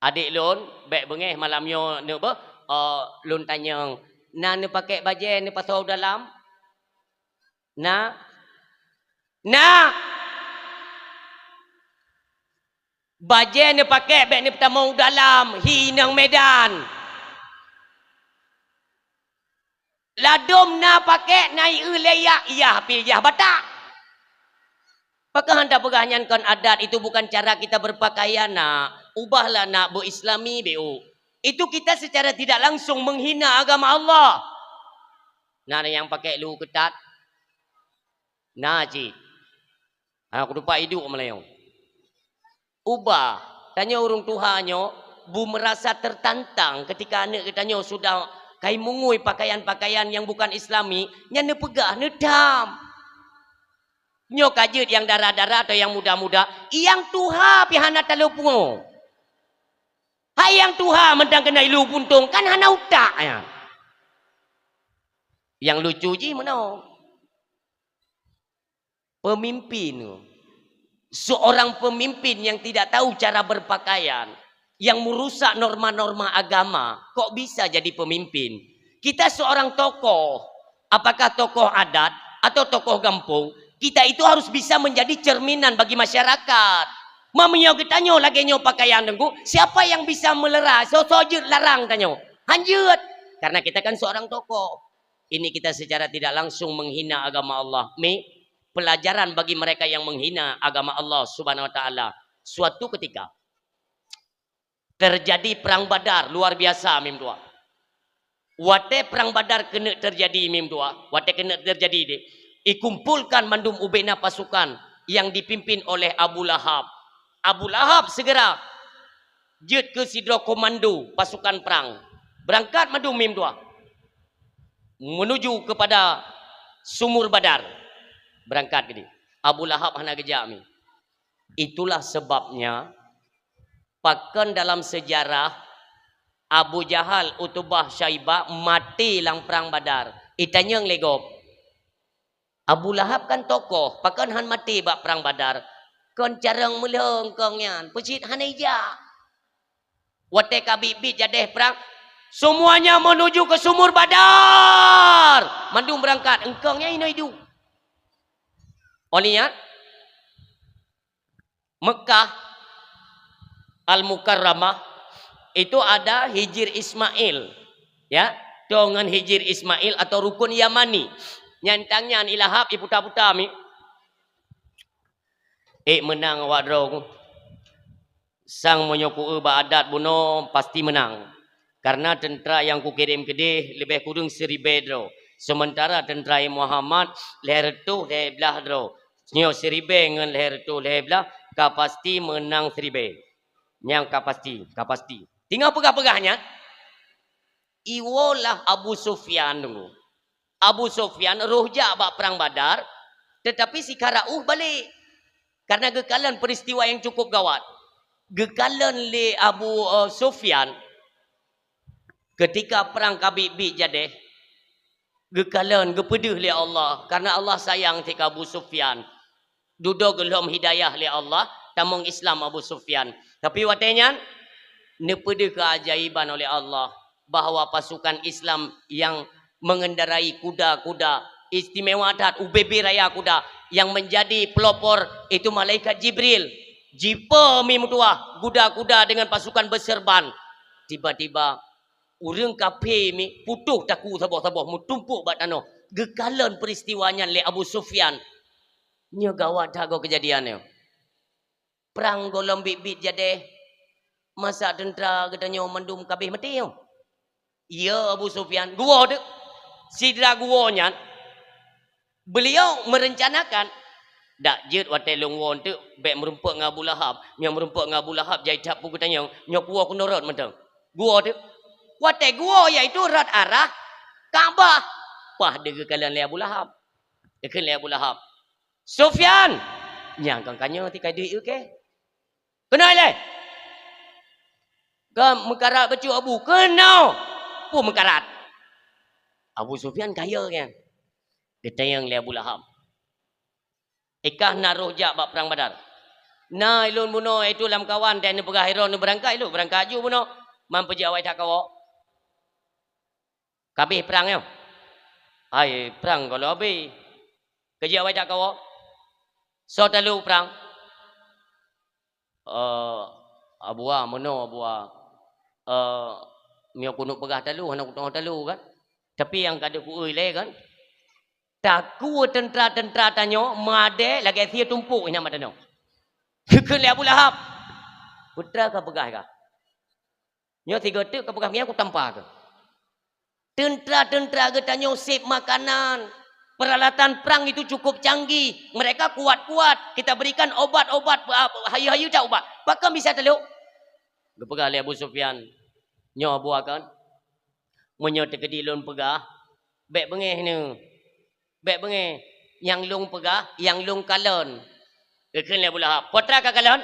Adék lôn, bèk beungèh malam nyoe neuk beuh, eh, lôn tanyong, na neupakék bajèe neupasoe u dalam? Na? Na! Bajèe neupakék bèk neupeutamong u dalam, hi inong Medan. Ladôm na pakék, na i eu lé yak, iyah pih iyah batak. Pakon han tapeugah nyan kon adat, itu bukan cara kita berpakaian, nak. Ubahlah, nak, beu-Islami, beu. Itu kita secara tidak langsung menghina agama Allah. Na nyang pakék lu keutat? Na cit. Ha, kutupat iduek meulayeue. Ubah. Tanyoe ureueng tuha nyoe bu meurasa tertantang ketika aneuk geutanyoe sudah kai mungui pakaian-pakaian nyang bukan Islami, nyan neupeugah, neutham. Nyoe ka jeuet nyang dara-dara atau nyang muda-muda, nyang tuha pih hana talo pungo. Hai nyang tuha mantong keuneuk ilu puntông, kan hana utak nyan. Nyang lucu jih meunoe. Pemimpin, seorang pemimpin yang tidak tahu cara berpakaian, yang merusak norma-norma agama, kok bisa jadi pemimpin? Kita seorang tokoh, apakah tokoh adat atau tokoh gampông, kita itu harus bisa menjadi cerminan bagi masyarakat. Meunyoe geutanyoe lagèe nyoe pakaian Teungku, siapa yang bisa meuleuha? Soe-soe jeuet larang tanyoe? Han jeuet. Karena kita kan seorang tokoh. Ini kita secara tidak langsung menghina agama Allah. Mi, pelajaran bagi mereka yang menghina agama Allah Subhanahu wa Taala. Suatu ketika, terjadi Perang Badar, luar biasa, mim tuah. Watèe Perang Badar keuneuk terjadi, mim tuah, watèe keuneuk terjadi deh, ikumpulkan mandum ubena pasukan yang dipimpin oleh Abu Lahab. Abu Lahab segera jeuet keu sidroe komando pasukan perang. Berangkat mandum, mim tuah, menuju kepada Sumur Badar. Berangkat keudéh. Abu Lahab hana geujak, mi. Itulah sebabnya pakon dalam sejarah Abu Jahal, Utubah, Syaibah maté lam Perang Badar. Itanyong lé gob, Abu Lahab kan tokoh, pakon han maté bak Perang Badar? Kon carông meulhô eungkông nyan, peucit hana ijak. Watèe ka biet-biet jadeh prang, "Semuanya menuju ke Sumur Badar!" Mandum beurangkat, eungkông nyan inoe iduek. Óh lheueh nyan, Mekah Al-Mukarramah itu ada Hijir Ismail, ya, toe ngon Hijir Ismail atau Rukun Yamani. Nyan tang nyan ilahab iputa-puta mi. Ék meunang awak droe. Sang meunyoe kueu bak adat bunoe pasti meunang. Karena teuntara nyang kukirém keudéh leubeh kureueng siribèe droe. Seumeuntara teuntara Muhammad lhèe reutôh lhèe blaih droe. Nyoe siribèe ngon lhèe reutôh lhèe blaih ka pasti meunang siribèe. Nyang ka pasti, ka pasti. Teungoh peugah-peugah nyan, iwoe lah Abu Sufyan dulu. Abu Sufyan roh jak bak Perang Badar, tetapi sikara ueh balek. Karena geukalon peristiwa yang cukup gawat. Geukalon lé Abu, eh, Sufyan, ketika perang ka biet-biet jadeh, geukalon, geupeudeuh lé Allah. Karena Allah sayang sikeu Abu Sufyan. Dudoe geulhom hidayah lé Allah, tamong Islam Abu Sufyan. Tapi watèe nyan, neupeudeuh keuajaiban oleh Allah bahwa pasukan Islam yang mengendarai kuda-kuda istimewa that, ubé-bé raya kuda, yang menjadi pelopor itu malaikat Jibril. Jipo mi meutuah kuda-kuda dengan pasukan berserban. Tiba-tiba, ureueng kafé mi putôh takue saboh-saboh meutumpôk bak tanoh. Geukalon peristiwa nyan lé Abu Sufyan. Nyoe gawat that goe keujadian nyoe. Prang gohlom biet-biet jadeh, masa teuntara geutanyoe mandum ka abéh maté nyoe? Iya, Abu Sufyan, geuwoe teuk. Sidra geuwoe nyan, beliau merencanakan, "Dak jeuet watèe lôn woe teuk bèk meurumpok ngon Abu Lahab. Meunyoe meurumpok ngon Abu Lahab jai that peue geutanyong, nyoe kuwoe keunoe rot mantong." Geuwoe teuk. Watèe geuwoe, yaitu rot arah Ka'bah. Paih deuh geukalon lé Abu Lahab. Geukheun lé Abu Lahab, "Sufyan!" Nyang kang ka nyoe ti ka duek, oke. "Keunoe lé! Ka meukarat bacut Abu, keunoe!" Peue meukarat? Abu Sufyan kaya nyan. Geutanyong lé Abu Lahab, "Ikah na roh jak bak Prang Badar?" "Na ilôn bunoe, yaitu lamkawan, dan neupeugah droe neubeurangkat, ilôn beurangkat aju bunoe. Man peujeuet awai that kawoe." "Ka abéh prang nyoe?" "Hai, prang gohlom abéh." "Ka jeuet awai that kawoe?" "Soe talu prang?" "Eh, Abu A, meunoe Abu A. Eh, meunyoe keuneuk peugah talu, hana kuteungoh talu kan. Tapi nyang ka deuh kueu ilèe kan, takue teuntara-teuntara tanyoe meudèe lagèe sie tumpôk inan bak tanoh." Geukheun lé Abu Lahab, "Peue treuk kapeugah kah?" Nyoe sigoe teuk kapeugah ngieng kutampa keuh. Teuntara-teuntara geutanyoe sép makanan, peralatan prang itu cukup canggih. Mereka kuat-kuat. Kita berikan obat-obat, ah, hayeue-hayeue that ubat. Pakon bisa talu? Geupeugah lé Abu Sufyan, "Nyoe Abu A kon, meunyoe teukeudi lôn peugah, bèk beungéh nyoe. Bèk beungéh. Nyang lôn peugah, nyang lôn kalon. Geukheun lé Abu Lahab, "Peue teuma kakalon?"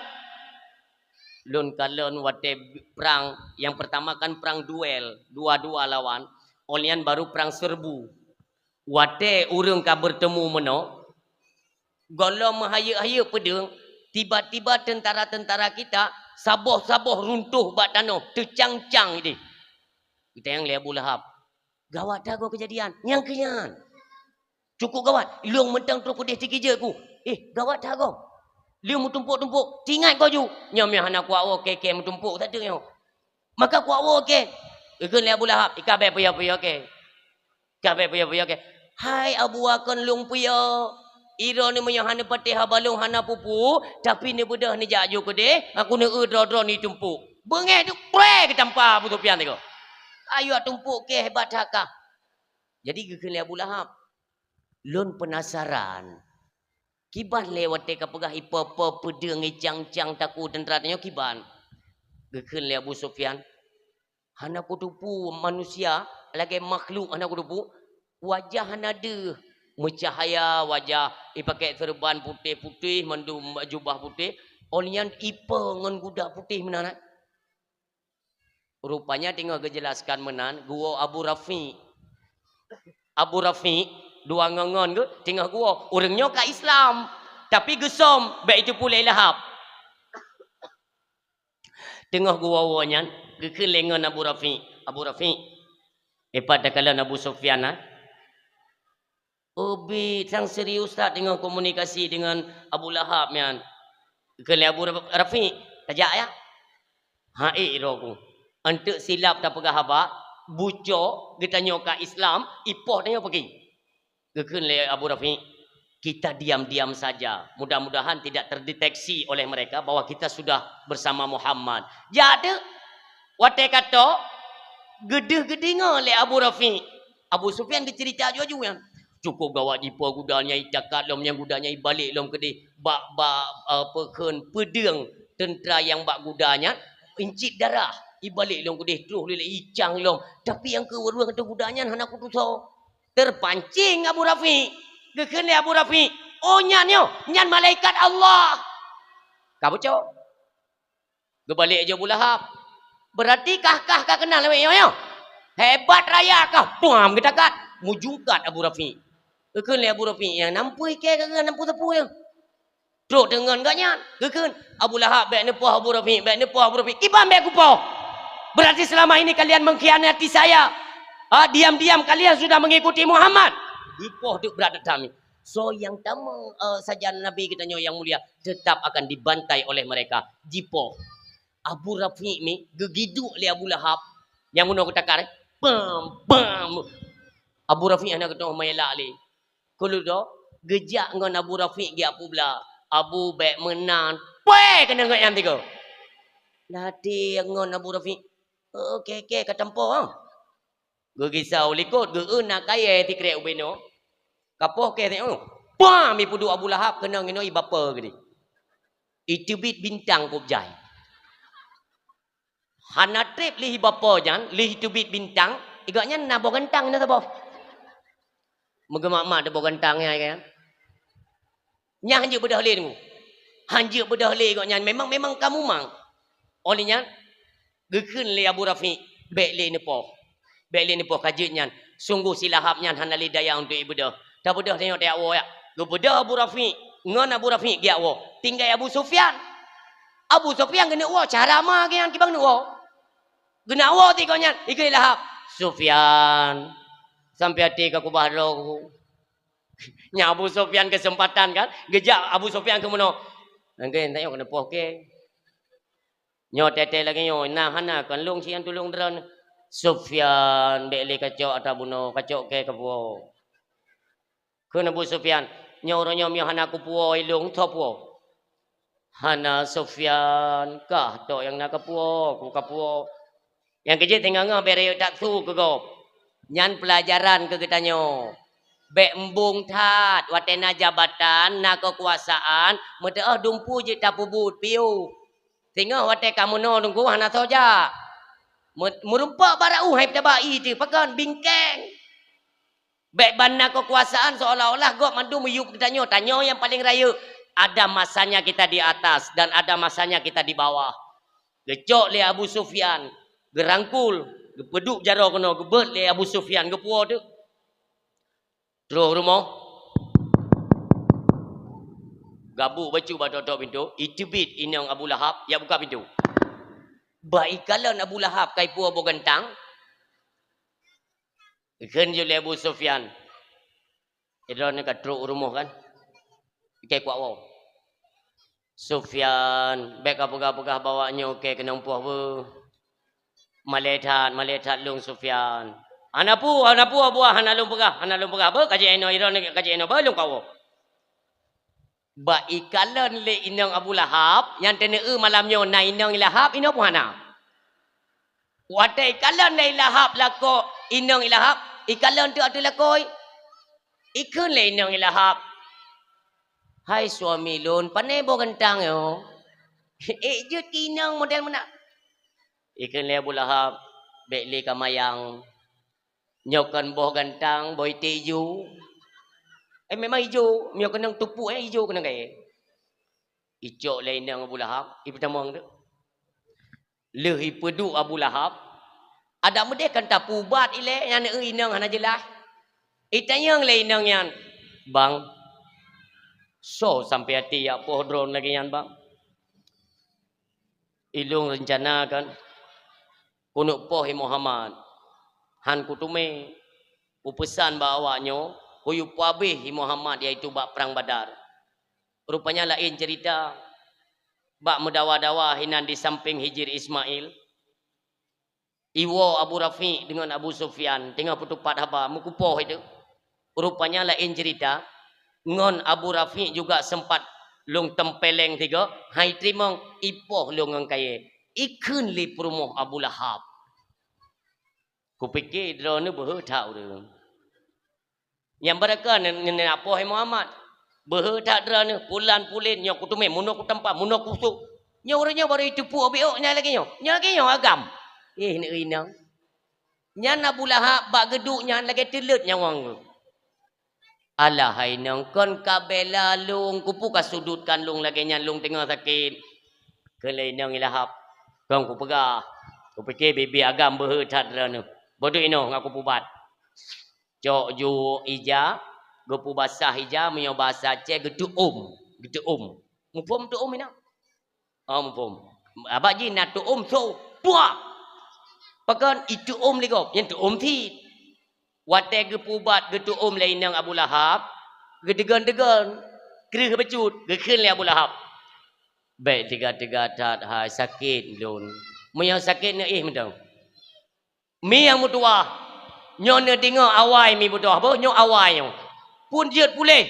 "Lôn kalon watée prang, nyang peurtama kan prang duel, dua-dua lawan, 'oh nyan baru prang serbu. Watée ureuëng ka beurtemu meunoe, gohlom meuhayeuek-hayeuek peudeueng, tiba-tiba tentara-tentara kita saboh-saboh runtoh bak tanoh, teucang-cang ideh." Geutanyong lé Abu Lahab, "Gawat that goe keujadian nyang keu nyan. Cukup gawat. Lôn mantong troh keudeh teukeujot ku. Eh, gawat that goe. Lheueh meutumpôk-tumpôk, teuingat goe ju. Nyoe meuhana kuwoe kée-kée meutumpôk sateue nyoe. Maka kuwoe kée." Geukheun lé Abu Lahab, "Ika bék puyo-puyo kée. Ika bék puyo-puyo kée." "Hai Abu, kon lôn puyo. Droeneuh meunyoe hana patéh haba lôn hana peue-peue, tapi neubeudôh neujak ju keudeh, aku neueu droe-droe neutumpôk." Beungéh tu pré geutampa Abu Sufyan teuh. "Ayo tumpôk kée, hebat that kah." Jadi geukheun lé Abu Lahab, "Lôn peunasaran. Kiban lé watée kapeugah ipo-po peudeueng icang-cang takue teuntara tanyoe kiban?" Geukheun lé Abu Sufyan, "Hana kuteupeu manusia, lagée makhluk hana kuteupeu. Wajah hana deuh, meucahya wajah, ipakée seureuban putéh-putéh, mandum jubah putéh, 'oh nyan ipo ngon guda putéh meunan." Rupanya teungoh geujelaskan meunan, geuwoe Abu Rafi'. Abu Rafi', dua ngon-ngon geuh, teungoh geuwoe. Ureuëng nyoe ka Islam, tapi geusöm, bék jiteupeu lé Lahab. Teungoh geuwoe-woe nyan, geukheun lé ngon Abu Rafi', "Abu Rafi', ipat takalon Abu Sufyan, ha?" "Oh, bit, sang serius that teungoh komunikasi deungon Abu Lahab nyan." Geukheun lé Abu Ra-, "Rafi', tajak ya." "Ha ék droe ku. Eunteuk silap tapeugah haba, buco geutanyoe ka Islam, ipoh tanyoe peugi." Geukheun lé Abu Rafi', "Kita diam-diam saja. Mudah-mudahan tidak terdeteksi oleh mereka bahwa kita sudah bersama Muhammad." Jak teuk, watée ka trok, geudeuh geudeungoe lé Abu Rafi'. Abu Sufyan geuceurita aju-aju nyan. Cukup gawat jipo guda nyan, itakat lom nyang guda nyan ibalek lom keudeh bak, bak, eh, peukheun peudeueng teuntara nyang bak guda nyan, incit darah, ibalek lom keudeh troh lé icang lom. Tapi nyang keu ureuëng ateueh guda nyan hana kutusoe. Terpancing Abu Rafi'. Geukheun lé Abu Rafi', "Oh, nyan nyoe, nyan malaikat Allah." Ka bucok. Geubalek aju Abu Lahab. "Beurati kah-kah ka keunal lawét nyoe, nyoe? Hebat raya kah?" Puam geutakat. Meujungkat Abu Rafi'. Geukheun lé Abu Rafi', "Nyang nampeue ikée ka geuh nampeue sapeue nyoe?" Trok deungon gobnyan, geukheun, "Abu Lahab, bék neupoh Abu Rafi', bék neupoh Abu Rafi'." "Kiban bék kupoh? Berarti selama ini kalian mengkhianati saya. Ha, diam-diam kalian sudah mengikuti Muhammad." Geupoh teuk brat that mi. Soe nyang tamong, eh, sajan Nabi geutanyoe nyang mulia tetap akan dibantai oleh mereka. Jipoh. Abu Rafi' mi geugiduek lé Abu Lahab. Nyang meunoe geutakar, eh. Bam, bam. Abu Rafi' hana geutanyoe meulak lé. Keuleudôh, geujak ngon Abu Rafi' geujak peubla. "Abu, bék meunan." Pue keuneuk ngon nyan tiga. Lati ngon Abu Rafi'. "Oh, kée-kée ka tampo, ha?" Geugisa u likot, geu-eu na kayée sikrek ubé nyoe. Ka poh kée nyoe. Pam! Ipeuduek Abu Lahab keunoe ngon nyoe ibapeue geudeh. Iteubiet bintang kub jai. Hana treb lheueh ibapeue nyan, lheueh iteubiet bintang, igobnyan na boh gantang na saboh. Meugeumat-mat boh gantang nyan, kan? Nyan hanjeuet beudôh lé deungoe. Hanjeuet beudôh lé gobnyan, memang, memang ka mumang. Óh lheueh nyan, geukheun lé Abu Rafiq, "Bék lé neupoh. Bék lé neupoh ka jeuet nyan. Sunggoh si Lahab nyan hana lé daya untuk ibeudôh. Tabeudôh tanyoe tajak woe, yak." Geubeudôh Abu Rafiq, ngon Abu Rafiq geujak woe. Tinggai Abu Sufyan. Abu Sufyan geuneuk woe, cara ma geuh nyan kiban geuneuk woe. Geuneuk woe tieb gobnyan, ikheun lé Lahab, "Sufyan, sampoe até ka kubah droe ku." Nyan Abu Sufyan keuseumpatan kan, geujak Abu Sufyan keu meunoe. Nangkée tanyoe keuneuk poh kée. Nyoe teuntée lagée nyoe, na hana kon lôn sian tulông droe. "Sufyan, bék lé kacok atra bunoe, kacok kée kapuwoe." Kheun Abu Sufyan, "Nyoe uroe nyoe meunyoe hana kupuwoe ilông, soe puwoe?" "Hana Sufyan, kah tok nyang na kapuwoe, ku kapuwoe." Nyang keujeuet teungoh-ngoh bék rayeuk that su keu gob. Nyan peulajaran keu geutanyoe. Bék embong that, watée na jabatan, na keukuasaan, meuteuoh dumpeue jeuet tapeubuet piôh. Teungoh watée ka meunoe teungku hana soe jak. Meu-, meurumpok bak raoh hai taba ié teuh, pakon bingkeng. Bék ban na keukuasaan seolah-olah gob mandum miyueb geutanyoe, tanyoe nyang paleng rayeuk. Ada masanya kita di atas dan ada masanya kita di bawah. Geucok lé Abu Sufyan, geurangkul, geupeuduek jaroe keunoe, geubeuet lé Abu Sufyan, geupuwoe teuk. Troh rumoh. Gabuk bacut bak tok-tok pintoe, iteubiet inong Abu Lahab, jak buka pintoe. Bak ikalon Abu Lahab ka ipuwoe boh gantang. Kheun jeuet lé Abu Sufyan, "Droeneuh ka trok u rumoh kan? Ikei kuat woe." "Sufyan, bék kapeugah-peugah bahwa nyoe kei keunong poh beuh. Malée that, malée that lôn Sufyan." "Hana peue, hana peue Abu, hana lôn peugah, hana lôn peugah. Beuh ka jeuet inoe, droeneuh ka jeuet inoe, beuh lôn kuat woe." Bak ikalon lé inong Abu Lahab, nyang teuneu malam nyoe na inong Lahab, inoe pun hana. Watée ikalon lé Lahab lakoe, inong Lahab, ikalon teuk ateueh lakoe. Ikheun lé inong Lahab, "Hai suami lôn, pané boh gantang nyoe? Ék jeuet keu inong model meunan." Ikheun lé Abu Lahab, "Bék lé kamayang. Nyoe kon boh gantang, boh iték ijo. Eh, memang ijo, meunyoe keunong tupuk, eh, ijo keunong kayée." Icok lé inong Abu Lahab, ipeutamong teuk. Lheueh ipeuduek Abu Lahab, adak meudeh kan tapeuubat ilée, nyan inong hana jeulaih. Itanyong lé inong nyan, "Bang, soe sampoe até jak poh droeneuh lagée nyan, Bang?" "Ilôn reuncana kan keuneuk poh hi Muhammad. Han kuteumé, kupeusan bak awak nyoe, kuyue peuhabéh hi Muhammad, yaitu bak Prang Badar." Rupanya laén ceurita, bak meudawa-dawa hinan di sampéng Hijir Ismail, iwoe Abu Rafiq deungon Abu Sufyan teungoh peutupat haba, meukupoh itu. Rupanya laén ceurita, ngon Abu Rafiq juga seumpat lôn tempeleng sigoe, han iteurimong, ipoh lôn ngon kayée. Ikheun lé peurumoh Abu Lahab, "Kupike droeneuh beuhe that ureuëng. Nyang baraka neu-, neu-, neupoh hai Muhammad. Beuhe that droeneuh, pulan pulen, nyoe kuteumé, meunoe kutampa, meunoe kusôk. Nyoe ureuëng nyoe barô jiteupue biôk nyan lagée nyoe. Nyoe lagée nyoe agam." Eh, neuinong. Nyan Abu Lahab bak geuduek nyan lagée teuleuet nyawöng geuh. "Alah hai inong, kon ka bela lôn, kupeue ka sudutkan lôn lagée nyan, lôn teungoh sakét?" Kheun lé inong Lahab, "Kon kupeugah, kupike bibi agam beuhe that droeneuh. Boh duek inoe ngon kupeubat." Cok juwok ija, geupeubasah ija, meunyoe basa Aceh geuteuôm, geuteuôm. Muphom teuôm inong? Oh, muphom. Abak jih na teuôm so, puah! Pakon iteuôm lé gob, nyang teuôm cit. Watée geupeubat geuteuôm lé inong Abu Lahab, geudeugon-deugon, kreueh bacut, geukheun lé Abu Lahab, "Bék teuga-teuga that hai, sakét lôn. Meunyoe sakét neuéh mantong." Mi nyang meutuwah, nyoe neudeungoe awai mi beudôh boh, nyoe awai nyoe. Pun jeuet puléh.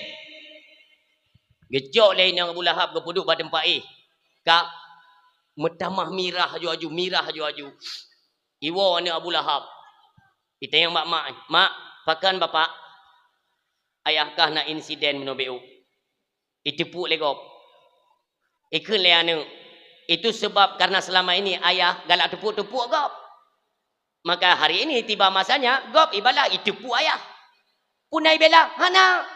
Geucok lé inong Abu Lahab geupeuduek bak teumpat éh. Ka meutamah mirah aju-aju, mirah aju-aju. Iwoe aneuëk Abu Lahab. Itanyong bak mak, "Mak, pakon bapak? Ayah kah na insiden meunoe biôk." Iteupeue lé gob. Ikheun lé aneuëk, "Itu sebab karena selama ini ayah galak teupeue-teupeue gob. Maka hari ini tiba masanya gob ibalah iteupeue ayah." Pun na ibela? Hana.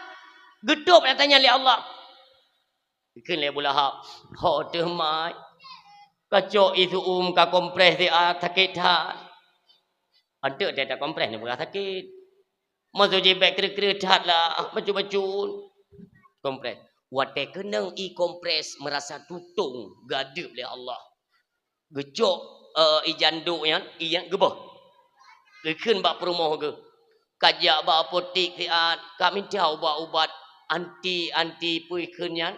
Geutôb nyang tanyong lé Allah. Ikheun lé Abu Lahab, "Ho teuh mai. Kacok isu um ka kompres siat sakét that." Anteuk teuh takompres neupeugah sakét. Maksud jih bék kreueh-kreueh that lah, bacut-bacut. Kompres. Watée keunong i kompres meurasa tutong geuadeueb lé Allah. Geucok, eh, ija ndok nyan, i nyan geuboh. Geukheun bak peurumoh geuh. Ka jak bak apotek siat, ka minta ubat-ubat anti, anti peue ikheun nyan.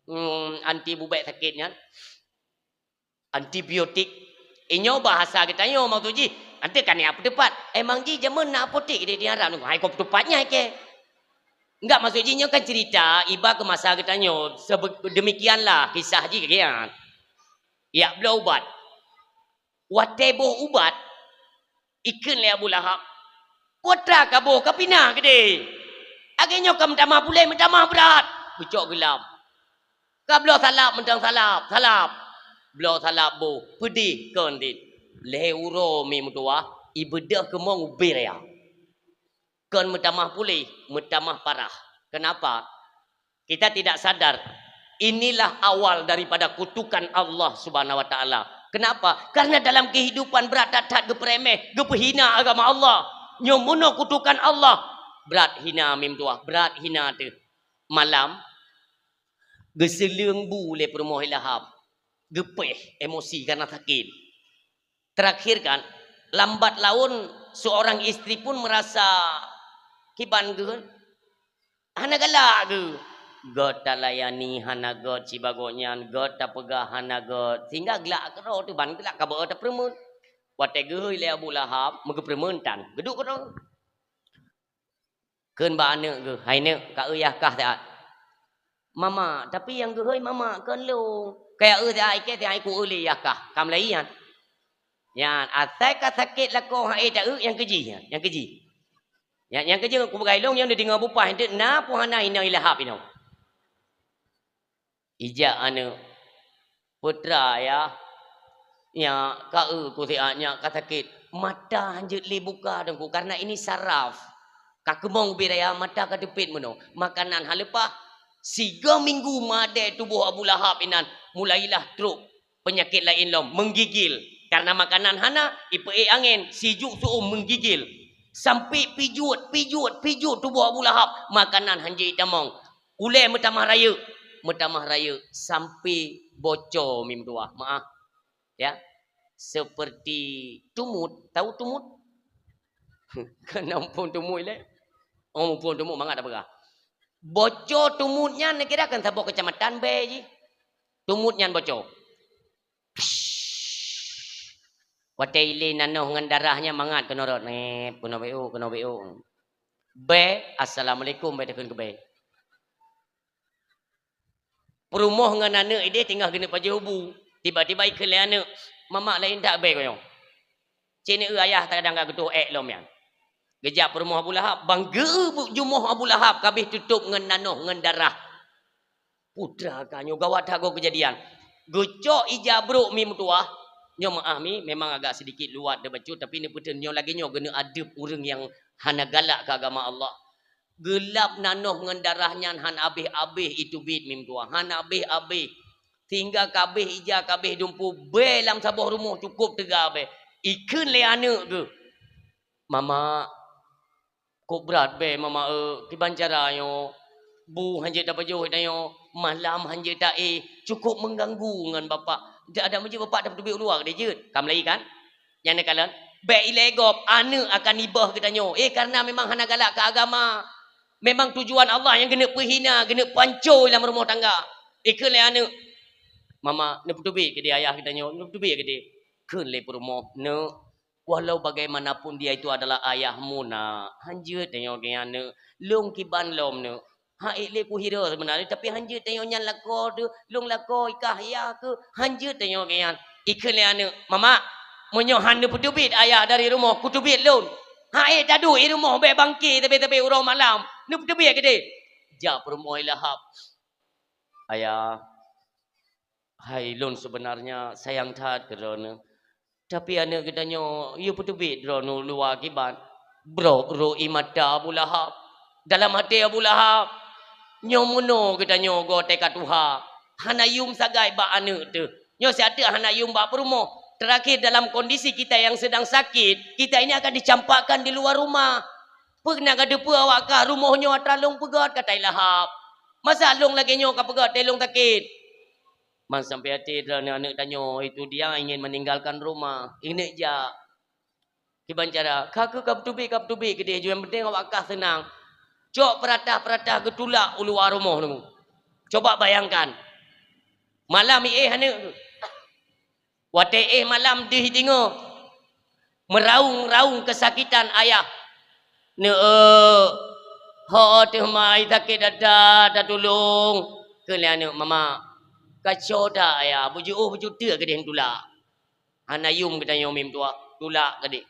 Hmm, anti bubek sakét nyan. Antibiotik. Inyoe bahasa geutanyoe maksud jih, anteuk ka niat peuteupat. Emang jih jameun na apotek di, di Arab nyoe. Hai, kon peuteupat nyan keu. Enggak, maksud jih nyoe kan cerita iba keu masa geutanyoe. Sebe-, demikianlah kisah jih kian. Jak bloe ubat. Watée boh ubat, ikheun lé Abu Lahab, "Peue atra kaboh ka pina keudeh? Lagée nyoe ka meutamah puléh, meutamah brat." Geucok geulam. Ka bloe salab, mantong salab, salab. Bloe salab boh, peudeh kon dit. Lhée uroe mi meutuwah, ibeudôh keumong ubé raya. Kon meutamah puléh, meutamah parah. Kenapa? Kita tidak sadar. Inilah awal daripada kutukan Allah Subhanahu wa Taala. Kenapa? Karena dalam kehidupan brat that-that geupeuremeh, geupeuhina agama Allah. Nyoe meunoe kutukan Allah. Brat hina mim tuah, brat hina teuh. Malam, geuseuleueng bu lé peurumoh Ilahab. Geupéh emosi karena sakét. Terakhir kan, lambat laun seorang istri pun merasa kiban geuh, hana galak geuh. Göt talayani hana göt sibagoe nyan, göt tapeugah hana göt. Sehingga glak keudroe teuh ban glak ka beu tapeureumeun. Watée geuhôi lé Abu Lahab, meugeupeureumeun tan, geuduek keudroe. Kheun bak aneuëk geuh, "Hai neuëk, ka eu yah kah siat?" "Mama, tapi nyang geuhôi mama kon lôn." "Ka eu siat, ikée siat, ku eu lé yah kah." Ka meulayeue nyan. Nyan, asai ka sakét lakoe han ék ta eu, nyang keujih nyan, nyang keujih. Nyan, nyang keujih ku peugah ilôn nyang dideungoe bupah, na pun hana inoe Ilahab inoe. Ijak aneuëk, "Putra, yah, nyak ka eu ku siat, nyak ka sakét." Mata hanjeuet lé buka Teungku, karena ini saraf. Ka keumong ubit raya, mata ka teupet meunoe. Makanan hana leupah. Sigoe minggu madé tuboh Abu Lahab inan, mulailah trok peunyakét laén lom, menggigil. Karena makanan hana, ipeuék angén, sijuek seu-uem menggigil. Sampai pijuet, pijuet, pijuet tuboh Abu Lahab, makanan hanjeuet itamong. Ulée meutamah rayeuk, meutamah rayeuk sampai bocor mim tuah. Maaf. Ya. Seperti tumut. Tahu tumut? Kena muphom tumut ilée. Oh, muphom tumut mangat dak peugah. Bocor tumut nyan kira kan saboh kecamatan bée jih. Tumut nyan bocor. Watée ilée nanoh ngon darah nyan mangat keunoe rot. Nep, keunoe beu, keunoe beu. Bée, assalamualaikum, bée takheun keu bée. Peurumoh ngon aneuëk ideh teungoh geuneuk pajoh bu. Tiba-tiba ikheun lé aneuëk, "Mamak laén that bée konyong. Cit neueu ayah kadang ka geutoh ék lom nyan." Geujak peurumoh Abu Lahab, bang geu-eu bu-, jumoh Abu Lahab ka abéh tutôb ngon nanoh ngon darah. Putra ka nyoe gawat that goe keujadian. Geucok ija brok mi meutuwah. Nyoe meu'ah mi memang agak sedikit luwat dan bacut, tapi neupeuteun nyoe lagée nyoe geuneuk adeueb ureuëng nyang hana galak keu agama Allah. Geulab nanoh ngon darah nyan hana abéh-abéh iteubiet mi meutuwah, hana abéh-abéh. Sehingga ka abéh ija, ka abéh dumpeue, bée lam saboh rumoh cukôp teuga bée. Ikheun lé aneuëk geuh, "Mama, kok brat bée Mama eu, kiban cara nyoe? Bu hanjeuet tapajoh tanyoe, malam hanjeuet taéh, cukôp meuganggu ngon Bapak. Dak ada meujeuet Bapak tapeuteubiet u luwa keudeh jeuet." Ka meulayeue kan? Nyang neukalon, bék ilée gob, aneuëk akan iboh geutanyoe. Eh, kareuna memang hana galak keu agama. Memang tujuan Allah nyang geuneuk peuhina, geuneuk panco lam rumoh tangga. Ikheun lé aneuëk, "Mama, neupeuteubiet keudeh ayah geutanyoe, neupeuteubiet keudeh." Kheun lé peurumoh, "Neuk, walau bagaimanapun dia itu adalah ayahmu, nak. Hanjeuet tanyoe geuh nyan, neuk. Lôn kiban lom, neuk. Hak ék lé kuhira seubeuna, tapi hanjeuet tanyoe nyan lakoe teuh, lôn lakoe ikah yah keuh, hanjeuet tanyoe geuh nyan." Ikheun lé aneuëk, "Mama, meunyoe han neupeuteubiet ayah dari rumoh, kuteubiet lôn. Hak ék taduek i rumoh bék bangke sabe-sabe uroe malam. Neupeuteubiet keudeh." Jak peurumoh Ilahab, "Ayah, hai lôn seubeunarnya sayang that keu droeneueh. Tapi aneuëk geutanyoe yue peuteubiet droeneueh luwa kiban." Brok rô ie mata Abu Lahab. Dalam até Abu Lahab, "Nyoe meunoe geutanyoe goe teuka tuha. Hana yum sagai bak aneuëk teuh. Nyoe siat teuk hana yum bak peurumoh. Terakhir dalam kondisi kita yang sedang sakit, kita ini akan dicampakkan di luar rumah. Peue na ka teupeue awak kah rumoh nyoe atra lôn peugét," kata Ilahab. "Masa lôn lagée nyoe ka peugét teuh lôn sakét?" Man sampai até droeneueh aneuëk tanyoe, itu dia ingin meninggalkan rumah. Ingat jak. Kiban cara, ka keuh ka peuteubiet, ka peuteubiet keudeh, nyang penting awak kah seunang. Cok peuratah-peuratah geutulak u luwa rumoh nyoe. Coba bayangkan. Malam éh aneuëk. Watée éh malam deuh deungoe meuraung-raung keusakitan ayah. "Neuk, ho teuh mai sakét that-that, tatulông," kheun lé aneuëk, "Mama, kaco that ayah, beujiôh beujuteuk keudeh tulak. Hana yum geutanyoe mi meutuwah, tulak keudeh."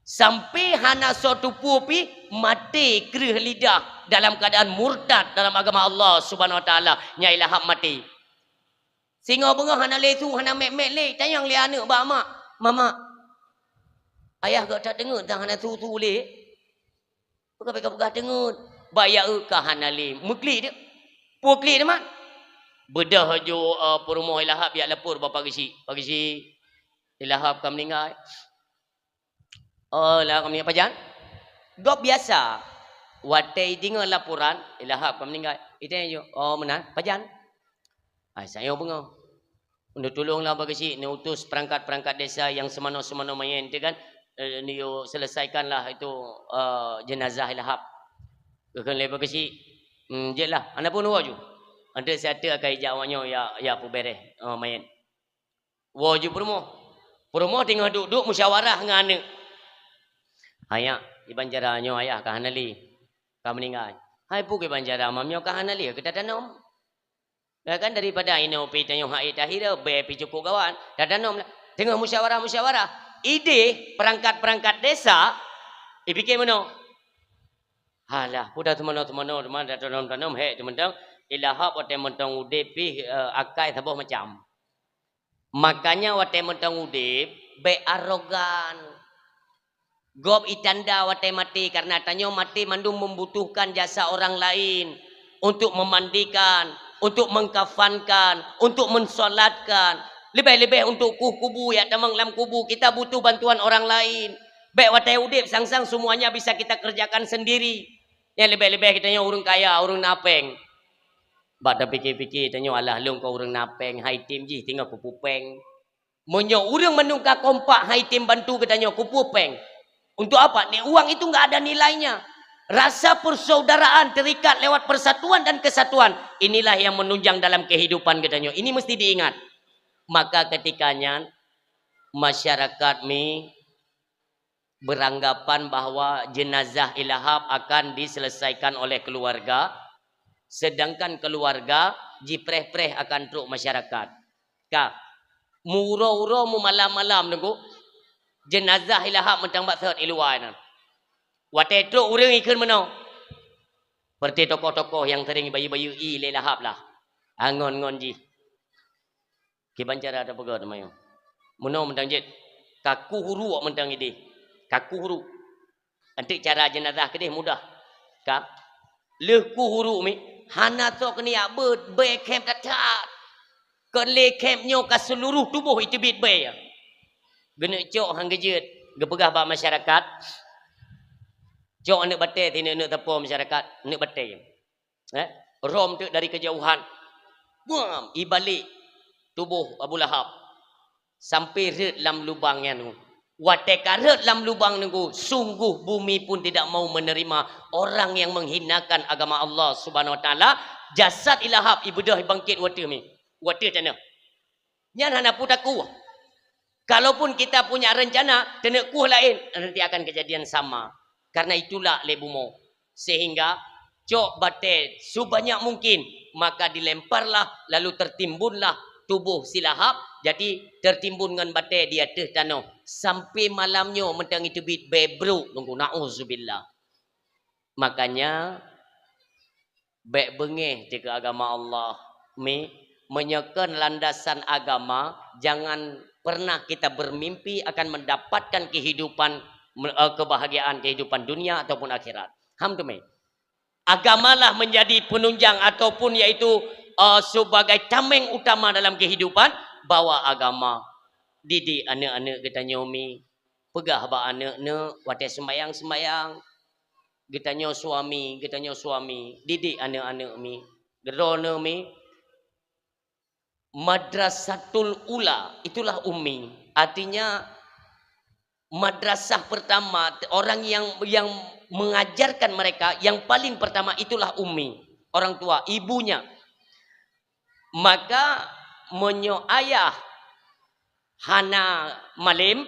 Sampai hana soe teupeue pih maté kreueh lidah dalam keuadaan murtad dalam agama Allah Subhanahu wa Taala, nyang Ilahab maté. Singoh beungoh hana lé su, hana mét-mét lé, tanyong lé aneuëk bak mak, "Mama, ayah gét that deungoe dan hana su-su lé?" Ka peugah teungeut. Bak ya eu ka hana lé. Meuklik dia. Peue klik dia mat? Beudôh ju, eh, peurumoh Ilahab jak lapor bak Pak Geuchik. Pak Geuchik, Ilahab ka meuninggai. Oh, Ilahab ka meuninggai pajan? Gob biasa. Watèe deungö laporan, Ilahab ka meuninggai. Itanya ju, oh, meunan, pajan? Ai, sayang beungoh. Neutulonglah Pak Geuchik, neutus perangkat-perangkat desa nyang seumanoe-seumanoe manyét tu kan, eh, neuyue selesaikanlah itu, eh, jenazah Ilahab. Geukheun lé Pak Geuchik, "Hmm, jeuet lah, hana peue neuwoe ju." Enteuk siat-teuk akai jak awaknyoe ya, ya peubeureh, eh, manyét. Woe ju peurumoh. Peurumoh teungoh duek-duek musyawarah ngon aneuk. "Hai nyak, kiban cara nyoe ayah ka hana lé, ka meuninggai." "Hai peue kiban cara mam nyoe ka hana lé, ka tatanom?" Ya kan, daripada inoe pi tanyoe hai tahira, bèe pi cukup gawat. Tatanom lah. Teungoh musyawarah-musyawarah. Idéh perangkat-perangkat desa, ipike meunoe. Halah, peue dah teumanoe-teumanoe, teuma tatanom-tanom, hék, teumeutang. Ilahab watèe mantong udép pih, eh, akai saboh macam. Makanya watèe mantong udép, bèk arogan. Gob itanda watèe maté, karena tanyoe maté mandum membutuhkan jasa orang lain untuk memandikan, untuk mengkafankan, untuk mensolatkan. Leubeh-leubeh untuk kueh kubu, jak tamong lam kubu, kita butuh bantuan orang lain. Bèk watèe udép sang-sang semuanya bisa kita kerjakan sendiri. Nyang leubeh-leubeh geutanyoe ureueng kaya, ureueng na pèng. Bak tapike-pike tanyoe, alah lôn kon ureueng na pèng, hai tem jih teungoh kupeue pèng. Meunyoe ureueng mandum ka kompak hai tem bantu geutanyoe, kupeue pèng. Untuk apa? Ni uang itu enggak ada nilainya. Rasa persaudaraan terikat lewat persatuan dan kesatuan, inilah yang menunjang dalam kehidupan geutanyoe. Ini mesti diingat. Maka ketika nyan, masyarakat mi beranggapan bahwa jenazah Ilahab akan diselesaikan oleh keluarga, sedangkan keluarga jipreh-preh akan trok masyarakat. Ka, meuuroe-uroe meumalam-malam Teungku, jenazah Ilahab mantong bak sot i luwa nyan. Watèe trok ureueng ikheun meunoe, seperti tokoh-tokoh nyang sering bayeue-bayeue ié lé Ilahab lah. Angon-ngon jih. Kiban cara tapeugöt teuma nyoe. Meunoe mantong jeuet, kaku huruk mantong idéh. Kaku huruk. Enteuk cara jenazah keudéh mudah. Ka? Lheueh ku huruk mi, hana soe keuniyak beuet, bèe khém that-that. Kon lé khém nyoe ka seuluruh tuboh iteubiet bèe. Geuneuk cok han geujeuet, geupeugah bak masyarakat. Cok aneuk batèe, sineuk-neuk sapo masyarakat, aneuk batèe. Eh, rom teuk dari kejauhan. Buam, ibalek tuboh Abu Lahab sampai rhöt lam lubang nyan. Watèe ka rhöt lam lubang nyan, sungguh bumi pun tidak mau menerima orang yang menghinakan agama Allah Subhanahu Wa Taala. Jasad Ilahab ibeudôh ibangkit watèe mi, watèe tanoh. Nyan hana peue takue. Kalaupun kita punya rencana, teuneuk kueh laén, nanti akan kejadian sama. Karena itulah lé bumoe. Sehingga cok batèe sebanyak mungkin, maka dilemparlah, lalu tertimbunlah tuboh si Lahab, jadi tertimbun ngon batèe di ateueh tanoh. Sampai malam nyoe mantong iteubiet bèe brôk, Teungku, na'udzubillah. Makanya, bèk beungéh dikeue agama Allah. Mi, meunyoe kon landasan agama, jangan pernah kita bermimpi akan mendapatkan kehidupan, me-, eh, kebahagiaan kehidupan dunia ataupun akhirat. Ham teumé. Agamalah menjadi penunjang ataupun yaitu, eh, sebagai tameng utama dalam kehidupan, bawa agama. Didik aneuk-aneuk geutanyoe mi. Peugah bak aneuk-neuk watèe sembayang-sembayang. Geutanyoe suami, geutanyoe suami, didik aneuk-aneuk mi. Droeneuh mi, madrasatul ula, itulah ummi. Artinya, madrasah pertama, orang yang, yang mengajarkan mereka, yang paling pertama itulah ummi, orang tua, ibunya. Maka, meunyoe ayah hana malem,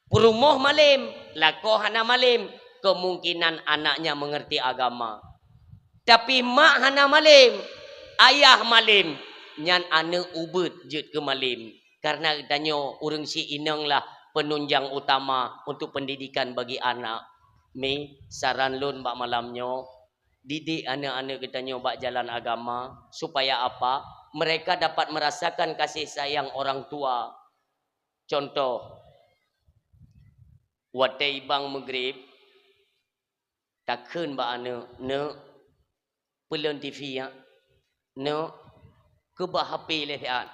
peurumoh malem, lakoe hana malem, kemungkinan anaknya mengerti agama. Tapi mak hana malem, ayah malem, nyan aneuk ubeuet jeuet keu malem. Karena geutanyoe ureueng si inong lah penunjang utama untuk pendidikan bagi anak. Mi, saran lôn bak malam nyoe, didik aneuk-aneuk geutanyoe bak jalan agama, supaya apa? Mereka dapat merasakan kasih sayang orang tua. Contoh, watèe ibang Maghrib, Takheun bak aneuk, "Neuk, peulon T V nyan. Neuk, keubah H P lé siat."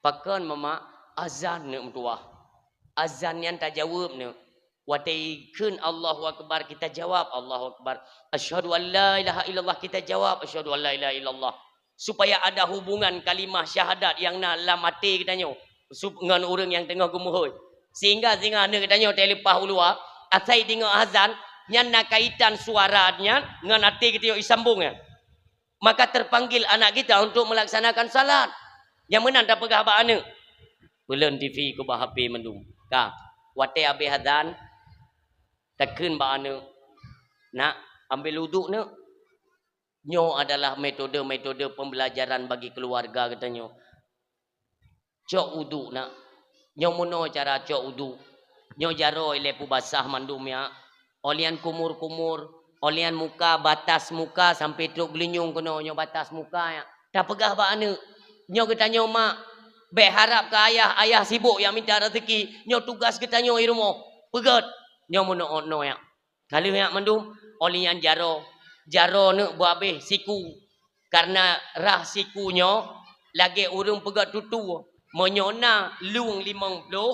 Pakon, Mamak? "Azan neuk meutuwah." Azan nyan tajaweueb neuk. Watée ikheun Allahu Akbar, kita jawab Allahu Akbar. Asyhadu an la ilaha illallah, kita jawab asyhadu an la ilaha illallah. Supaya ada hubungan kalimah syahadat nyang na lam até geutanyoe sup-, ngon ureuëng nyang teungoh geumeuhôi. Sehingga singoh aneuk geutanyoe teuleupah u luwa, asai deungoe azan, nyan na kaitan suara nyan ngon até geutanyoe isambong nyan. Maka terpanggil anak kita untuk melaksanakan salat. Nyang meunan tapeugah bak aneuk, "Peulon T V, keubah H P mandum." Ka, watée habéh azan, takheun bak aneuk, "Nak, ambil uduk neuk." Nyoe adalah metode-metode pembelajaran bagi keluarga geutanyoe. Cok uduk, nak. Nyoe meunoe cara cok uduk. Nyoe jaroe ilée peubasah mandum, ya. Óh lheueh nyan kumur-kumur, óh lheueh nyan muka, batas muka sampai trok geulinyueng keunoe, nyoe batas muka, ya. Tapeugah bak aneuk, nyoe geutanyoe mak, bék harab keu ayah, ayah sibok nyang minta raseuki, nyoe tugas geutanyoe i rumoh. Peugét, nyoe meunoe-noe, ya. Ka lheueh nyan mandum, óh lheueh nyan jaroe. Jaroe neuk beuabéh siku. Kareuna rhah siku nyoe lagée ureuëng peugét tutu. Meunyoe na lueng limong ploh,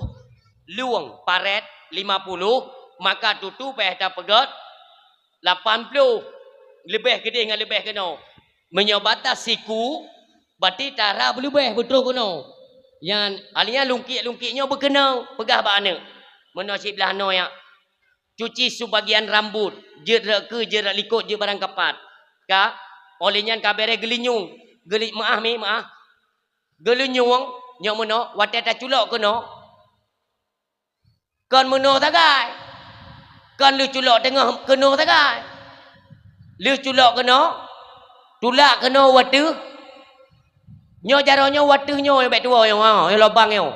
lueng parét lima puluh, maka tutu payah tapeugét lapan ploh. Leubeh keudeh ngon leubeh keunoe. Meunyoe batas siku, berarti tara beuleubeh beutroh keunoe. Nyan, óh lheueh nyan lungkiek-lungkiek nyoe beukeunoe, peugah bak aneuk. Meunoe siblaih noe, ya. Cuci sebagian rambut, jeuet rot keue, jeuet rot likot, jeuet barang kapat. Ka, óh lheueh nyan ka béréh geulinyueng, geuli-, meuáh mi, meuáh. Geulinyueng, nyoe meunoe, watée taculok keunoe. Kon meunoe sagai. Kon lheueh culok teungoh keunoe sagai. Lheueh culok keunoe, tulak keunoe u ateueh. Nyoe jaroe nyoe u ateueh nyoe, bék tuwoe nyoe, ha, nyoe lubang nyoe.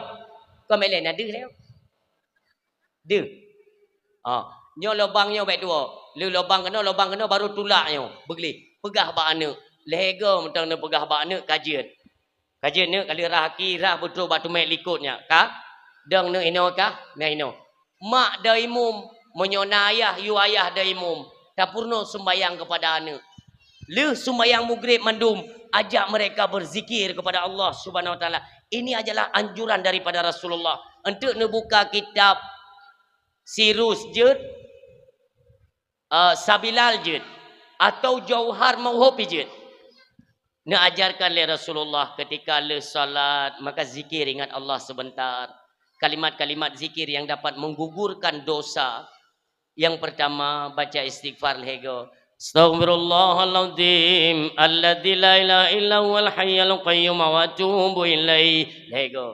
Kon bék lé na deuh lé. Deuh. Ha, nyoe lubang nyoe bék tuwoe. Lheueh lubang keunoe, lubang keunoe baru tulak nyoe. Beugleh. Peugah bak aneuk. Lhée goe mantong neupeugah bak aneuk ka jeuet. Ka jeuet neuk ka lheueh rhah aki, rhah beutroh bak teumé likot nyan. Ka? Dong neuk inoe ka? Na inoe. Mak dong imum, meunyoe na ayah, yue ayah dong imum. Tapeurunoe seumbahyang keupada aneuk. Lheueh seumbahyang Maghrib mandum, ajak mereka berzikir kepada Allah Subhanahu Wa Taala. Ini adalah anjuran daripada Rasulullah. Enteuk neubuka kitab Sirus jeuet, eh, Sabilal jeuet, atau Jauhar Mauhub jeuet. Neuajarkan lé Rasulullah ketika lheueh salat, maka zikir, ingat Allah sebentar. Kalimat-kalimat zikir yang dapat menggugurkan dosa. Yang pertama, baca istighfar lhée goe. Astaghfirullahalazim alladzi la ilaha illa huwal hayyul qayyum wa atubu ilaih. Lhée goe.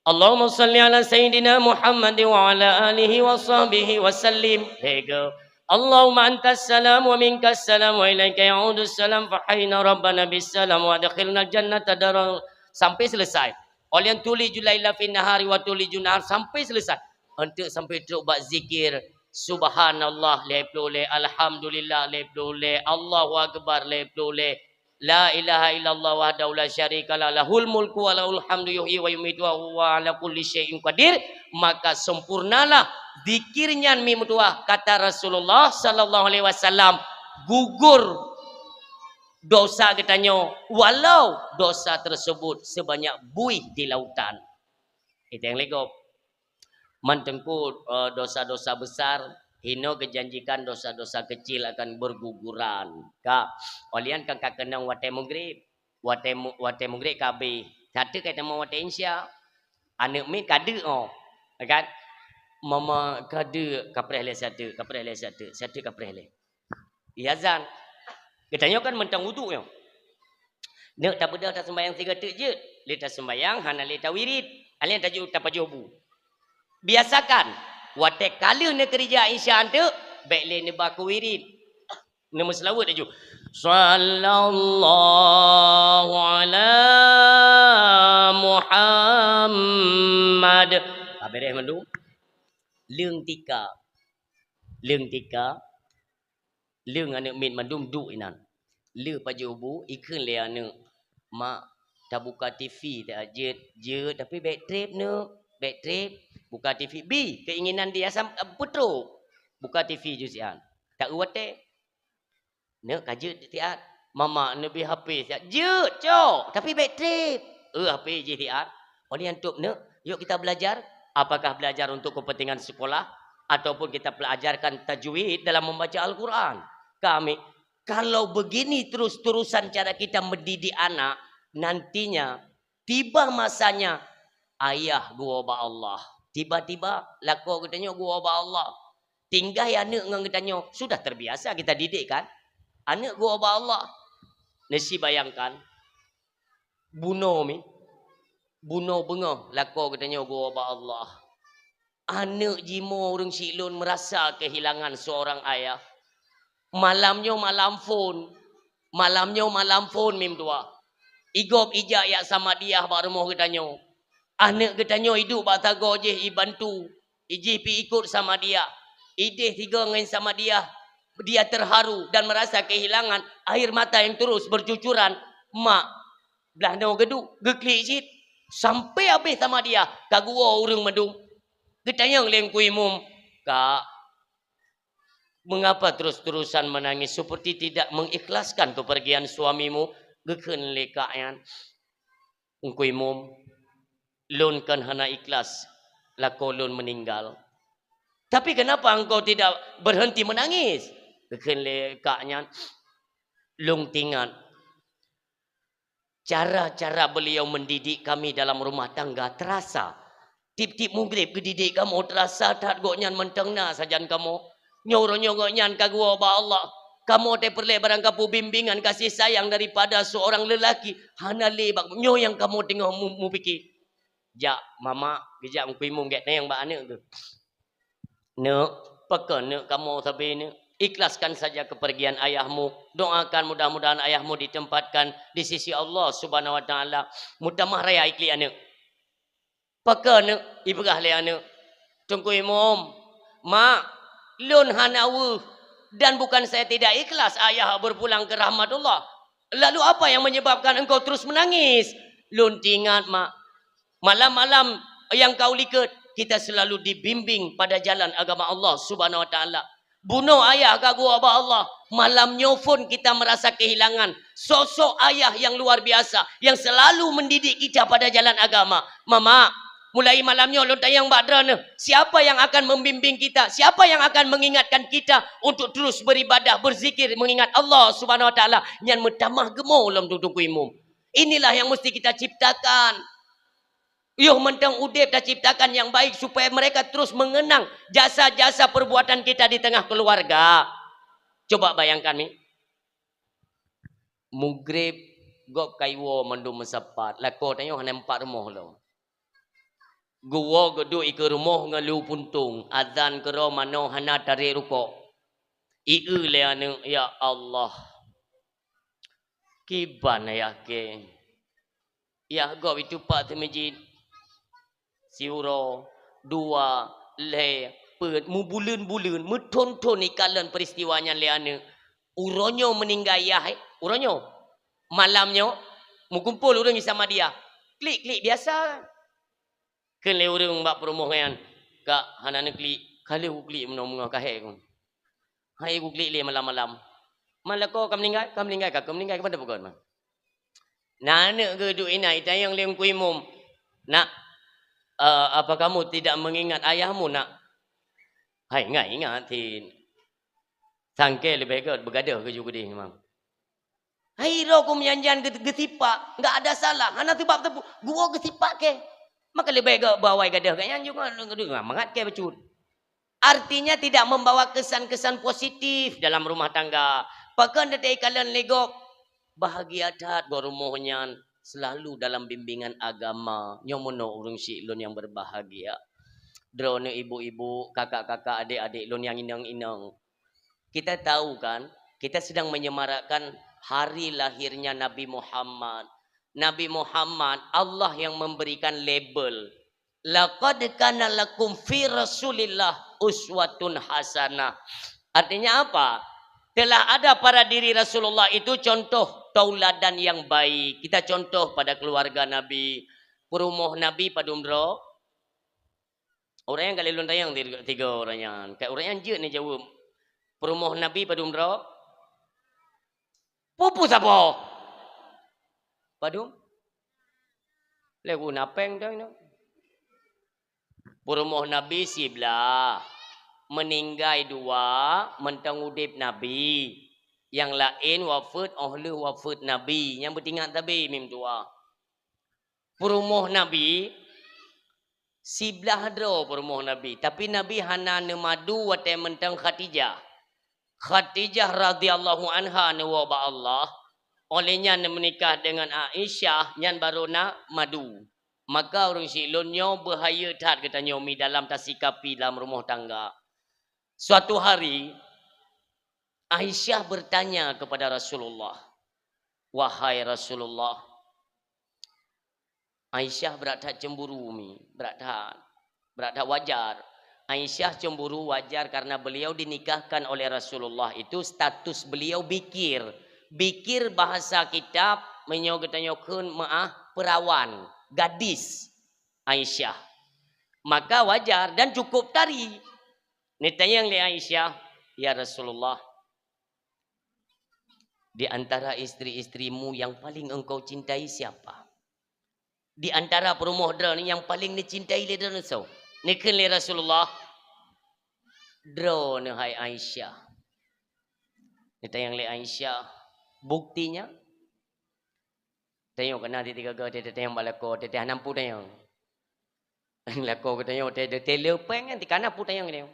Allahumma shalli ala sayyidina Muhammad wa ala alihi wa sahbihi wa sallim. Lhée goe. Allahumma antas salam wa minkas salam wa ilaika ya'udus salam, fa hayyina rabbana bis salam wa adkhilnal jannata daral, sampai selesai. Óh lheueh nyan tulijul laila fin nahari wa tulijun nahar, sampai selesai. Enteuk sampai trok bak zikir, subhanallah lhée ploh lhée, alhamdulillah lhée ploh lhée, Allahu akbar lhée ploh lhée, la ilaha illallah wahdahu la syarikalah, lahul mulku wa lahul hamdu, yuhyi wa yumitu wa huwa ala kulli syai'in qadir. Maka sempurnalah zikir nyan mi meutuwah, kata Rasulullah sallallahu alaihi wasallam, gugur dosa geutanyoe, walau dosa tersebut sebanyak buih di lautan. Itu yang lego. Man teungku, eh, dosa-dosa besar, hino geujanjikan dosa-dosa kecil akan berguguran. Ka, óh lheueh nyan kan ka keunong watée Maghrib. Watée mu-, watée Maghrib ka abéh. Sateuk ka tamong watée Isya. Aneuk miet ka deuk, oh. Kan? Mama ka deuk, ka preh lé sateuk, ka preh lé sateuk, sateuk ka preh lé. Iazan. Geutanyoe kan mantong uduk nyoe. Neuk tabeudôh taseumbahyang sigoe teuk jeuet. Lé taseumbahyang, hana lé tawirid. Alèh tajoh tapajoh bu. Biasakan, watée ka lheueh neukeurija Isya teuk, bék lé neuba keu wirid. Neumeuseulaweuet laju. Sallallahu ala Muhammad. Ka beureh mandum. Leung tika. Leung tika. Leung aneuk miet mandum duek inan. Lheueh pajoh bu, ikheun lé aneuk, "Mak, tabuka T V ta jeuet." "Jeuet, tapi bék treb neuk, bék treb." Buka T V, bi keinginan dia sam-, peutrok. Buka T V ju sian. Tak eu watée. Neuk ka jeuet siat. Mama, neubri H P siat. Jeuet, cok. Tapi bèk trép. Eh, H P jih siat. Oleh nyan tôb neuk, yuk kita belajar. Apakah belajar untuk kepentingan sekolah ataupun kita pelajarkan tajwid dalam membaca Al-Quran? Kami, kalau begini terus-terusan cara kita mendidik anak, nantinya tiba masanya ayah geuwoe bak Allah. Tiba-tiba lakoe geutanyoe geuwoe bak Allah. Tinggai aneuk ngon geutanyoe, sudah terbiasa kita didik kan? Aneuk geuwoe bak Allah. Neusi bayangkan, bunoe mi, bunoe beungoh lakoe geutanyoe geuwoe bak Allah. Aneuk jimoe ureueng siklon meurasa keuhilangan seurang ayah. Malam nyoe malam phon. Malam nyoe malam phon mim dua. Igob ijak yak Samadiyah bak rumoh geutanyoe. Aneuk geutanyoe iduek bak sagoe jih ibantu. Ijih pi ikot Samadiyah. Ideh sigoe ngon Samadiyah. Dia terharu dan merasa kehilangan air mata yang terus bercucuran. Mak, blah noe geuduek, geuklik cit. Sampai habéh Samadiyah, ka geuwoe ureueng mandum. Geutanyong lé Teungku Imum, "Kak, mengapa terus-terusan menangis seperti tidak mengikhlaskan kepergian suamimu?" Geukheun lé kak nyan, "Teungku Imum, lôn kan hana ikhlas lakoe lôn meninggal. Tapi kenapa engkau tidak berhenti menangis?" Geukheun lé kak nyan, "Lôn teuingat cara-cara beliau mendidik kami dalam rumah tangga terasa. Tiep-tiep mugreb geudidik kamoe terasa that gobnyan mantong na sajan kamoe. Nyoe uroe nyoe gobnyan ka geuwoe bak Allah. Kamoe teuh peureulée barangkapeue bimbingan kasih sayang daripada seorang lelaki hana lé bak nyoe nyang kamoe teungoh mu-, mupike." Jak mama, geujak Teungku Imum gét neng bak aneuk geuh. "Neuk, pakon neuk kamoe sabe neuk? Ikhlaskan saja kepergian ayahmu. Doakan mudah-mudahan ayahmu ditempatkan di sisi Allah Subhanahu wa Taala." Meutamah raya iklik aneuk. "Pakon neuk?" ipeugah lé aneuk. "Teungku Imum, mak, lôn hana weueh dan bukan saya tidak ikhlas ayah berpulang ke rahmatullah. Lalu apa yang menyebabkan engkau terus menangis?" "Lôn teuingat, mak. Malam-malam nyang ka u likot, kita selalu dibimbing pada jalan agama Allah Subhanahu wa Taala. Bunoe ayah ka geuwoe bak Allah, malam nyoe phon kita merasa kehilangan sosok ayah yang luar biasa, yang selalu mendidik kita pada jalan agama. Mama, mulai malam nyoe lôn tanyong bak droeneuh, siapa yang akan membimbing kita? Siapa yang akan mengingatkan kita untuk terus beribadah, berzikir, mengingat Allah Subhanahu wa Taala?" Nyan meutamah geumo lom Teungku Imum. Inilah yang mesti kita ciptakan. Yoh mantong udeb taciptakan yang baik supaya mereka terus mengenang jasa-jasa perbuatan kita di tengah keluarga. Coba bayangkan mi. Mugreb gob ka iwoe mandum meusapat. Lakoe tanyoe hana empat rumoh lom. Geuwoe geuduek ikeue rumoh ngon lu puntông. Azan keudroe manoe hana tarek rukok. Ieu lé aneuk, ya Allah. Kiban ayah keng. Yah gob itupat teumeujid. Siuroe, dua, lhée, peuet, meubuleuen-buleuen, meuthon-thon ikalon peuristiwa nyan lé aneuk. Uroe nyoe meuninggai yah, eh, uroe nyoe. Malam nyoe, meukumpol ureuëng Islamadiah. Klik-klik biasa. Kheun lé ureuëng bak peurumoh nyan, "Kak, hana neuklik, ka lheueh kuklik meunoe-meunoe kahé kong." Hai kuklik lé malam-malam. "Ma lakoe ka meuninggai?" "Ka meuninggai, ka, ka meuninggai, keuban tapeugot ma?" Na aneuk geuh duek inan, itanyong lé Teungku Imum, "Nak, eh, apa kamu tidak mengingat ayahmu, Nak?" "Hai, ingat, ingat, Tin. Sangke leubeh gét beugadoh keujeuet keudeh memang." Hai droe ku meujan-jan geu-, geusipak, enggak ada salah, hana seubab teupeu, geuwoe geusipak keng. Maka leubeh gét beu awai gadoh gét nyan juga, mangat keng bacut. Artinya tidak membawa kesan-kesan positif dalam rumah tangga. Pakon teuka ikalon lé gob, bahagia that gob rumoh nyan selalu dalam bimbingan agama. Nyoe meunoe ureuëng syiek lôn nyang berbahagia. Droeneuh ibu-ibu, kakak-kakak, adik-adik lôn nyang inong-inong. Kita tahu kan, kita sedang menyemarakkan hari lahirnya Nabi Muhammad. Nabi Muhammad, Allah yang memberikan label. "Laqad kana lakum fi Rasulillah uswatun hasanah." Artinya apa? Telah ada pada diri Rasulullah itu contoh tauladan yang baik. Kita contoh pada keluarga Nabi. Peurumoh Nabi padum droe? Ureuëng nyang ka lheueh lôn tanyong tiga, tiga ureuëng nyan. Ka ureuëng nyan jeuet neujaweueb. Peurumoh Nabi padum droe? Peue-peue saboh? Padum? Lé guna péng dong nyoe. Peurumoh Nabi siblah, meuninggai dua, mantong udeb Nabi. Nyang laén wafeuet óh lheueh wafeuet Nabi. Nyang beutingat sabe mim dua. Peurumoh Nabi, siblah droe peurumoh Nabi, tapi Nabi hana neumadu watée mantong Khadijah. Khadijah radhiyallahu anha neuwoe bak Allah, óh lheueh nyan neumeunikah deungon Aisyah, nyan barô na madu. Maka ureuëng syiek lôn nyoe beuhayeu that geutanyoe mi dalam tasikapi dalam rumoh tangga. Suatu hari, Aisyah bertanya kepada Rasulullah, "Wahai Rasulullah," Aisyah brat that cemburu mi, brat that. Brat that wajar. Aisyah cemburu wajar karena beliau dinikahkan oleh Rasulullah itu status beliau bikir. Bikir bahasa kitab meunyoe geutanyoe kheun meuah perawan, gadis Aisyah. Maka wajar dan cukup tari. Neutanyong lé Aisyah, "Ya Rasulullah, di antara istri-istrimu yang paling engkau cintai siapa? Di antara peurumoh droeneuh yang paling neucintai lé droeneuh soe?" Neukheun lé Rasulullah, "Droeneuh hai Aisyah." Neutanyong lé Aisyah, "Buktinya?" Tanyong keunan tiga-tiga, tanyong bak lakoe, teuh hana peue tanyong. Lakoe geutanyoe teuh, teuh le péng nyan, tika na peue tanyong geutanyoe.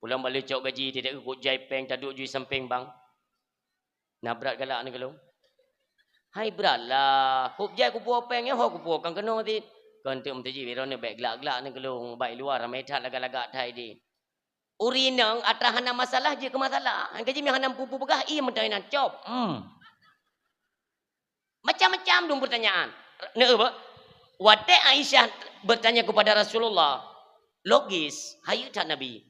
Pulang bak lheueh cok gaji, teuh, teuh kok jai péng, taduek jui sampéng bang. Na brat galak nyoe keu lôn. Hai brat lah, kok jai kupuwoe péng nyoe, ho kupuwoe kan keunoe cit. Kon teuk meutuji, biro nyoe bék glak-glak nyoe keu lôn, bak luwa ramé that lagak-lagak that idéh. Ureuëng inong atra hana masalah jeuet keu masalah. Nyang ka jimeuh hana peue-peue peugah, ie meutai nan cop. Hmm. Macam-macam dong pertanyaan. Neu, watée Aisyah bertanya kepada Rasulullah, logis, hayeu that Nabi.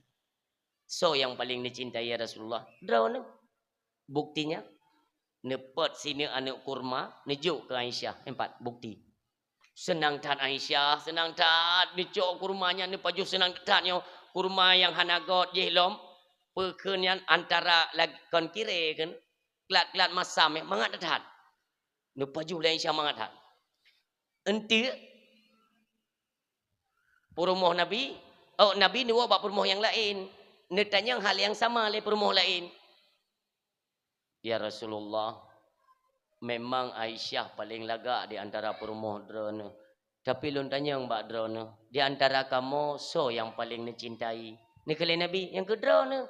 "Soe nyang paleng neucintai, ya Rasulullah?" "Droeneuh." "Buktinya?" Neupot sineuk aneuëk kurma, neujok keu Aisyah. Empat, bukti. Seunang that Aisyah, seunang that. Neucok kurma nyan, neupajoh seunang that nyoe. Kurma nyang hana göt jih lom. Peue kheun nyan antara lag-, kon kiré kheun. Klat-klat masam, mangat that. Neupajoh lé Aisyah mangat that. Enteuk peurumoh Nabi, oh, Nabi neuwoe bak peurumoh nyang laén. Neutanyong hal nyang sama lé peurumoh laén. "Ya Rasulullah, memang Aisyah paleng lagak di antara peurumoh droeneuh. Tapi lôn tanyong bak droeneuh, di antara kamoe soe nyang paleng neucintai?" Neukheun lé Nabi, "Nyang keu droeneuh."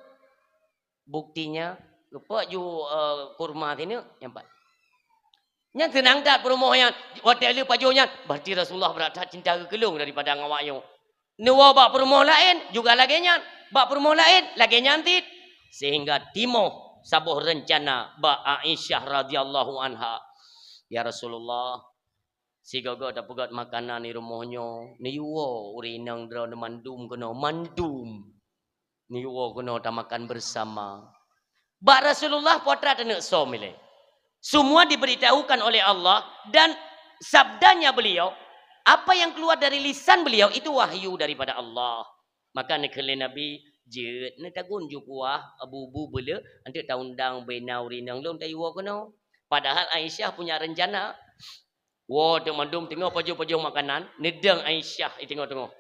"Buktinya?" Geupot ju, eh, kurma sineuk, nyang pat. Nyan seunang that peurumoh nyan, watée lheueh pajoh nyan, "Berarti Rasulullah brat that cinta keu lôn daripada ngon awak nyoe." Neuwoe bak peurumoh laén juga lagée nyan. Bak peurumoh laén lagée nyan cit. Sehingga timoh saboh reuncana bak Aisyah radhiyallahu anha. "Ya Rasulullah, sigoe-goe tapeugét makanan di rumoh nyoe, neuyue ureuëng inong droeneuh mandum keunoe, mandum. Neuyue keunoe tamakan bersama." Bak Rasulullah peue atra taneuk som ilée. Semua diberitahukan oleh Allah dan sabdanya beliau, apa yang keluar dari lisan beliau itu wahyu daripada Allah. Maka neukheun lé Nabi, "Jeuet neutagun ju kuah, bu-bu beuleuek, enteuk taundang bena ureuëng inong lôn tayue keunoe." Padahal Aisyah punya rencana. Woe teuk mandum teungoh pajoh-pajoh makanan, neudong Aisyah di teungoh-teungoh.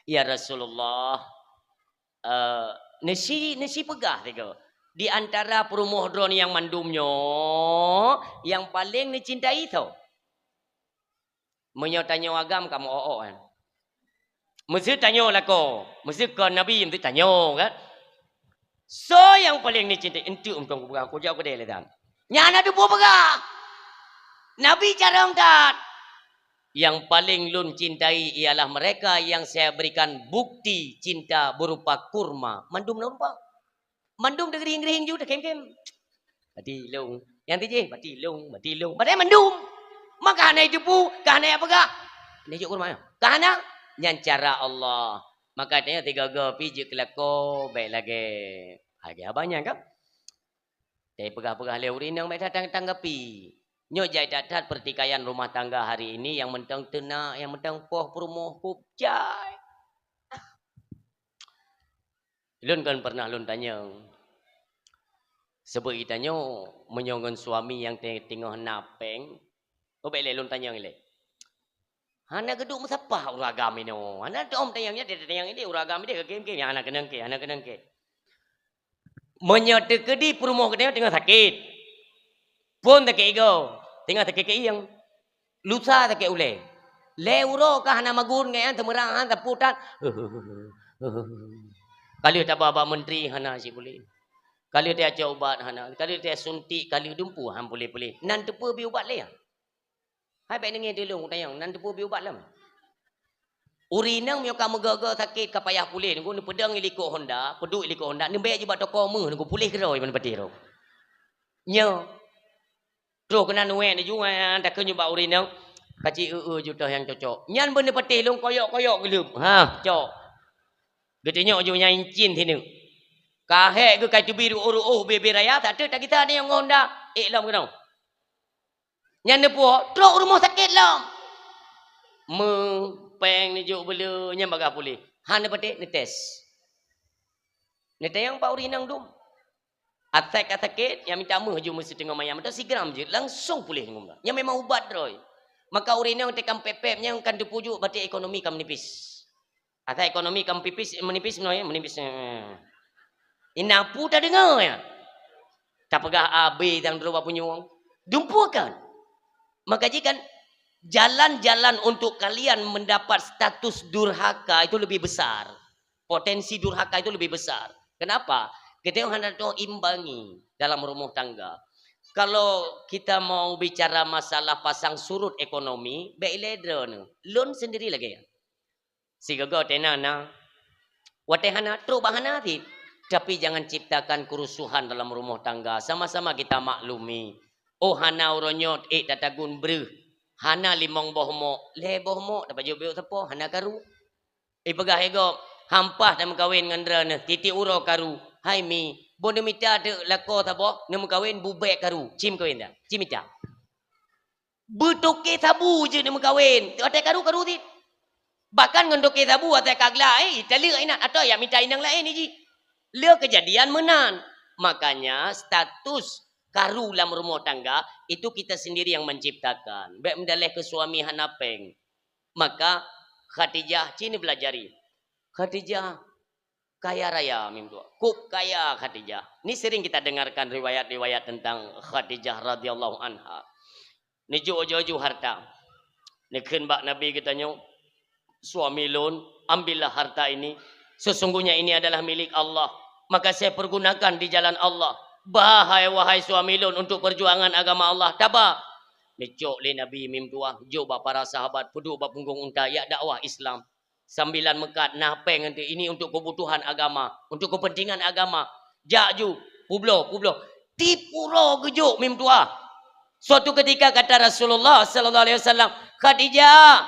"Ya Rasulullah, eh, neusi, neusi peugah sigoe, di antara peurumoh droeneuh nyang mandum nyoe, nyang paleng neucintai soe?" Meunyoe tanyoe agam ka meu-o-o kan. Meuseu tanyoe lakoe, meuseu kon Nabi, meuseu tanyoe kan. Soe nyang paleng neucintai? Enteuk mantong kupeugah, kujak keudeh lé dan. Nyan na teupeue peugah. Nabi carông that. "Yang paling lôn cintai ialah mereka yang saya berikan bukti cinta berupa kurma." Mandum na rupa. Mandum teugeurihing-geurihing ju, teukhém-khém. Bati lông. Nyang tijih, bati lông, bati lông. Padahai mandum. Maka hana jiteupeue, ka hana jipeugah. Hana jok kurma nyoe. Ka hana, nyan cara Allah. Maka tanyoe sigoe-goe pih jeuet keu lakoe, bék lagée, lagée abah nyan kan. Tapi peugah-peugah lé ureuëng inong bék that tanggapi. Nyoe jai that-that pertikaian rumah tangga hari ini nyang mantong teunak, nyang mantong poh peurumoh kub jai. Lôn kon pernah lôn tanyong. Sebab geutanyoe meunyoe ngon suami nyang te-, teungoh na péng, oh, bék lé lôn tanyong ilée. Hana geuduek meusapah ureueng agam inoe. Hana tom tanyong nyan, tanyong ilée ureueng agam ilée, keu game-game, hana keunong keu, hana keunong keu. Meunyoe teukeudi peurumoh geutanyoe teungoh sakét, phon sakét igoe, teungoh sakét keuieng, lusa sakét ulée, lhée uroe ka hana magun ngon nyan, seumeurang han sapeue tan, ka lheueh taba bak menteri hana cit puléh, ka lheueh tacok ubat hana, ka lheueh tasuntik, ka lheueh dumpeue han puléh-puléh, nan teupeue bi ubat lé. Hai bék neungieng teulông tanyong, nan teupeue bi ubat lom. Ureueng inong meunyoe ka meugoe-goe sakét, ka payah puléh, nunggu neupeudong i likot Honda, peuduek i likot Honda, neubék jih bak toko meuh, nunggu puléh keudroe ban patéh rot. Nyoe. Troh keunan uék neujue, takheun nyoe bak ureueng inong, "Ka cit eu-eu ju toh nyang cocok." Nyan beu neupatéh lôn koyok-koyok geuleueb. Ha, cok. Geutunyok ju nyang incin sineuk. Ka hék geuh ka teubi ruoh-ruoh bie-bie raya, sateuk tagisa nyoe ngon Honda. Ék lom keunoe. Nyan neupuwoe, trok rumoh sakét lom. Meu, péng neujok beuleu, nyan bagah puléh. Han neupatéh, neutés. Neutanyong bak ureueng inong dum. Asai ka sakét, nyang mita méuh ju meusiteungoh manyam, atau sigram jeuet, langsong puléh ngon. Nyan memang ubat droe. Maka ureueng inong teukam pép-pép nyan kan teupujuk, berarti ekonomi ka meunipis. Asai ekonomi ka meunipis, meunipis meunoe, meunipis. Ina pu tadeungoe nyan. Tapeugah A B nyang droe bak punyueng. Dumpeue kan? Maka jih kan, jalan-jalan untuk kalian mendapat status durhaka itu lebih besar. Potensi durhaka itu lebih besar. Kenapa? Kita hana teuimbangi dalam rumah tangga. Kalau kita mau bicara masalah pasang surut ekonomi, bék ilée droeneuh. Lôn sendiri lagée nyan. Sigoe-goe tena na. Watée hana, trok bak hana cit. Tapi jangan ciptakan kerusuhan dalam rumah tangga. Sama-sama kita maklumi. Oh, hana uroe nyoe ék tatagun breuh. Hana limong boh mok, lhée boh mok tapajoh beuet sapo, hana karu. Ipeugah igob, "Hampah tameukawen ngon droeneuh, tieb-tieb uroe karu." Hai mi, bôh neumita teuk lakoe saboh, neumeukawen bubek karu. Ci meukawen dak? Ci mita. Beutoke sabu jeuet neumeukawen. Watée karu, karu cit. Bahkan ngon toke sabu watée ka gla, eh, taleuek inan atau ya mita inong laén jih. Le keujadian meunan. Makanya status karu lam rumoh tangga itu kita sendiri yang menciptakan. Bék meudaleh keu suami hana péng. Maka Khadijah ci neubelajari. Khadijah kaya raya meutuah. Kok kaya Khadijah. Ni sering kita dengarkan riwayat-riwayat tentang Khadijah radhiyallahu anha. Neujok ju-ju harta. Neukheun bak Nabi geutanyoe, "Suami lôn, ambillah harta ini. Sesungguhnya ini adalah milik Allah. Maka saya pergunakan di jalan Allah." "Bah hai, wahai suami lôn, untuk perjuangan agama Allah." Taba. Neucok lé Nabi meutuah, jok bak para sahabat, peuduek bak punggong unta, jak dakwah Islam. Sambilan meukat, na péng nanti, ini untuk kebutuhan agama, untuk kepentingan agama. Jak ju, peubloe, peubloe. Tieb uroe geujok meutuah. Suatu ketika kata Rasulullah sallallahu alaihi wasallam, "Khadijah,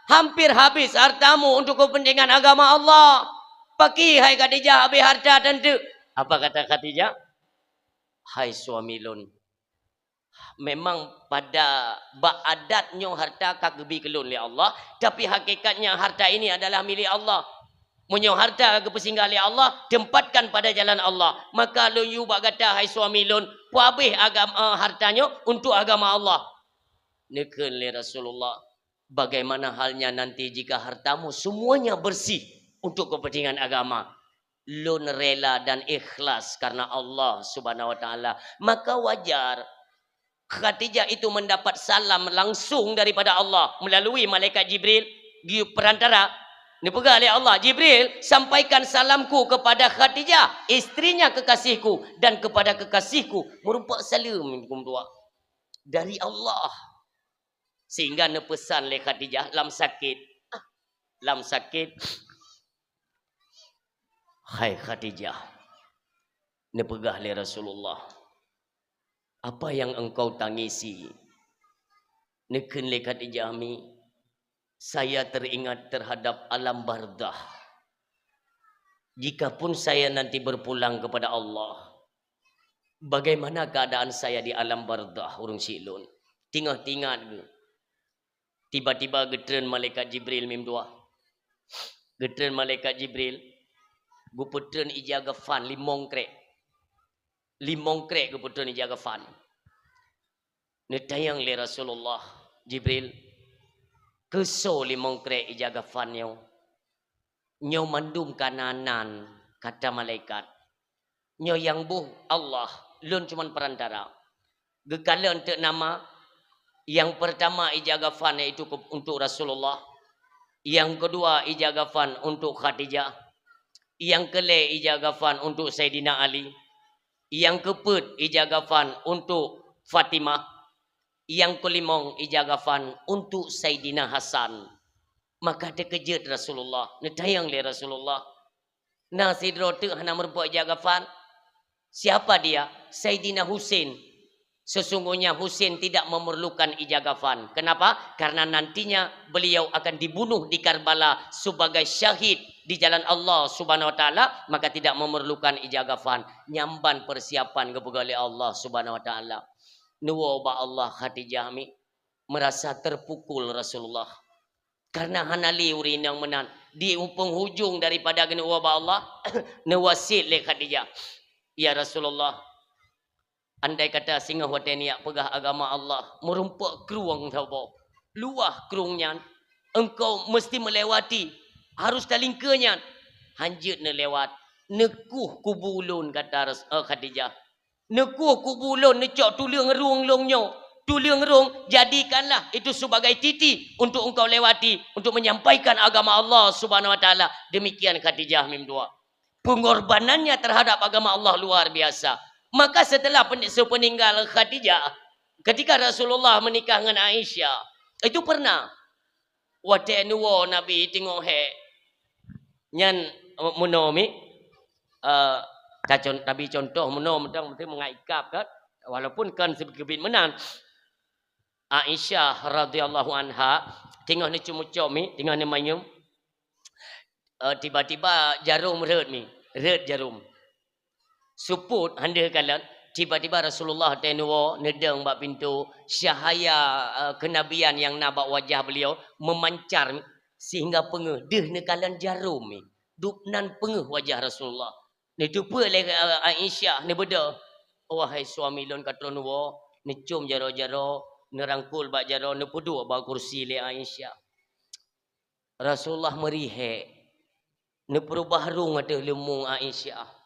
hampir habis hartamu untuk kepentingan agama Allah." "Pakri hai Khadijah habis harta teunteuk?" Apa kata Khadijah? "Hai suami lôn, memang pada bak adat nyoe harta ka geubi keu lôn lé Allah, tapi hakikatnya harta ini adalah milik Allah. Meunyoe harta ka geupeusinggah lé Allah, tempatkan pada jalan Allah. Maka lôn yue bak gata hai suami lôn, peuhabéh agam-, eh, harta nyoe untuk agama Allah." Neukheun lé Rasulullah, "Bagaimana halnya nanti jika hartamu semuanya bersih untuk kepentingan agama?" "Lôn rela dan ikhlas karena Allah Subhanahu wa Taala." Maka wajar Khadijah itu mendapat salam langsung daripada Allah melalui malaikat Jibril di perantara. Neupeugah lé Allah, "Jibril, sampaikan salamku kepada Khadijah, istrinya kekasihku, dan kepada kekasihku." Meureumpok saleuem dari Allah. Sehingga neupeusan lé Khadijah lam sakét. Lam sakét, "Hai Khadijah," neupeugah lé Rasulullah, "apa yang engkau tangisi?" Neukheun lé Khadijah, "Mi, saya teringat terhadap alam barzakh. Jikapun saya nanti berpulang kepada Allah, bagaimana keadaan saya di alam barzakh ureueng syiek lôn?" Teungoh teuingat geuh. Tiba-tiba geutreun malaikat Jibril meutuah. Geutreun malaikat Jibril, geupeutreun ija geufan limong krék. Limong krek geupeutrön ija gafan. Neutanyong lé Rasulullah, "Jibril, keusoe limong krek ija gafan nyoe? Nyoe mandum ka na nan," kata malaikat. "Nyoe nyang boh Allah, lôn cuman perantara." Geukalon teuk nama, nyang peurtama ija gafan yaitu ke-, untuk Rasulullah, nyang keudua ija gafan untuk Khadijah, nyang keulhèe ija gafan untuk Saidina Ali, nyang keupeuet ija gafan untuk Fatimah, nyang keulimong ija gafan untuk Saidina Hasan. Maka teukeujot Rasulullah, neutanyong lé Rasulullah, "Na sidroe teuk hana meurumpok ija gafan? Siapa dia?" "Saidina Husein." "Sesungguhnya Husein tidak memerlukan ija gafan. Kenapa? Karena nantinya beliau akan dibunuh di Karbala sebagai syahid di jalan Allah Subhanahu wa Taala, maka tidak memerlukan ija gafan." Nyan ban persiapan geupeugah lé Allah Subhanahu wa Taala. Neuwoe bak Allah Khadijah mi, merasa terpukul Rasulullah. Karena hana lé ureueng inong meunan. Di penghujung daripada geuneuwoe bak Allah, neuwasiet lé Khadijah, "Ya Rasulullah, andai kata singoh watèe neujak peugah agama Allah, meurumpok krueng saboh, luwah krueng nyan, engkau meusti meulewati, harôh talingkeue nyan. Hanjeuet neulewat, neukueh kubu lôn," kata Ras-, eh, Khadijah. "Neukueh kubu lôn, neucok tuleueng rhueng lôn nyoe. Tuleueng rhueng, jadikanlah itu sebagai titi untuk engkau lewati, untuk menyampaikan agama Allah Subhanahu wa Taala." Demikian Khadijah meudoa. Pengorbanannya terhadap agama Allah luar biasa. Maka setelah pen-, sepeninggal Khadijah, ketika Rasulullah menikah ngon Aisyah, itu pernah watèe neuwoe Nabi teungoh hèk. Nyan, eh, meunoe mi, eh, tacon-, tabi contoh meunoe mantong, meusti meungai ikab kan, walaupun kon seugeubit meunan. Aisyah radhiyallahu anha teungoh neucom-com mi, teungoh neumanyum, eh, tiba-tiba jarum rhot mi, rhot jarum. Seupôt han deuh kalon, tiba-tiba Rasulullah watèe neuwoe neudong bak pintoe, cahaya, eh, kenabian nyang na bak wajah beliau memancar sehingga peungeuh, deuh neukalon jarum mi. Dubnan peungeuh wajah Rasulullah. Neuteupeue lé, eh, Aisyah, neubeudôh, "Wahai suami lôn ka troh neuwoe," neucom jaroe-jaroe, neurangkul bak jaroe, neupeuduek bak kursi lé Aisyah. Rasulullah meurihek, neupeurubah rhueng ateueh leumong Aisyah.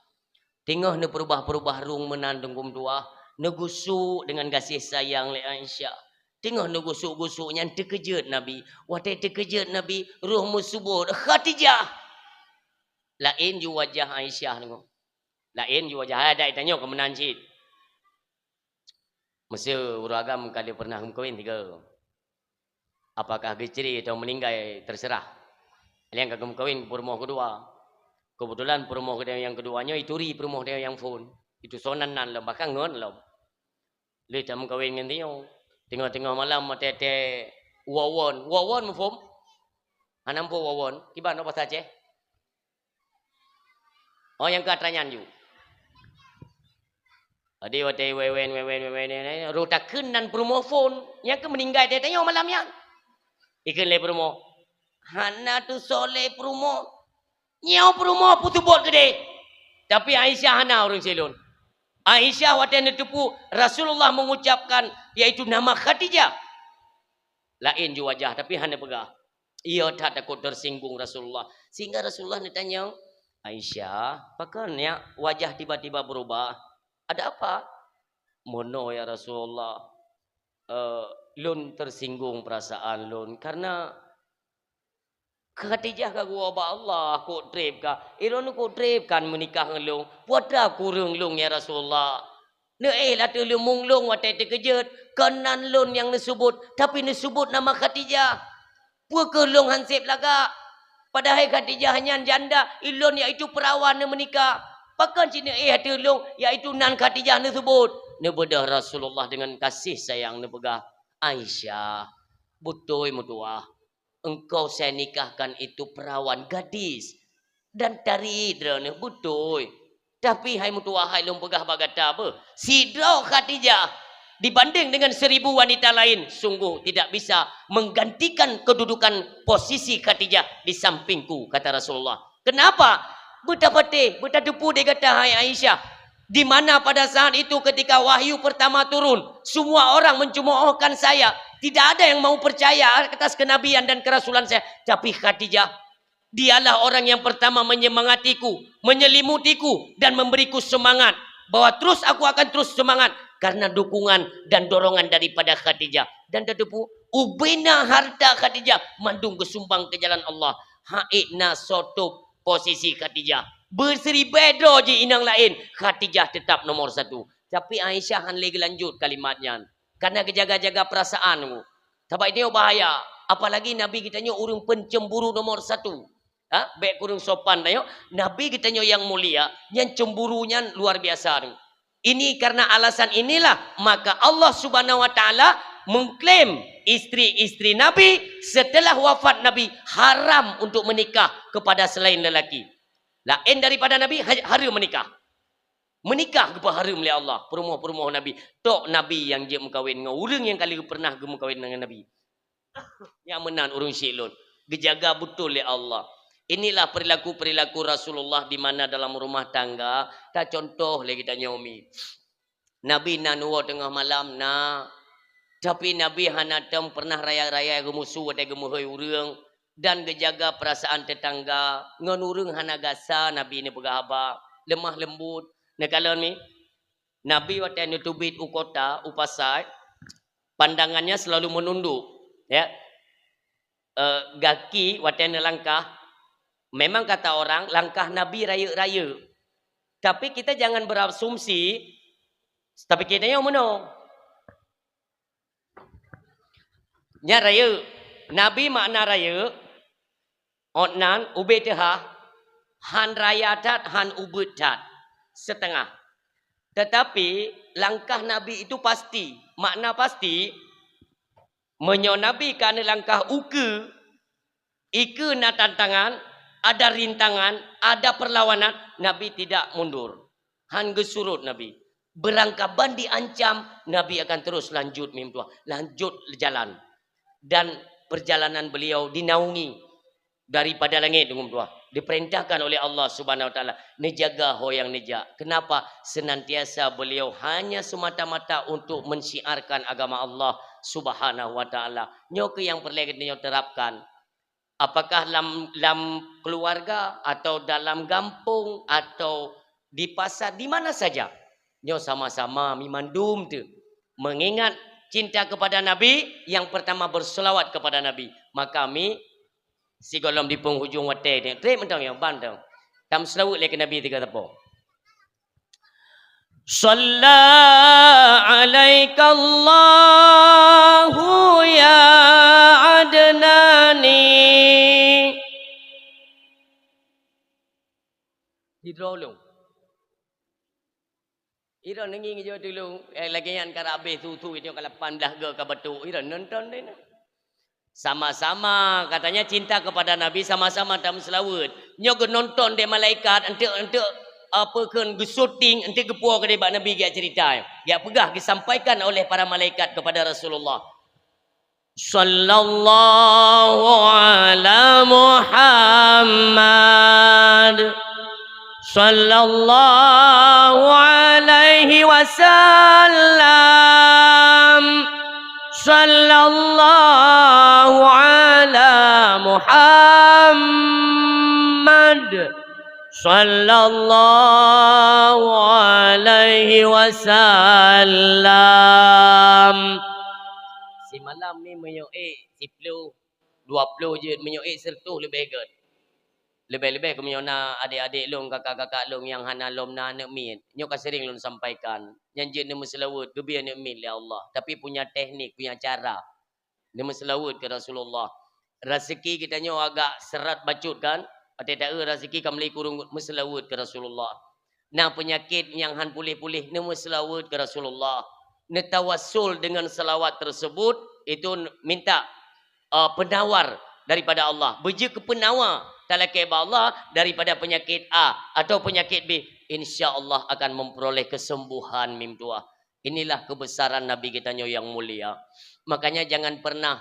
Teungoh neupeurubah-peurubah rhueng meunan Teungku meutuah, neugusuk deungon gaséh sayang lé Aisyah. Teungoh neugusuk-gusuk nyan teukeujot Nabi. Watèe teukeujot Nabi, roh meuseubut, "Khadijah!" Laén ju wajah Aisyah teungoh. Laén ju wajah, hai, adak tanyoe keu meunan cit. Meusé ureueng agam ka lheueh pernah geumeukawen sigoe. Apakah geucre atau meuninggai, terserah. Nyang ka geumeukawen peurumoh keudua. Keubeutulan peurumoh nyang keudua nyoe ituri peurumoh nyang phôn. Itu sonan nan lom, bahkan ngon lom. Lheueh tameukawen ngon tanyoe. Teungoh-teungoh malam watèe-tèe wawon. Wawon muphom? Hana muphom wawon? Kiban bak basa Aceh? Oh, nyang ka atra nyan ju. Jadi watèe wewen, wewen, wewen, wewen, roh takheun nan peurumoh phôn, nyang keu meuninggai teuh tanyoe malam nyan. Ikheun lé peurumoh, "Hana tusoe lé peurumoh. Nyoe peurumoh peuseubut keudéh." Tapi Aisyah hana ureueng silôn. Aisyah watèe neuteupeue Rasulullah mengucapkan, yaitu nama Khadijah, laén ju wajah, tapi hana peugah. Iya that takot tersinggung Rasulullah. Sehingga Rasulullah neutanyong, "Aisyah, pakon nyak wajah tiba-tiba berubah? Ada apa?" "Meunoe ya Rasulullah, eh, lôn tersinggung perasaan lôn karena Khadijah ka geuwoe bak Allah, kok trép ka. Ilôn kok trép kan meunikah ngon lôn. Peue atra kureueng lôn ya Rasulullah? Neuéh ateueh leumong lôn watèe teukeujot, kon nan lôn nyang neuseubut, tapi neuseubut nama Khadijah. Peue kheueh lôn han sép lagak? Padahai Khadijah nyan janda, ilôn yaitu perawan neumeunikah. Pakon cit neuéh ateueh lôn, yaitu nan Khadijah neuseubut?" Neubeudôh Rasulullah deungon gaséh sayang neupeugah, "Aisyah, beutôi meutuah. Engkau saya nikahkan itu perawan gadis. Dan tari droeneuh beutôi. Tapi hai meutuah hai lôn peugah bak gata beuh, sidroe Khadijah dibanding dengan seribu wanita lain, sungguh tidak bisa menggantikan kedudukan posisi Khadijah di sampingku," kata Rasulullah. Kenapa? Beutapatéh, beutateupeue di gata hai Aisyah. Di mana pada saat itu ketika wahyu pertama turun, semua orang mencemoohkan saya. Tidak ada yang mau percaya atas kenabian dan kerasulan saya. Tapi Khadijah, dialah orang yang pertama menyemangatiku, menyelimutiku, dan memberiku semangat bahwa terus aku akan terus semangat karena dukungan dan dorongan daripada Khadijah. Dan tateupeue, ubena harta Khadijah mandum geusumbang keu jalan Allah. Hana soe tôp posisi Khadijah. Beusiribèe droe jih inong laén, Khadijah teutap nomor satu. Tapi Aisyah han lé geulanjut kalimat nyan. Karena geujaga-jaga perasaan. Sabab itu bahaya. Apalagi Nabi geutanyoe ureuëng pencemburu nomor satu. Ha? Bèk kureueng sopan tanyoe. Nabi geutanyoe nyang mulia, nyan cemburu nyan luar biasa. Ini karena alasan inilah maka Allah Subhanahu wa Taala mengklaim istri-istri Nabi setelah wafat Nabi haram untuk menikah kepada selain lelaki. Laén daripada Nabi ha-, hareuem menikah. Menikah geupeuhareuem lé Allah, peurumoh-peurumoh Nabi. Tok Nabi nyang jeuet meukawen ngon ureuëng nyang ka lheueh pernah geumeukawen ngon Nabi. Nyang meunan ureuëng syiek lôn, geujaga beutôi lé Allah. Inilah perilaku-perilaku Rasulullah di mana dalam rumah tangga tacontoh lé geutanyoe mi. Nabi na neuwoe teungoh malam na, tapi Nabi hana tom pernah raya-raya geumusu watée geumeuhôi ureuëng dan geujaga perasaan tetangga. Ngon ureuëng hana gasa Nabi neupeugah haba, leumah leumbut. Neukalon mi, Nabi watée neuteubiet u kota, u pasai, pandangannya selalu menunduk, ya. Eh, gaki watée neulangkah, memang kata orang, langkah Nabi rayeuk-rayeuk. Tapi kita jangan berasumsi, tapi kita nyang meunoe. Nyan rayeuk. Nabi makna rayeuk, ôt nan ubé teuhah, han raya that, han ubeuet that, setengah. Tetapi langkah Nabi itu pasti. Makna pasti, meunyoe Nabi ka neulangkah ukeue, ikeue na tantangan, ada rintangan, ada perlawanan, Nabi tidak mundur. Han geusurot Nabi. Beurangkaban diancam, Nabi akan terus lanjut meutuah, lanjut jalan. Dan perjalanan beliau dinaungi daripada langét deungon meutuah. Diperintahkan oleh Allah Subhanahu wa Taala, neujaga ho nyang neujak. Kenapa? Senantiasa beliau hanya semata-mata untuk mensyiarkan agama Allah Subhanahu wa Taala. Nyoe keuh nyang peureulée geutanyoe terapkan. Apakah lam, lam keluarga atau dalam gampông atau di pasar, di mana saja, nyoe sama-sama mi mandum teuh mengingat cinta kepada Nabi, yang pertama berselawat kepada Nabi. Maka mi sigohlom di penghujung watée nyoe, trép mantong nyoe, ban tong. Tameuseulaweuet lé keu Nabi tiga teupok. Shalla alaikallahu ya Adnani. Sidroe lôn. Ira neungieng jeuet tulông, eh, lagée nyan ka habéh su-su nyoe ka lapan blaih go ka batuk, ira nonton deh na. Sama-sama, katanya cinta kepada Nabi, sama-sama tameuseulaweuet. Nyoe geunonton deh malaikat, enteuk, enteuk, apa kheun geusyuting, enteuk geupuwoe keudeh bak Nabi geujak cerita. Geujak peugah, disampaikan oleh para malaikat kepada Rasulullah. Sallallahu ala Muhammad. Sallallahu alaihi wasallam. Sallallahu ala Muhammad. Sallallahu alaihi wasallam. Simalam ni meunyoe ék siploh, dua ploh jeuet, meunyoe ék seureutôh leubeh gét. Leubeh-leubeh keu meunyoe na adék-adék lôn, kakak-kakak lôn nyang hana lom na aneuk miet. Nyoe ka sering lôn sampaikan. Nyan jeuet neumeuseulaweuet, geubri aneuk miet lé Allah. Tapi punya teknik, punya cara. Neumeuseulaweuet keu Rasulullah. Raseuki geutanyoe agak seurat bacut kan? Watée taeu raseuki ka meuli kureueng, meuseulaweuet keu Rasulullah. Na peunyakét nyang han puléh-puléh, neumeuseulaweuet keu Rasulullah. Neutawassul deungon seulawat tersebut, itu minta, eh, peunawar daripada Allah. Beujeuet keu peunawa talakée bak Allah daripada peunyakét A atau peunyakét B, insya Allah akan memperoleh kesembuhan meutuah. Inilah kebesaran Nabi geutanyoe nyang mulia. Makanya jangan pernah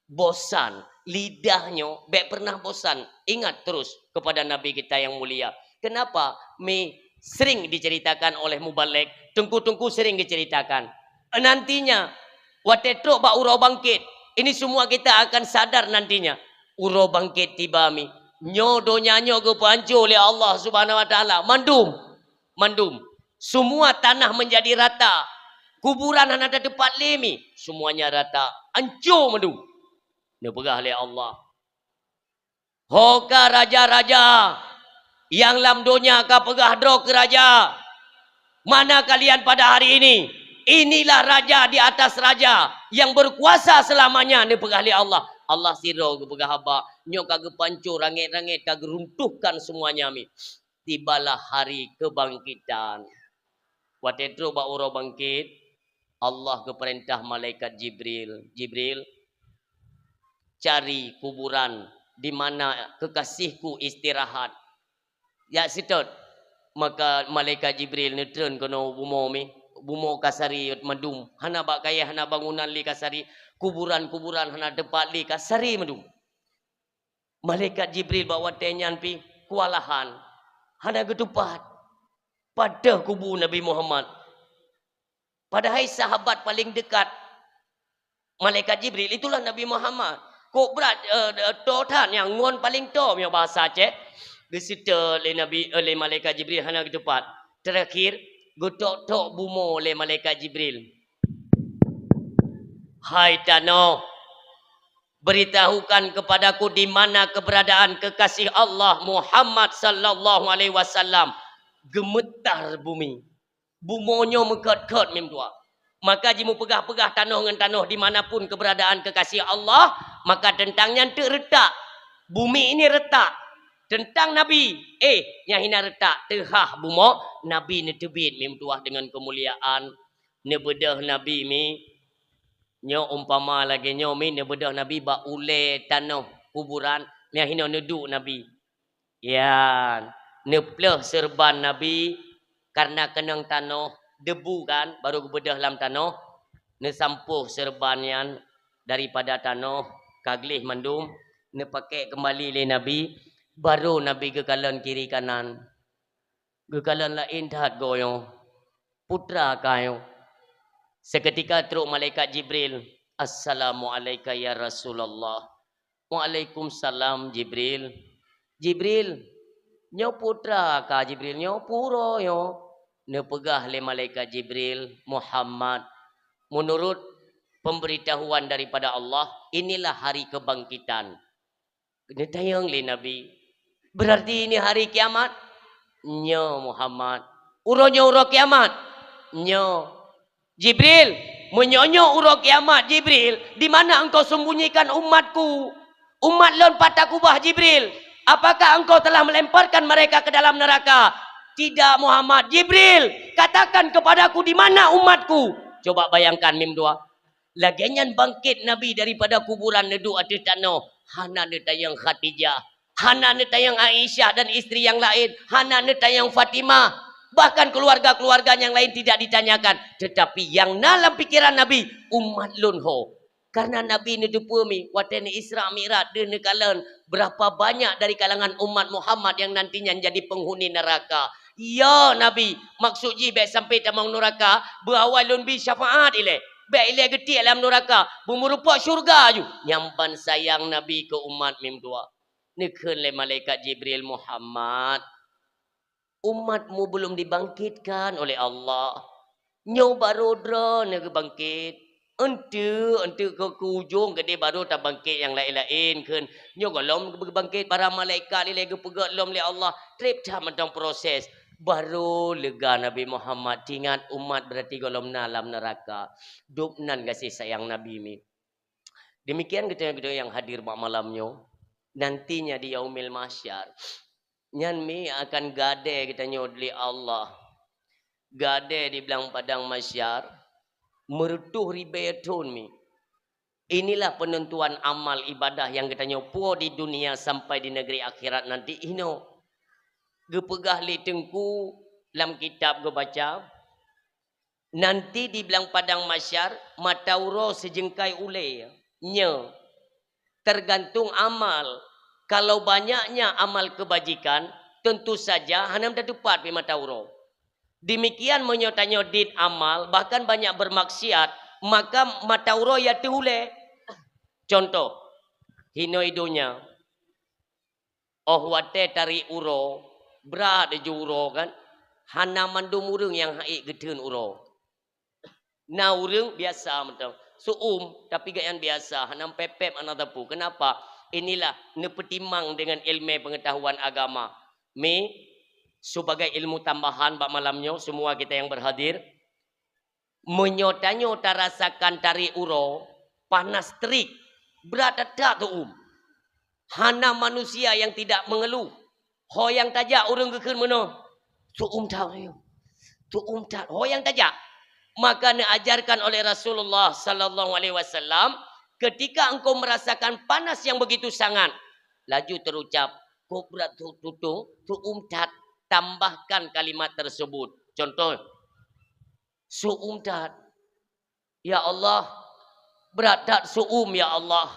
bosan. Lidah nyoe bék pernah bosan ingat terus kepada Nabi kita yang mulia. Kenapa? Mi Sering diceritakan oleh mubalig, teungku-teungku sering diceritakan. Nantinya, watée trok bak uroe bangkit, ini semua kita akan sadar nantinya. Uroe bangkit tiba mi, nyoe donya nyoe geupeuhanco lé Allah Subhanahu Wa Taala, mandum, mandum. Semua tanah menjadi rata, kuburan hana tateupat lé mi, semuanya rata, hanco mandum. Neupeugah lé Allah, "Ho ka raja-raja nyang lam donya ka peugah droe keu raja, mana kalian pada hari ini? Inilah raja di atas raja yang berkuasa selamanya," neupeugah lé Allah. Allah sidroe geupeugah haba, nyoe ka geupanco rangét-rangét, ka geuruntuhkan semuanya mi. Tibalah hari kebangkitan. Watée trok bak uroe bangkit, Allah geupeurintah malaikat Jibril, "Jibril, cari kuburan di mana kekasihku istirahat. Jak seutôt." Maka malaikat Jibril neutreun keunoe bumoe mi, bumoe ka sari mandum, hana bak kayée, hana bangunan lé ka sari, kuburan-kuburan hana teupat lé ka sari mandum. Malaikat Jibril bak watée nyan pih keuwalahan, hana geutupat. Padahai kubu Nabi Muhammad. Padahai sahabat paléng dekat malaikat Jibril itulah Nabi Muhammad. Kok brat, eh, eh, toe that nyang ngon paléng toe, meunyoe bahasa Aceh, geuseutôt lé Nabi, eh, lé malaikat Jibril hana geutupat. Terakhir, geutok-tok bumoe lé malaikat Jibril. "Hai tanoh, beritahukan kepadaku di mana keberadaan kekasih Allah Muhammad sallallahu alaihi wasallam." Geumeutar bumi. Bumoe nyoe meukot-kot mim dua. Maka jimupeugah-peugah tanoh ngon tanoh di mana pun keberadaan kekasih Allah, maka teuntang nyan teuk reutak. Bumi ini retak. Teuntang Nabi, eh, nyang hina reutak, teuhah bumoe, Nabi neuteubiet mim tuah deungon keumuliaan. Neubeudôh Nabi mi, nyoe umpama lagée nyoe mi, neubeudôh Nabi bak ulée tanoh kuburan, nyang hinoe neuduek Nabi. Yan, neupleuh seureuban Nabi, kareuna keunong tanoh, debu kan, barô geubeudôh lam tanoh, neusampôh seureuban nyan daripada tanoh, ka gleh mandum, neupakée keumbali lé Nabi, barô Nabi geukalon kiri kanan. Geukalon laén that goe nyoe, putra kah nyoe. Seukeutika trok malaikat Jibril, "Assalamu'alaika ya Rasulullah." "Waalaikumsalam, Jibril." "Jibril, nyoe putra kah Jibril, nyoe pue uroe nyoe?" Neupeugah lé malaikat Jibril, "Muhammad, menurut pemberitahuan daripada Allah, inilah hari kebangkitan." Neutanyong lé Nabi, "Berarti ini hari kiamat?" "Nyoe, Muhammad." "Uroe nyoe uroe kiamat?" "Nyoe." "Jibril, meunyoe nyoe uroe kiamat, Jibril, di mana engkau sembunyikan umatku? Umat lôn pat takubah, Jibril? Apakah engkau telah melemparkan mereka ke dalam neraka?" "Tidak, Muhammad." "Jibril, katakan kepadaku di mana umatku?" Coba bayangkan mim dua. Lagée nyan bangkét Nabi daripada kuburan neuduek ateueh tanoh, hana neutanyong Khadijah, hana neutanyong Aisyah dan istri nyang laén, hana neutanyong Fatimah, bahkan keuluwarga-keuluwarga nyang laén tidak ditanyakan. Teutapi nyang na lam pikeran Nabi, umat lôn ho. Kareuna Nabi neuteupeue mi, watée neu Isra Mi'raj deuh neukalon, berapa banyak dari kalangan umat Muhammad nyang nantinya jadi penghuni neraka. Ya Nabi, maksud jih bék sampai tamong nuraka, beuawai lôn bi syafaat ilée. Bék ilée geutiek lam nuraka, beumeurumpok syeuruga aju. Nyan ban sayang Nabi keu umat mim dua. Neukheun lé malaikat Jibril, "Muhammad, umatmu belum dibangkitkan oleh Allah. Nyoe barô droeneuh geubangkét. Eunteuk, eunteuk keu, keu ujong keudeh barô tabangkét nyang laén-laén kheun. Nyoe gohlom geubangkét para malaikat ilée geupeugét lom lé Allah. Treb that mantong proses." Barô leuga Nabi Muhammad teuingat umat berarti gohlom na lam neuraka. Dub nan gaséh sayang Nabi mi. Demikian geutanyoe-geutanyoe nyang hadir bak malam nyoe, nantinya di Yaumil Mahsyar, nyan mi akan gadée geutanyoe lé Allah. Gadée di blang padang mahsyar, meureutôh ribée thon mi. Inilah peunentuan amal ibadah nyang geutanyoe puwoe di dunia sampai di negeri akhirat nanti inoe. Geupeugah lé Teungku lam kitab geubaca, nanti di blang padang mahsyar, mata uroe sijeungkai ulée. Nyoe, tergantung amal. Kalau banyaknya amal kebajikan, tentu saja hana tateupat pih mata uroe. Demikian meunyoe tanyoe dit amal, bahkan banyak bermaksiat, maka mata uroe ya teuhulée. Contoh, hinoe donya, óh watée tarék uroe, brat ju uroe kan, hana mandum ureuëng nyang haiek geutheun uroe. Na ureuëng biasa mantong, suum, tapi gobnyan biasa, hana pép-pép hana teupeu. Kenapa? Inilah neupeutimang dengan ilmu pengetahuan agama. Mi, sebagai ilmu tambahan bak malam nyoe, semua kita yang berhadir, meunyoe tanyoe tarasakan tarék uroe, panas terik, brat that-that suum. Hana manusia yang tidak mengeluh. Ho nyang tajak ureuëng geukheun meunoe, "Suum that, suum that." Ho nyang tajak. Maka neuajarkan oleh Rasulullah sallallahu alaihi wasallam, ketika engkau merasakan panas yang begitu sangat, laju terucap, "Kok brat tu-, tutong, suum that." Tambahkan kalimat tersebut. Contoh, "Suum that. Ya Allah, brat that suum, ya Allah.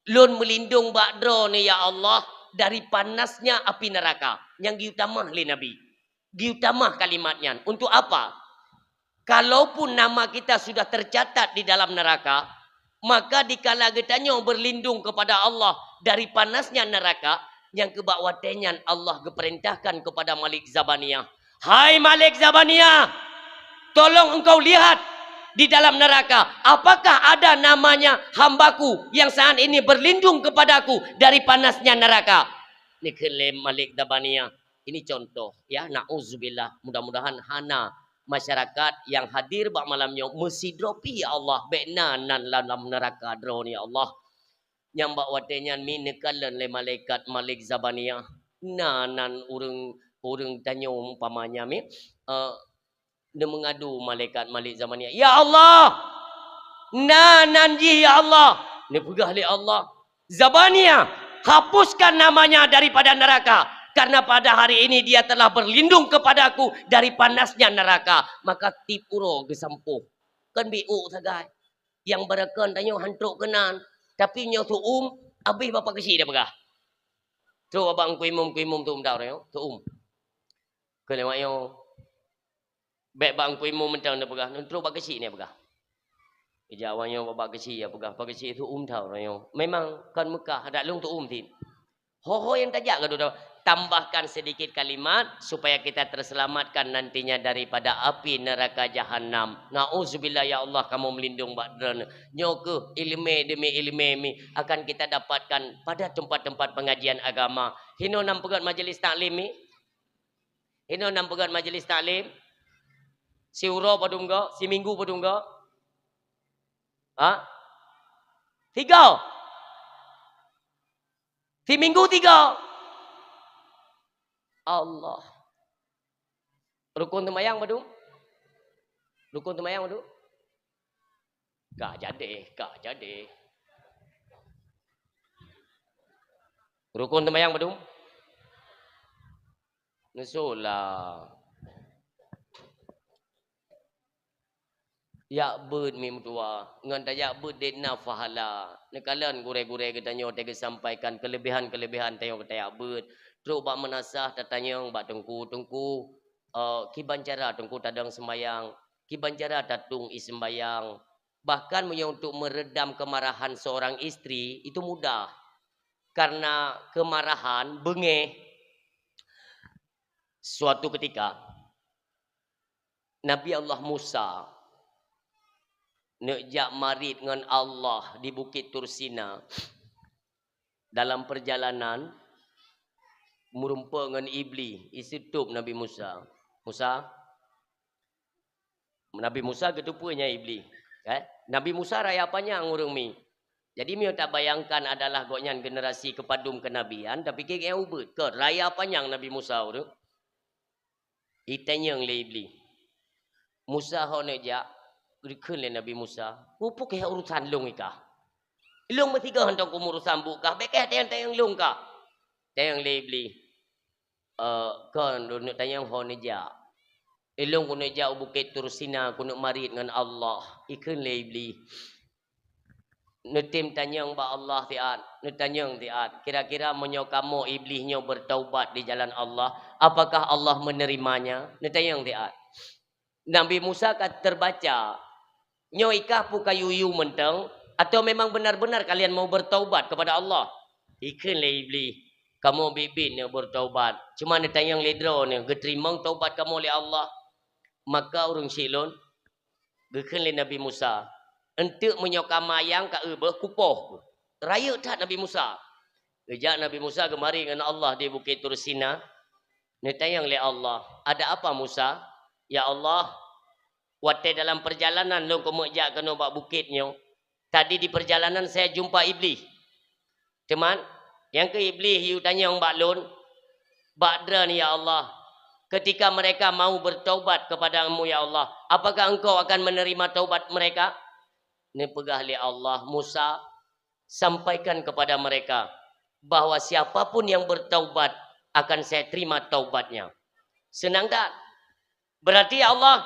Lôn meulindong bak Droeneuh, ya Allah, dari panasnya api neraka." Nyang geuyue tamah lé Nabi. Geuyue tamah kalimat nyan. Untuk apa? Kalaupun nama kita sudah tercatat di dalam neraka, maka dikala geutanyoe berlindung kepada Allah dari panasnya neraka, nyang keu bak watée nyan Allah geupeurintahkan kepada Malik Zabaniyah, "Hai Malik Zabaniyah, tolong engkau lihat di dalam neraka, apakah ada namanya hambaku yang saat ini berlindung kepadaku dari panasnya neraka?" Neukheun lé Malik Zabaniyah, ini contoh, ya, nauzubillah, mudah-mudahan hana masyarakat yang hadir bak malam nyoe meusidroe pih, ya Allah, bék na nan lam, lam neuraka droeneuh, ya Allah. Nyang bak watée nyan mi neukalon lé malaikat Malik Zabaniyah. Na nan ureuëng, ureuëng tanyoe umpamanya mi, eh, neumeungadu malaikat Malik Zabaniyah, "Ya Allah, na nan jih, ya Allah." Neupeugah lé Allah, "Zabaniyah, hapuskan namanya daripada neraka, karena pada hari ini dia telah berlindung kepadaku dari panasnya neraka." Maka tiep uroe geusampôh. Kon biôk sagai. Nyang beureukon tanyoe han trok keunan. Tapi nyoe suum, abéh bapak keuchik dia peugah. Trok bak Teungku Imum, Teungku Imum suum dah nyoe, suum. Keu lewat nyoe, bék bak Teungku Imum mantong dia peugah, nyoe trok bak keuchik dia peugah. Ija awak nyoe bak keuchik dia peugah, bak keuchik suum dah nyoe. Memang kon Mekah, adak lôn suum cit. Ho-ho nyang tajak ka dudoe, tambahkan sedikit kalimat supaya kita terselamatkan nantinya daripada api neraka jahanam. Nauzubillah, ya Allah, kamoe meulindong bak Droeneuh. Nyoe kheueh iéleumé demi iéleumé mi akan kita dapatkan pada tempat-tempat pengajian agama. Hinoe nan peugét majlis taklim mi? Hinoe nan peugét majlis taklim? Siuroe padum go? Siminggu padum go? Ha? Tiga. Siminggu tiga. Allah. Rukun teumayang padum? Rukun teumayang padum? Ka jadi, ka jadi. Rukun teumayang padum? Neusoe lah. Jak beuet mi meutuah, ngon tajak beuet dit na pahala. Neukalon gurée-gurée geutanyoe teuka sampaikan keulebihan-keulebihan tanyoe geutajak beuet. Trok bak meunasah tatanyong bak teungku, "Teungku, eh, kiban cara teungku tadong seumbayang? Kiban cara tatung ie seumbayang?" Bahkan meunyoe untuk meredam kemarahan seorang istri, itu mudah. Karena kemarahan, beungéh. Suatu ketika, Nabi Allah Musa neuk jak marit ngon Allah di Bukét Tursina. Dalam perjalanan, meurumpok ngon Iblih, iseutôb Nabi Musa. Musa, Nabi Musa geuteupeue nyan Iblih. Eh? Nabi Musa raya panyang ureuëng mi. Jadi, meunyoe tabayangkan adalah gobnyan generasi keupadum keunabian, tapiké nyang ubit, ke raya panyang Nabi Musa ureuëng. Itanyong lé Iblih. Musa ho neuk jak, geukheun lé Nabi Musa, "Peue keuh urusan lôn ikah? Lôn meusigoe hantom kumurusan buet kah, bék kah tanyong-tanyong lôn kah?" Tanyong lé Iblih, "Eh, kon lôn neuk tanyong ho neujak. Ilôn keuneuk jak u Bukét Tursina, keuneuk marit ngon Allah," ikheun lé Iblih. Neutem tanyong bak Allah siat, neutanyong siat, "Kira-kira meunyoe kamoe Iblih nyoe bertaubat di jalan Allah, apakah Allah menerimanya?" Neutanyong siat. Nabi Musa ka terbaca, "Nyoe ikah peue ka yue-yue mantong, atau memang benar-benar kalian mau bertaubat kepada Allah?" Ikheun lé Iblih, "Kamoe biet-biet neuk bertaubat, cuma neutanyong lé droeneuh, geuteurimong taubat kamoe lé Allah?" Maka ureuëng syiek lôn, geukheun lé Nabi Musa, "Eunteuk meunyoe ka mayang ka eu beuh kupoh." Rayeuk that Nabi Musa. Geujak Nabi Musa geumari ngon Allah di Bukét Tursina. Neutanyong lé Allah, "Ada apa Musa?" "Ya Allah, watée dalam perjalanan lôn keumeuk jak keunoe bak bukét nyoe, tadi di perjalanan saya jumpa Iblih. Teuma, nyang keu Iblih yue tanyong bak lôn, bak droeneuh ya Allah, ketika mereka mau bertaubat kepada-Mu ya Allah, apakah Engkau akan menerima taubat mereka?" Neupeugah lé Allah, "Musa, sampaikan kepada mereka bahwa siapa pun yang bertaubat akan saya terima taubatnya." Seunang that. "Berarti ya Allah,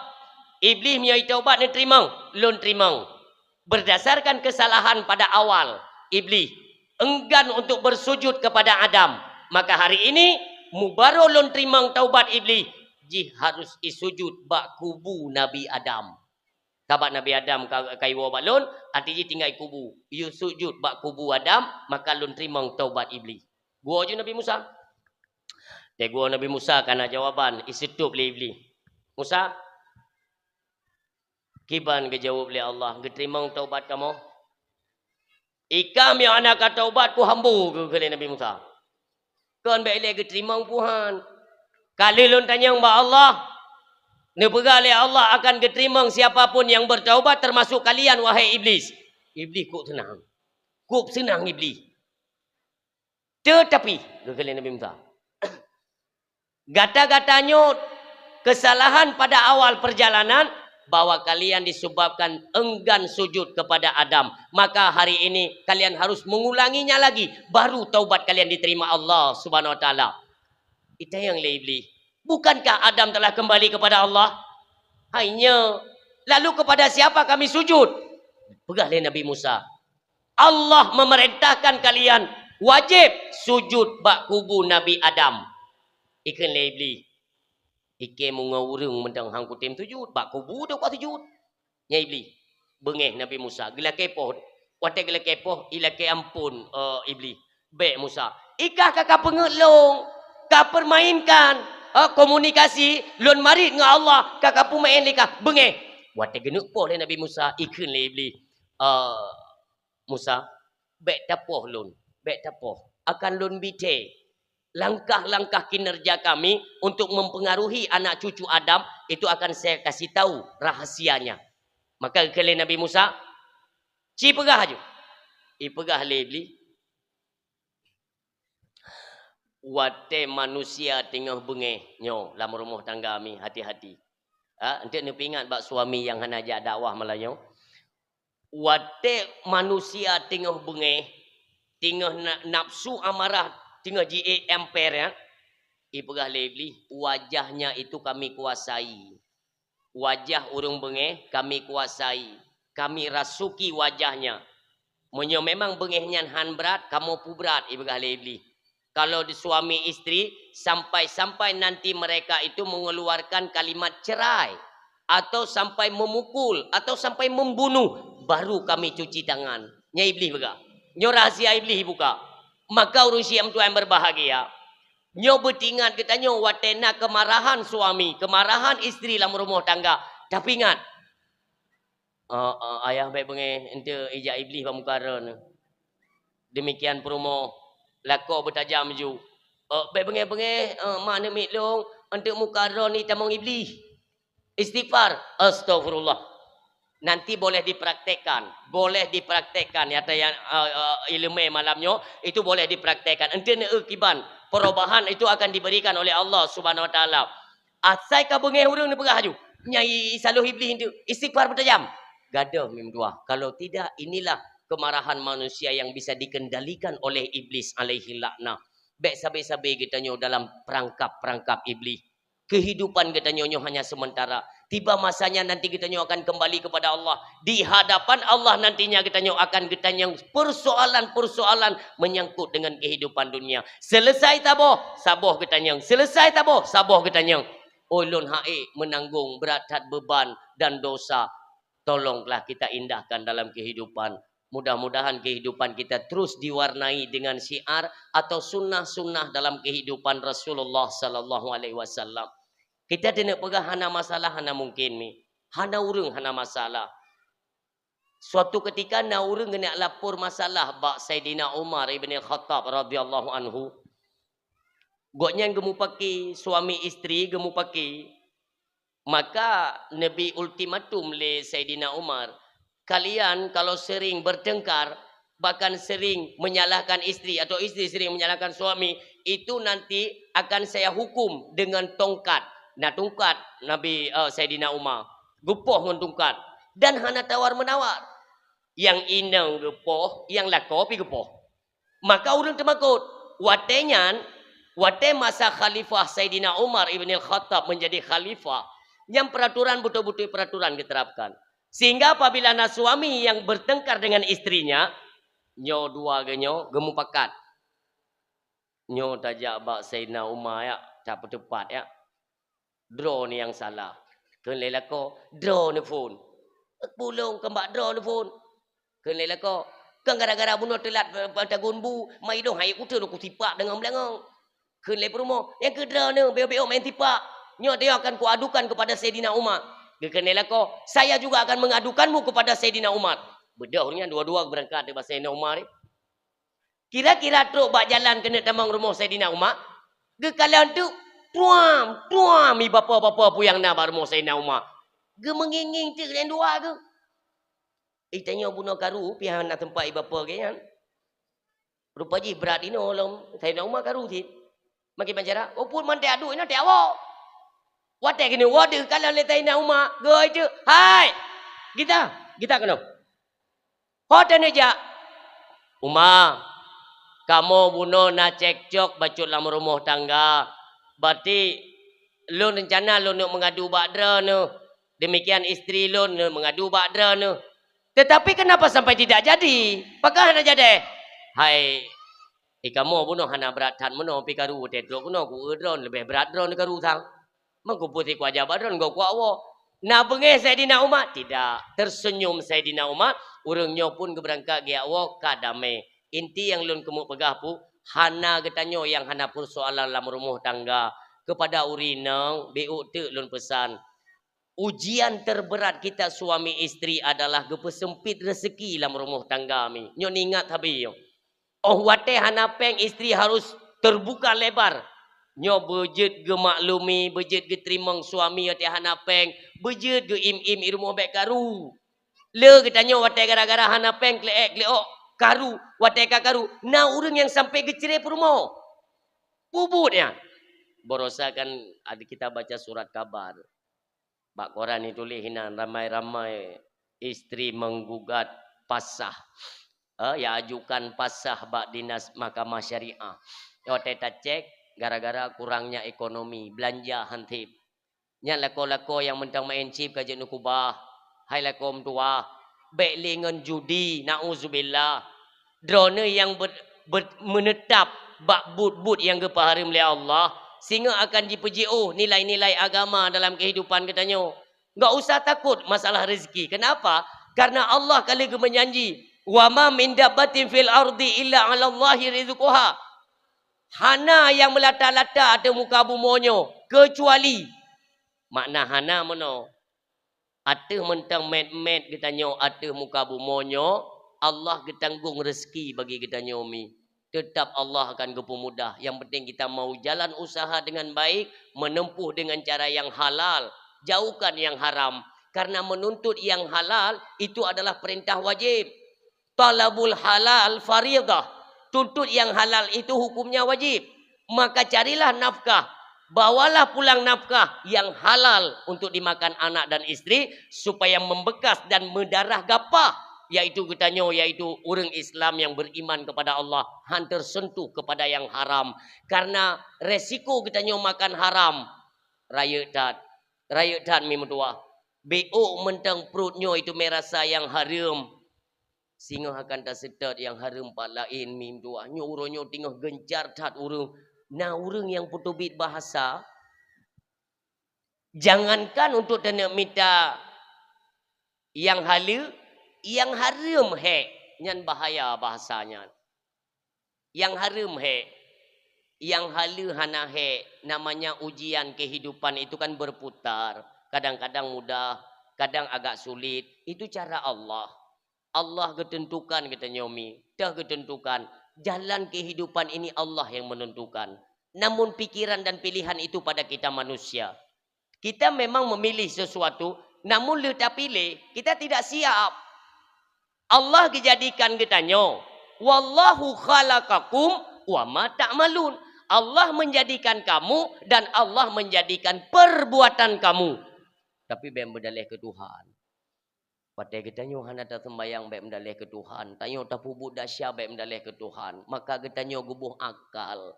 Iblih meunyoe taubat neuteurimong, lôn teurimong. Berdasarkan kesalahan pada awal, Iblih enggan untuk bersujud kepada Adam. Maka hari ini, mubaroe lôn teurimong taubat Iblih, jih harus isujud bak kubu Nabi Adam. Sabab Nabi Adam ka, ka iwoe bak lôn, até jih tinggai kubu. Yue sujud bak kubu Adam, maka lôn teurimong taubat Iblih." Geuwoe ju Nabi Musa. Teuma Nabi Musa ka na jawaban, iseutôb lé Iblih. "Musa, kiban geujaweueb lé Allah, geuteurimong taubat kamoe?" "Ikah meunyoe hana ka taubat, kuhambo," geukheun lé Nabi Musa. "Kon bék ilée geuteurimong peue han. Ka lheueh lôn tanyong bak Allah, neupeugah lé Allah akan geuteurimong siapa pun yang bertaubat, termasuk kalian, wahai Iblih." Iblih kok seunang. Kok seunang Iblih. "Teutapi," geukheun lé Nabi Musa, "gata-gata nyoe kesalahan pada awal perjalanan, bahwa kalian disebabkan enggan sujud kepada Adam. Maka hari ini kalian harus mengulanginya lagi, baru taubat kalian diterima Allah Subhanahu wa Taala." Itanyong lé Iblih, "Bukankah Adam telah kembali kepada Allah?" "Hai nyo, lalu kepada siapa kami sujud?" Peugah lé Nabi Musa, "Allah memerintahkan kalian wajib sujud bak kubu Nabi Adam." Ikheun lé Iblih, "Ikheun meungoh ureuëng mantong han kutem sujud, bak kubu teuka sujud." Nyan Iblih, beungéh Nabi Musa, geulakée poh. Watée geulakée poh, ilakée amphon, eh, Iblih. "Bék Musa, ikah ka kapeungeuet lôn, kapermainkan, eh, komunikasi lôn marit ngon Allah, ka kapeumaén lé kah, beungéh." Watée geuneuk poh lé Nabi Musa, ikheun lé Iblih, "Eh, Musa, bék tapoh lôn, bék tapoh. Akan lôn bi thée. Langkah-langkah kinerja kami untuk mempengaruhi anak cucu Adam itu akan saya kasih tahu rahasianya." Maka geukheun lé Nabi Musa, "Ci peugah aju." Ipeugah lé Iblih, "Watée manusia teungoh beungéh nyoe lam rumoh tangga mi, hati-hati." Ha, eunteuk neupeuingat bak suami nyang hana jak dakwah malam nyoe. Watée manusia teungoh beungéh, teungoh na-, nafsu amarah, teungoh jiék amper, ya, ipeugah lé Iblih, "Wajahnya itu kami kuasai. Wajah ureuëng beungéh kami kuasai. Kami rasuki wajahnya. Meunyoe memang beungéh nyan han brat, kamoe peubrat," ipeugah lé Iblih. Kalau di suami istri, sampai-sampai nanti mereka itu mengeluarkan kalimat cerai, atau sampai memukul, atau sampai membunuh, baru kami cuci tangan. Nyan Iblih peugah. Nyoe rahsia Iblih buka. Maka ureuëng syiek meutuah nyang berbahagia, nyoe beutingat geutanyoe watée na keumarahan suami, keumarahan istri lam rumoh tangga. Tapi ingat, "Eh, eh, ayah bék beungéh, eunteuk ijak Iblih bak muka droeneuh." Demikian peurumoh, lakoe beutajam ju. "Eh, bék beungéh-beungéh, eh, mak neuk miet lôn, eunteuk muka droeneuh itamong Iblih." Istighfar, "Astagfirullah." Nanti boleh dipraktekkan, boleh dipraktekkan, nyata nyang, eh, eh, ileumé malam nyoe, itu boleh dipraktekkan. Eunteuk neueu kiban, perubahan itu akan diberikan oleh Allah Subhanahu Wa Taala. Asai ka beungéh ureuëng neupeugah aju, "Nyan i-, i-, saloh Iblih eunteuk, istighfar beutajam." Gadôh meutuah. Kalau tidak, inilah kemarahan manusia yang bisa dikendalikan oleh Iblis alaihi laknah. Bék sabe-sabe geutanyoe dalam perangkap-perangkap Iblih. Kehidupan geutanyoe nyoe hanya sementara. Tiba masanya nanti geutanyoe akan kembali kepada Allah. Di hadapan Allah nantinya geutanyoe akan geutanyong persoalan-persoalan menyangkut dengan kehidupan dunia. Selesai taboh, saboh geutanyong. Selesai taboh, saboh geutanyong. Ulôn hak ék meunanggong brat that beuban dan dosa. Tolonglah kita indahkan dalam kehidupan. Mudah-mudahan kehidupan kita terus diwarnai dengan syiar atau sunnah-sunnah dalam kehidupan Rasulullah sallallahu alaihi wasallam. Kita teuneuk peugah hana masalah, hana mungkin mi. Hana ureuëng hana masalah. Suatu ketika na ureuëng geuneuk lapor masalah bak Saidina Umar ibn Al-Khattab radhiyallahu anhu. Gobnyan geumupaki, suami istri geumupaki. Maka neubi ultimatum lé Saidina Umar, "Kalian kalau sering bertengkar, bahkan sering menyalahkan istri atau istri sering menyalahkan suami, itu nanti akan saya hukum dengan tongkat." Na tongkat Nabi, eh, Saidina Umar geupoh ngon tongkat dan hana tawar-menawar. Nyang inong geupoh, nyang lakoe pih geupoh. Maka ureuëng teumakot. Watée nyan, watée masa khalifah Saidina Umar ibn Al-Khattab menjadi khalifah, nyang peraturan beutôi-beutôi peraturan geuterapkan. Sehingga apabila na suami yang bertengkar dengan istrinya, nyoe dua geuh nyoe geumupakat. Nyoe tajak bak Saidina Umar ya, tapeuteupat ya. Droeneuh nyang salah. Kheun lé lakoe, "Droeneuh phon." "Pulông keu bak droeneuh phon." Kheun lé lakoe, "Kan gara-gara bunoe teulat, eh, tagun bu, ma idong hai kuteun kusipak deungon beulangong." Kheun lé peurumoh, "Nyang keu droeneuh, beu-beu main sipak. Nyoe dia akan kuadukan kepada Saidina Umar." Geukheun lé lakoe, "Saya juga akan mengadukanmu kepada Saidina Umar." Beudôh nyan dua-dua beurangkat bak Saidina Umar. Kira-kira trok bak jalan keuneuk tamong rumoh Saidina Umar, geukalon teuk, tuam, tuam, i bapo-bapo peue nyang na bak rumoh Saidina Umar. Geumeungieng-ngieng teuk nyang dua geuh. "Eh, tanyoe bunoe karu, pih hana teumpat i bapo geuh nyan." Rupa jih brat inoe lom, Saidina Umar karu cit. Makin bancara, "Oh, pun man teuaduk inoe teuawoe." Watée keuneuk woe deuh kalon lé Saidina Umar, geuh teuk, "Hai! Gita, gita keunoe." Ho teuneuk jak, "Uma, kamoe bunoe na cekcok bacut lam rumoh tangga. Berarti lôn reuncana lôn neuk meungadu bak droeneuh. Demikian istri lôn neuk meungadu bak droeneuh. Tetapi kenapa sampai tidak jadi? Pakon hana jadi?" "Hai, eh, kamoe bunoe hana brat that meunoe, pi karu teuh trok keunoe, ku droeneuh leubeh brat droeneuh karu sang." Meukeupeuet sikua jabat droen gob kuak woe. Na beungéh Saidina Umar? Tidak. Tersenyum Saidina Umar, ureuëng nyoe pun geubeurangkat geujak woe ka damé. Inti nyang lôn keumeung peugah pu, hana geutanyoe nyang hana peusoalan lam rumoh tangga. Keupada ureuëng inong, biuk teuk lôn peusan. Ujian terberat kita suami istri adalah geupeuseumpit rezeki lam rumoh tangga mi. Nyoe ingat habéh nyoe. Óh watée hana péng, istri harus terbuka lebar. Nyoe beujeuet geumaklumi, beujeuet geuteurimong suami watée hana péng, beujeuet geuim-im i rumoh bék karu. Le geutanyoe watée gara-gara hana péng, kleuek-kleuok karu, watée ka karu, na ureuëng nyang sampai geucré peurumoh. Peubuet nyan. Barosa kan ada kita baca surat kabar. Bak koran ituléh inan ramai-ramai istri menggugat pasah. Eh, ya ajukan pasah bak dinas mahkamah syariah. Watée tacek, gara-gara kurangnya ekonomi, belanja hansip. Nyan lakoe-lakoe nyang mantong main chip ka jeuet neukubah. Hai lakoe meutuwah, bék lé ngon judi, nauzubillah. Droeneuh nyang be-, be-, meunetap bak buet-buet nyang geupeuhareuem lé Allah, singoh akan jipeujiôh nilai-nilai agama dalam keuhidupan geutanyoe. Enggak usah takot masalah rezeki. Kenapa? Karena Allah ka lheueh geumeujanji, "Wa ma min dabbatin fil ardi illa 'alallahi rizquha." Hana nyang meulata-lata ateueh muka bumoe nyoe, keucuali, makna hana meunoe. Ateueh mantong mét-mét geutanyoe ateueh muka bumoe nyoe, Allah geutanggong rezeki bagi geutanyoe mi. Tetap Allah akan geupeumudah. Yang penting kita mau jalan usaha dengan baik, menempuh dengan cara yang halal, jauhkan yang haram. Karena menuntut yang halal itu adalah perintah wajib. Talabul halal faridah. Tuntut yang halal itu hukumnya wajib. Maka carilah nafkah, bawalah pulang nafkah yang halal untuk dimakan anak dan istri, supaya membekas dan mendarah gapah, yaitu geutanyoe, yaitu ureuëng Islam yang beriman kepada Allah, han tersentuh kepada yang haram. Karena resiko geutanyoe makan haram, rayeuk that, rayeuk that mi meutuwah. Biôk mantong pruet nyoe itu merasa yang hareuem. Singoh akan taseutôt nyang hareuem pat laén mi meutuwah. Nyoe uroe nyoe teungoh geuncar that ureuëng. Na ureuëng nyang peuteubiet bahasa, Jangankan untuk taneuk mita nyang haleue, nyang hareuem hék, nyan bahaya bahasa nyan. Nyang hareuem hék, nyang haleue hana hék, namanya ujian kehidupan itu kan berputar. Kadang-kadang mudah, kadang agak sulit. Itu cara Allah. Allah geutentukan geutanyoe mi, teuh geutentukan. Jalan kehidupan ini Allah yang menentukan. Namun pikiran dan pilihan itu pada kita manusia. Kita memang memilih sesuatu, namun lheueh tapiléh, kita tidak siap. Allah geujadikan geutanyoe, "Wallahu khalaqakum wa ma ta'malun." Allah menjadikan kamu dan Allah menjadikan perbuatan kamu. Tapi bèk meudaleh keu Tuhan. Watèe geutanyoe hana taseumbayang bèk meudaleh keu Tuhan, tanyoe tapeubuet desya bèk meudaleh keu Tuhan, maka geutanyoe geuboh akal.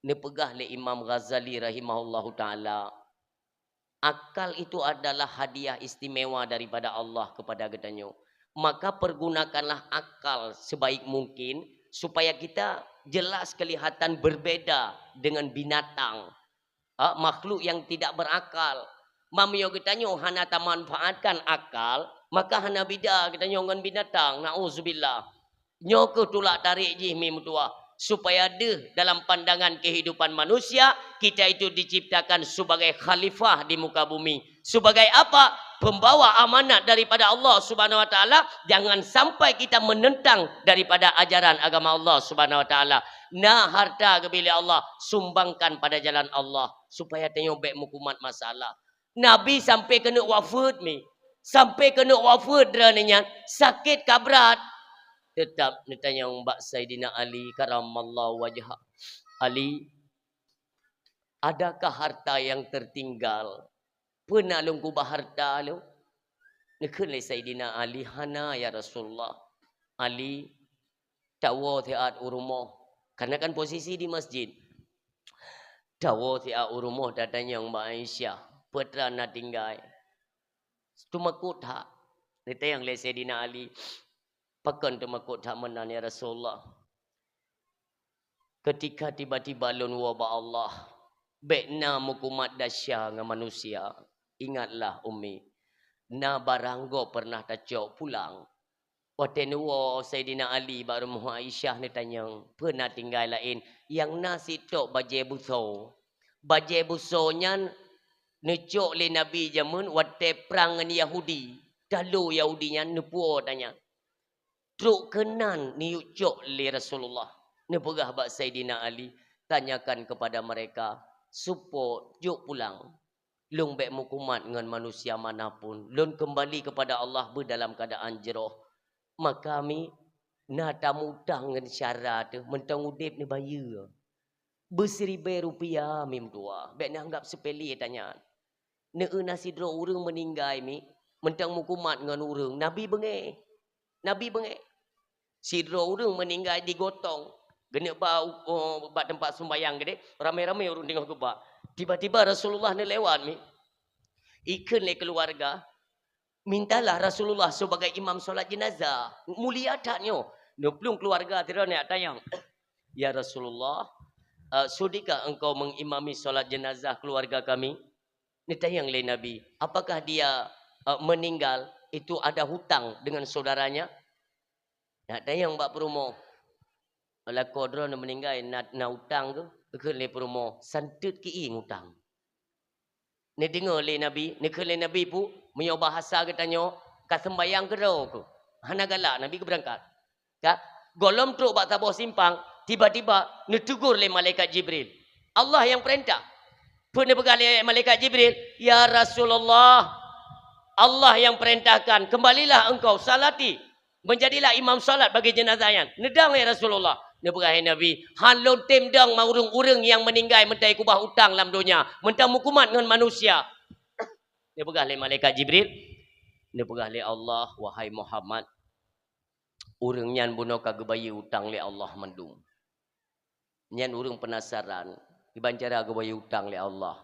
Neupeugah lé Imam Ghazali rahimahullahu taala, akal itu adalah hadiah istimewa daripada Allah kepada geutanyoe. Maka pergunakanlah akal sebaik mungkin supaya kita jelas kelihatan berbeda dengan binatang, ha, makhluk yang tidak berakal. Meunyoe geutanyoe hana tamanfaatkan akal, maka hana beda geutanyoe ngon binatang. Nauzubillah. Nyoe kheueh tulak tarék jih mi meutuwah, supaya deuh dalam pandangan kehidupan manusia, kita itu diciptakan sebagai khalifah di muka bumi. Sebagai apa? Pembawa amanat daripada Allah Subhanahu Wa Taala. Jangan sampai kita menentang daripada ajaran agama Allah Subhanahu Wa Taala. Na harta geubri lé Allah, sumbangkan pada jalan Allah supaya tanyoe bèk meukumat masalah. Nabi sampai keuneuk wafeuet mi. Sampai keuneuk wafeuet droeneuh nyan, sakét ka brat. Teutap neutanyong bak Saidina Ali karamallahu wajhah, "Ali, adakah harta yang tertinggal? Peue na lôn keubah harta lôn?" Neukheun lé Saidina Ali, "Hana, ya Rasulullah." Ali tawoe siat u rumoh, karena kan posisi di masjid. Tawoe siat u rumoh tatanyong bak Aisyah, "Peue teuma na tinggai?" Teumakot that. Neutanyong lé Saidina Ali, "Pakon teumakot that meunan, ya Rasulullah?" "Keutika tiba-tiba lôn woe bak Allah, bèk na meukumat desya ngon manusia. Ingatlah, Ummi, na barang gob peureunah tacok pulang." Watèe neuwoe Saidina Ali bak rumoh Aisyah neutanyong, "Peue na tinggai laén?" "Nyang na sitok bajèe busoe. Bajèe busoe nyan neucok lé Nabi jameun watèe prang ngon Yahudi. Talo Yahudi nyan neupuwoe tanyan. Trok keunan neuyue cok lé Rasulullah." Neupeugah bak Saidina Ali, "Tanyakan kepada mereka, supok jok pulang. Lôn bèk meukumat ngon manusia manapun. Lôn keumbali kepada Allah beudalam keuadaan jroh." Maka mi na tamutang ngon syara teuh, mantong udép neubayeue. Beusiribèe rupiah mi meutuwah, bèk neuanggap seupele tanyan. Neueu na sidroe ureueng meuninggai mi, mantong meukumat ngon ureueng, Nabi beungèh. Nabi beungèh. Sidroe ureueng meuninggai di gotong, geuneuk ba, oh, bak teumpat seumbayang geude, ramé-ramé ureueng teungoh geuba. Tiba-tiba Rasulullah neulewat mi. Ikheun lé keuluwarga, "Mintalah Rasulullah sebagai imam salat jenazah." Mulia that nyoe. Neuplueng keuluwarga sidroe neujak tanyong, "Ya Rasulullah, eh, sudikah engkau mengimami salat jenazah keluarga kami?" Neutanyong lé Nabi, "Apakah dia, eh, meninggal itu ada hutang dengan saudaranya?" Neutanyong bak peurumoh, "Lakoe droeneuh meuninggai na, na utang keuh?" Geukheun lé peurumoh, "Santeut keu ié utang." Neudeungoe lé Nabi, neukheun lé Nabi peue, meunyoe bahasa geutanyoe, ka seumbayang keudroe keuh. Hana galak Nabi geubeurangkat. Ka, gohlom trok bak saboh simpang, tiba-tiba neutegur lé malaikat Jibril. Allah nyang peurintah. Peue neupeugah lé malaikat Jibril, "Ya Rasulullah, Allah nyang peurintahkan, kembalilah engkau, salati, menjadilah imam salat bagi jenazah nyan." "Neudong, ya Rasulullah." Neupeugah lé Nabi, "Han lôn tem dong ma ureueng-ureueng nyang meuninggai meutai kubah utang lam donya, meutai meukumat ngon manusia." Neupeugah lé malaikat Jibril, neupeugah lé Allah, "Wahai Muhammad, ureueng nyan bunoe ka geubayeue utang lé Allah mandum." Nyan ureueng peunasaran, kiban cara geubayeue utang lé Allah.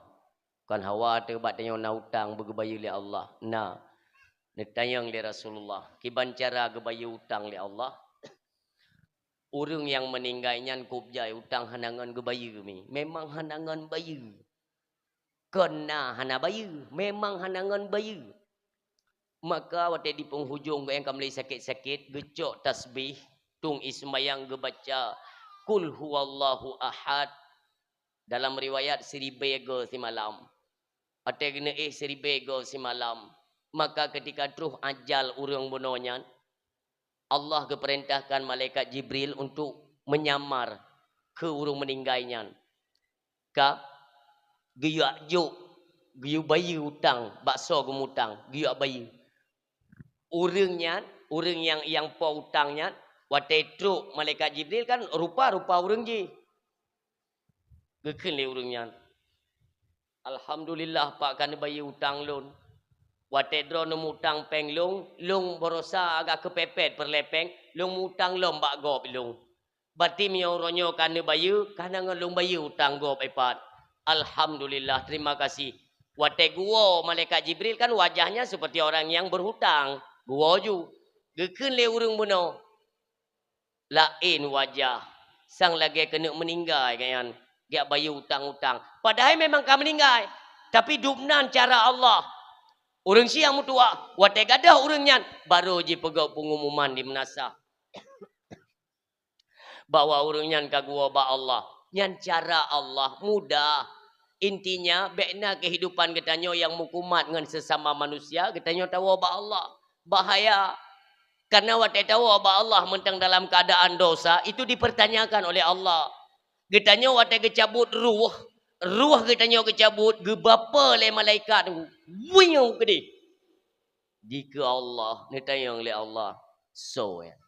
Kon hawa teuh bak tanyoe na utang beugeubayeue lé Allah. Na, neutanyong lé Rasulullah, kiban cara geubayeue utang lé Allah? Ureueng nyang meuninggai nyan kôb jai utang hana ngon geubayeue mi. Memang hana ngon bayeue. Kon na hana bayeue, memang hana ngon bayeue. Maka watée di penghujung geuh nyang ka mulai sakét-sakét, geucok tasbih, tueng ie seumayang geubaca, "Qul huwallahu ahad." Dalam riwayat, siribée goe simalam. Watée geuneuéh siribée goe simalam, maka ketika troh ajal ureuëng bunoe nyan, Allah geupeurintahkan malaikat Jibril untuk menyamar keu ureuëng meuninggai nyan. Ka geuyue jok, geuyue bayeue utang, bak soe geumutang, geuyue bayeue. Ureuëng nyan, ureuëng nyang, nyang po utang nyan, watée trok malaikat Jibril kan rupa-rupa ureuëng jih. Geukheun lé ureuëng nyan, "Alhamdulillah, Pak, ka neubayeue utang lôn. Watée droe neumutang péng lôn, lôn baroesa agak keupepet peureulée péng, lôn mutang lom bak gob lôn. Berarti meunyoe uroe nyoe ka neubayeue, ka na ngon lôn bayeue utang gob ipat. Alhamdulillah, terima kasih." Watée geuwoe malaikat Jibril kan wajahnya seperti orang yang berhutang. Geuwoe ju. Geukheun lé ureuëng bunoe, "Laén wajah, sang lagée keuneuk meuninggai gobnyan, geujak bayeue utang-utang. Padahai memang ka meuninggai, tapi dubnan cara Allah." Ureuëng siang meutuwah, watée gadôh ureuëng nyan, barô jipeugét pengumuman di meunasah bahwa ureuëng nyan ka geuwoe bak Allah. Nyan cara Allah, mudah. Intinya, bék na kehidupan geutanyoe nyang meukumat ngon sesama manusia, geutanyoe tawoe bak Allah. Bahaya. Karena watée tawoe bak Allah mantong dalam keadaan dosa, itu dipertanyakan oleh Allah. Geutanyoe watée geucabut ruh, ruh geutanyoe geucabut, geubapeue lé malaikat, wieu keudeh. Dikeue Allah, neutanyong lé Allah, "Soe nyan?"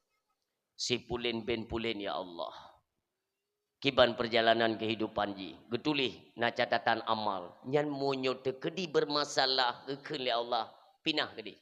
"Si pulen bin pulen, ya Allah." Kiban perjalanan kehidupan jih, geutuléh na catatan amal. Nyan meunyoe teukeudi bermasalah, geukheun lé Allah, pinah keudeh.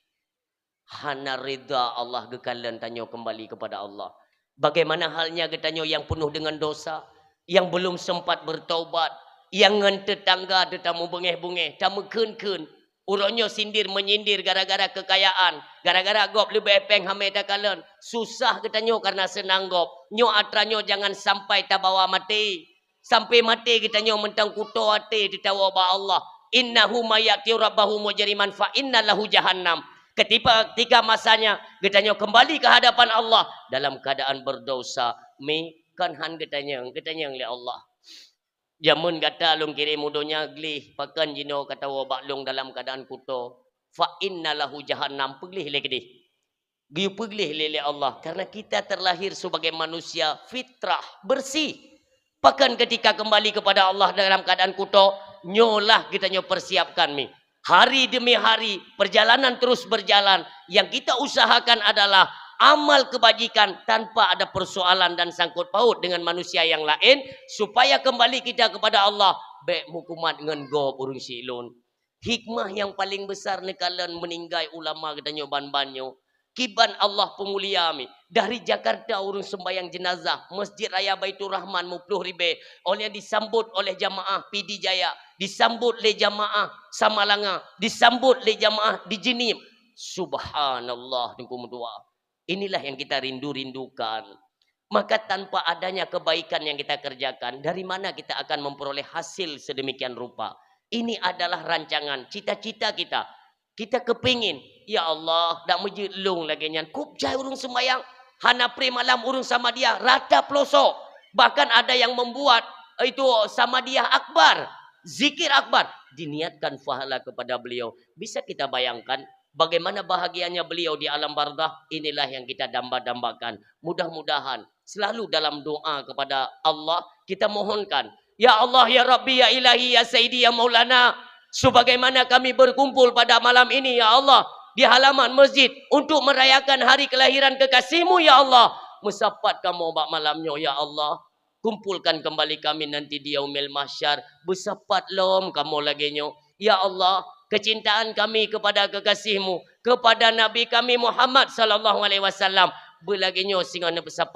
Hana ridha Allah geukalon tanyoe kembali kepada Allah. Bagaimana halnya geutanyoe yang penuh dengan dosa, yang belum sempat bertaubat, yang ngon tetangga teuh tameubungéh-bungéh, tameukheun-kheun, uroe nyoe sindir menyindir gara-gara kekayaan, gara-gara gob leubeh péng hamé takalon, susah geutanyoe karena seunang gob. Nyoe atra nyoe jangan sampai tabawa maté. Sampai maté geutanyoe mantong kuto até teutawoe bak Allah. "Innahu may ya'ti rabbahu mujriman fa inna lahu jahannam." Ketika, ketika masanya geutanyoe kembali ke hadapan Allah dalam keadaan berdosa, mi kon han geutanyong, geutanyong lé Allah. Jameun gata lôn kirém u donya gleh, pakon jinoe ka tawoe bak lôn dalam keadaan kuto? Fa inna lahu jahannam, peugleh lé keudeh. Geupeugleh lé, lé Allah, karena kita terlahir sebagai manusia fitrah, bersih. Pakon ketika kembali kepada Allah dalam keadaan kuto, nyolah geutanyoe persiapkan mi. Hari demi hari, perjalanan terus berjalan. Yang kita usahakan adalah amal kebajikan tanpa ada persoalan dan sangkut paut dengan manusia yang lain, supaya kembali kita kepada Allah, bék meukumat ngon gob ureuëng sileuen. Hikmah yang paling besar neukalon meuninggai ulama geutanyoe ban-ban nyoe. Kiban Allah peumulia mi. Dari Jakarta ureuëng sembahyang jenazah, Masjid Raya Baiturrahman muploh ribée, oleh disambot oleh jamaah Pidie Jaya, disambot lé jamaah Samalanga, disambot lé jamaah di Jeunieb. Subhanallah, Teungku meutuah. Inilah yang kita rindu-rindukan. Maka tanpa adanya kebaikan yang kita kerjakan, dari mana kita akan memperoleh hasil sedemikian rupa? Ini adalah rancangan, cita-cita kita. Kita kepingin, "Ya Allah, dak meujeuet lôn lagée nyan, kub jai ureuëng seumayang, hana pré malam ureuëng samadiyah, rata peulosok." Bahkan ada yang membuat itu samadiyah akbar, zikir akbar, diniatkan pahala kepada beliau. Bisa kita bayangkan bagaimana bahagianya beliau di alam barzakh? Inilah yang kita damba-dambakan. Mudah-mudahan selalu dalam doa kepada Allah, kita mohonkan, "Ya Allah, ya Rabbi, ya Ilahi, ya Sayyidi, ya Maulana, sebagaimana kami berkumpul pada malam ini, ya Allah, di halaman masjid untuk merayakan hari kelahiran kekasih-Mu, ya Allah, meusapat kamoe bak malam nyoe, ya Allah. Kumpulkan kembali kami nanti di Yaumil Mahsyar, beusapat lom kamoe lagée nyoe. Ya Allah, kecintaan kami kepada kekasih-Mu, kepada Nabi kami Muhammad sallallahu alaihi wasallam, beulagée nyoe singoh neupeusapat